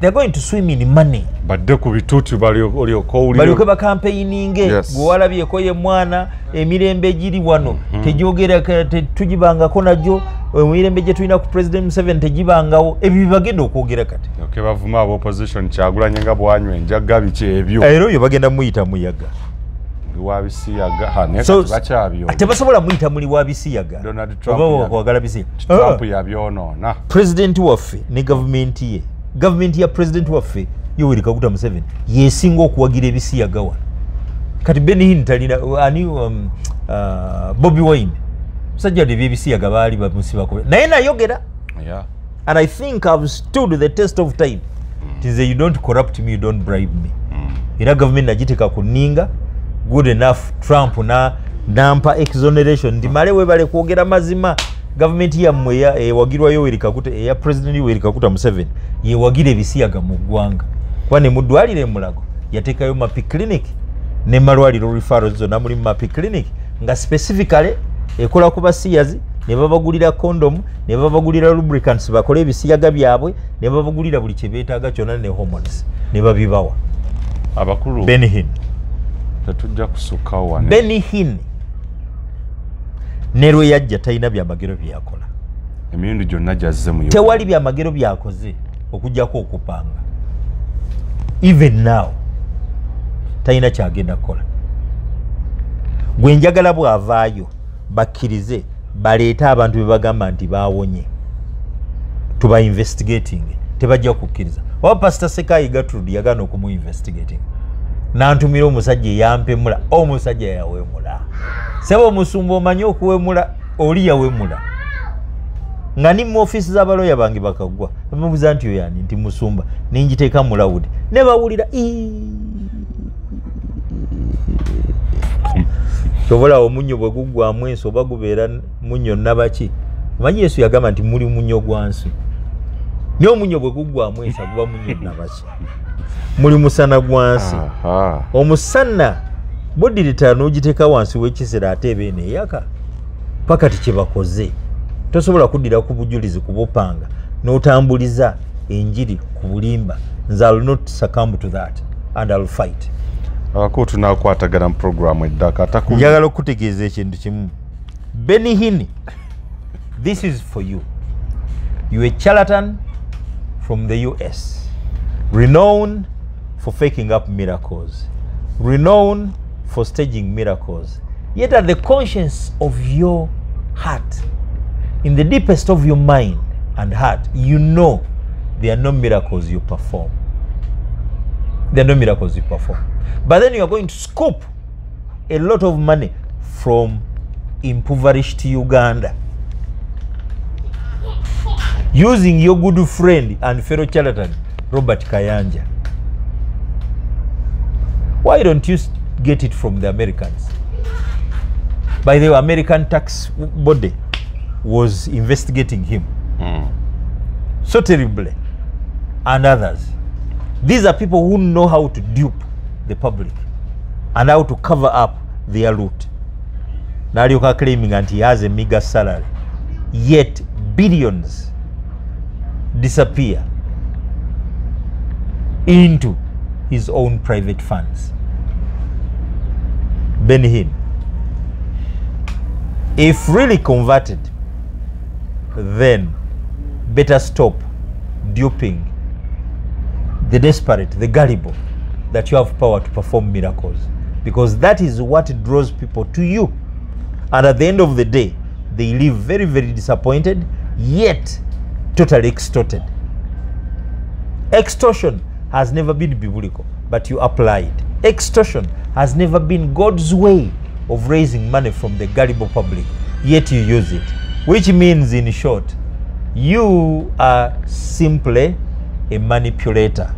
They are going to swim in money. Badde ku bituuti balyoke bakampeininge. Gwe walabyeko ye mwana, emirembe egiri wano tegyogera, tetugibangako nagyo, emirembe gye tulina ku President Museveni tegibangawo. Ebyo bagenda okwogera kati. Okay, bavuma aba opposition, Kyagulanyi nga bwanywa enjaga biki ebyo. Era oyo bagenda muyita muyaga. Tebasobola muyita muli wa bisiyaga oba kwagala bisiyaga. Trump yabyonoona. President waffe ne gavumenti ye, gavumenti ya president waffe Yoweri Kaguta Museveni yesinga okuwagira ebisiyaga wano. Kati Benny Hinn talina ani, Bobi Wine musajja ebyebisiyaga baali bamusibako naye nayogera. And I think I've stood the test of time. Nti you don't corrupt me, you don't bribe me. Era gavumenti nagiteeka ku nninga. Good enough Trump na nampa exoneration nti male webale kwogera mazima, gavumenti yammwe ewagirwa Yoweri Kaguta, eya president Yoweri Kaguta Museveni yewagira ebisiyaga mu ggwanga, kuba ne mu ddwaliro e Mulago yateekayo Mapi Clinic ne malwaliro referrals zonna muli Mapi Clinic nga specifically ekola ku basiyazi, ne babagulira condom, ne babagulira lubricants bakole ebisiyaga byabwe, ne babagulira buli kye beetaaga kyonna ne hormones ne babibawa. Abakulu Benny Hinn tetujja kusukkawo wano. Benny Hinn ne lwe yajja talina byamagero byeyakola. Emirundi gyonna gyazze mu Uganda tewali byamagero byakoze okuggyako okupanga. Even now talina kyagenda kukola. Gwe njagala bw'avaayo bakkirize baleete abantu be bagamba nti baawonye tuba investigating, tebajja kukkiriza. Oba Pastor Sekayi Gertrude yagaana okumu investigating, nantumira omusajja eyampemula, omusajja yawemula. Sebo omusumba omanyi okuwemula, oli yawemula. Nga ni mu ofiisi z'abaloya bange bakagwa, bamubuuza nti oyo ani, nti musumba, nengiteeka mu lawudi ne bawulira. Kyobola omunnyo bwe guggwamu ensi oba gubeera munnyo nabaki. Omanyi Yesu yagamba nti muli munnyo gwa nsi, naye omunnyo bwe guggwamu ensi guba munnyo nabaki. Muli musana gwa nsi. Omusana bw'oddirita n'ogiteeka wansi w'ekisera ate eba eno eyaka paka ti kye bakoze. Tosobola kuddira ku bujulizi kubupanga n'otambuliza enjiri ku bulimba. Nze I'll not succumb to that and I'll fight. Abakulu tunakwatagana mu programu eddaka. Njagala okutegeeza ekintu kimu. Benny Hinn, this is for you. You a charlatan from the US, renowned for faking up miracles, renowned for staging miracles, yet at the conscience of your heart, in the deepest of your mind and heart, you know there are no miracles you perform. There are no miracles you perform. But then you are going to scoop a lot of money from impoverished Uganda, using your good friend and fellow charlatan, Robert Kayanja. Why don't you get it from the Americans? By the way, American tax body was investigating him so terribly, and others. These are people who know how to dupe the public and how to cover up their loot. Nalyoka claiming and he has a meager salary, yet billions disappear into his own private funds. Benny Hinn, if really converted, then better stop duping the desperate, the gullible, that you have power to perform miracles, because that is what draws people to you. And at the end of the day, they live very, very disappointed, yet totally extorted. Extortion has never been biblical, but you apply it. Extortion has never been God's way of raising money from the gullible public, yet you use it. Which means, in short, you are simply a manipulator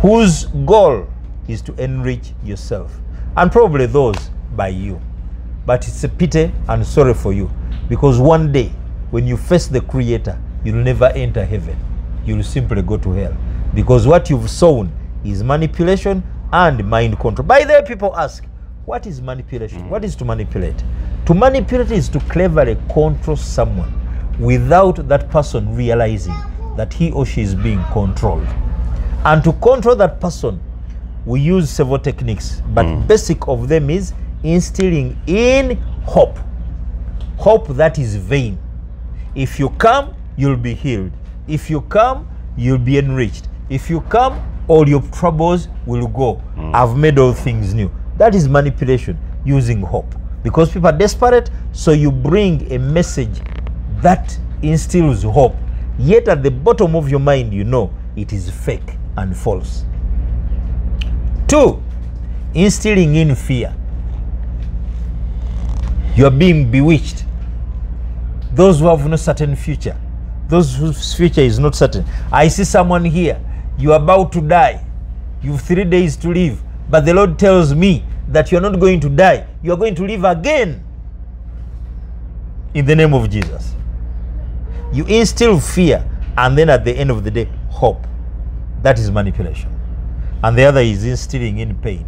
whose goal is to enrich yourself and probably those by you. But it's a pity and sorry for you, because one day when you face the Creator, you'll never enter heaven. You'll simply go to hell, because what you've sown is manipulation and mind control. By the way, people ask, what is manipulation? What is to manipulate? To manipulate is to cleverly control someone without that person realizing that he or she is being controlled. And to control that person, we use several techniques, but basic of them is instilling in hope. Hope that is vain. If you come, you'll be healed. If you come, you'll be enriched. If you come, All your troubles will go. I've made all things new. That is manipulation using hope. Because people are desperate, so you bring a message that instills hope. Yet at the bottom of your mind, you know it is fake and false. 2, instilling in fear. You are being bewitched. Those who have no certain future, those whose future is not certain. I see someone here, you are about to die. You have 3 days to live. But the Lord tells me that you're not going to die. You are going to live again. In the name of Jesus. You instill fear, and then at the end of the day, hope. That is manipulation. And the other is instilling in pain.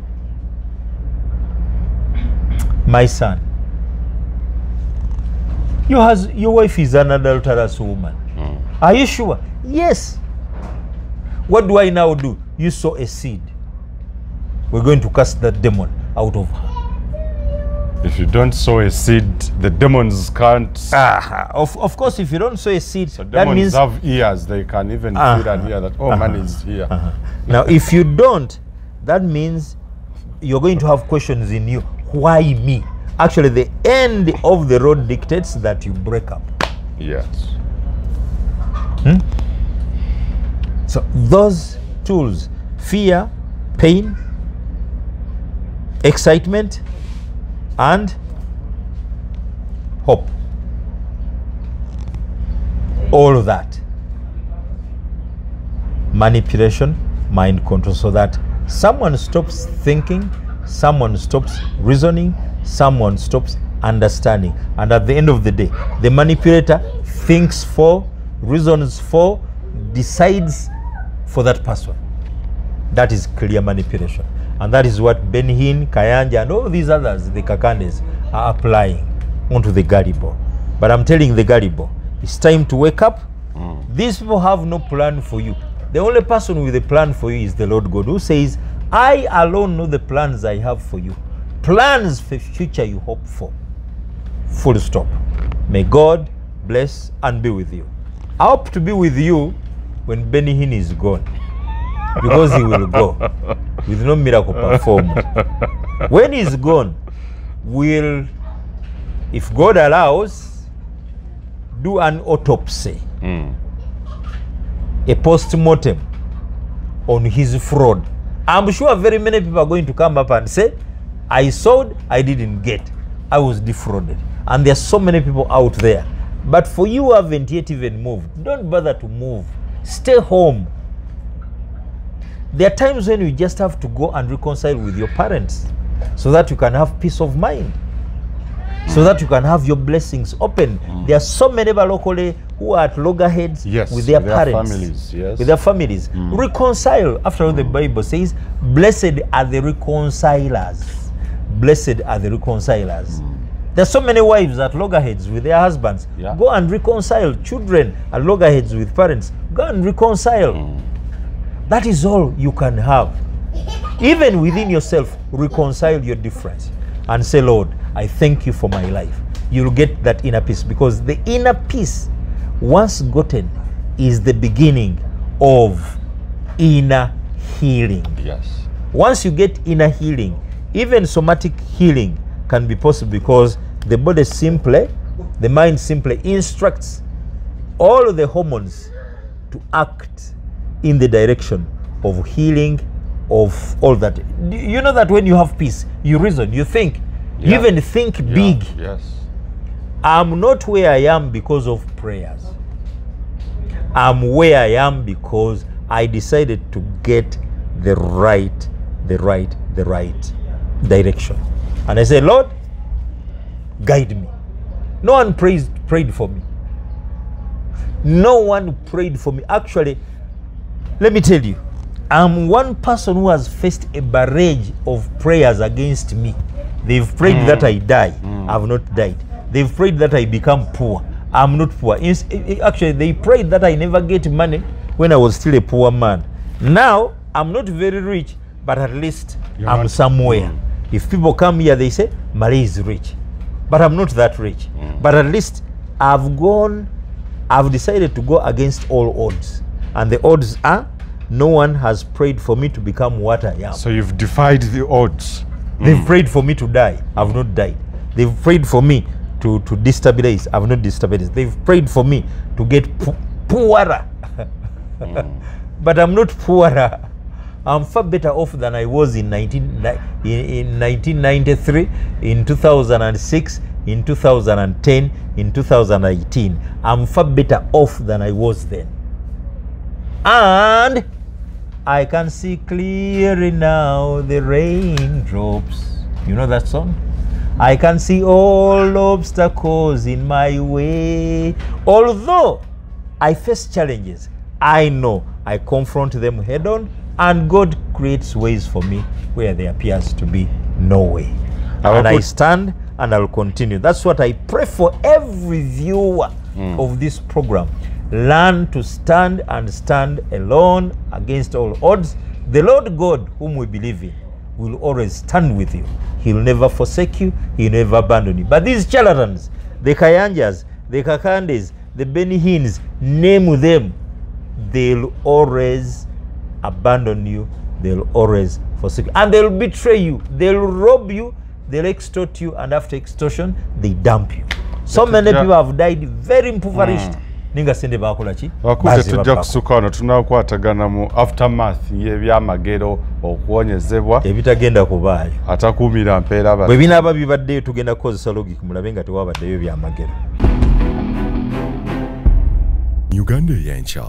My son, your wife is an adulterous woman. Are you sure? Yes. What do I now do? You sow a seed. We're going to cast that demon out of her. If you don't sow a seed, the demons can't. Of course, if you don't sow a seed, so that demons means have ears. They can even feel and hear that, oh, man is here. Now, if you don't, that means you're going to have questions in you. Why me? Actually, the end of the road dictates that you break up. Yes. So those tools, fear, pain, excitement, and hope. All of that. Manipulation, mind control, so that someone stops thinking, someone stops reasoning, someone stops understanding. And at the end of the day, the manipulator thinks for, reasons for, decides for that person. That is clear manipulation. And that is what Benny Hinn, Kayanja, and all these others, the Kakandes, are applying onto the gullible. But I'm telling the gullible, it's time to wake up. These people have no plan for you. The only person with a plan for you is the Lord God, who says, I alone know the plans I have for you. Plans for future you hope for. Full stop. May God bless and be with you. I hope to be with you when Benny Hinn is gone. Because he will go with no miracle performed. When he's gone, we'll, if God allows, do an autopsy, a post-mortem on his fraud. I'm sure very many people are going to come up and say, I sold, I didn't get, I was defrauded. And there are so many people out there. But for you who haven't yet even moved, don't bother to move. Stay home. There are times when you just have to go and reconcile with your parents so that you can have peace of mind, so that you can have your blessings open. There are so many balokole who are at loggerheads with their parents, families, with their families. Reconcile. After all, the Bible says, blessed are the reconcilers. Blessed are the reconcilers. There are so many wives at loggerheads with their husbands. Go and reconcile. Children at loggerheads with parents. Go and reconcile. That is all you can have. Even within yourself, reconcile your difference and say, Lord, I thank you for my life. You'll get that inner peace, because the inner peace, once gotten, is the beginning of inner healing. Yes. Once you get inner healing, even somatic healing can be possible, because the body simply, the mind simply instructs all of the hormones to act in the direction of healing, of all that. You know that when you have peace, you reason, you think, you even think big. Yes. I'm not where I am because of prayers. I'm where I am because I decided to get the right direction. And I say, Lord, guide me. No one prayed for me. No one prayed for me. Actually, let me tell you, I'm one person who has faced a barrage of prayers against me. They've prayed that I die. I've not died. They've prayed that I become poor. I'm not poor. Actually, they prayed that I never get money when I was still a poor man. Now, I'm not very rich, but at least I'm somewhere. If people come here, they say, Male is rich. But I'm not that rich. But at least I've decided to go against all odds. And the odds are No one has prayed for me to become what I am. So you've defied the odds. They've prayed for me to die. I've not died. They've prayed for me to destabilize. I've not destabilized. They've prayed for me to get poorer. But I'm not poorer. I'm far better off than I was in 1993, in 2006, in 2010, in 2018. I'm far better off than I was then. And I can see clearly now the raindrops. You know that song? I can see all obstacles in my way. Although I face challenges, I know I confront them head on, and God creates ways for me where there appears to be no way. And I stand and I'll continue. That's what I pray for every viewer of this program. Learn to stand and stand alone against all odds. The Lord God, whom we believe in, will always stand with you. He'll never forsake you. He'll never abandon you. But these charlatans, the Kayanjas, the Kakandes, the Benny Hinns, name them, they'll always abandon you. They'll always forsake you. And they'll betray you. They'll rob you. They'll extort you. And after extortion, they dump you. So many people have died very impoverished. Ninga sende bakola ki? Bakuze tujja kusuka wano tunakwatagana mu aftermath y'ebyamagero okuwonyezebwa ebitagenda kubaayo. Atakuumira mpeera bwe binaaba bibaddeyo tugenda kukozesa logic mulabe nga tewabaddeyo byamagero. Uganda Eyenkya.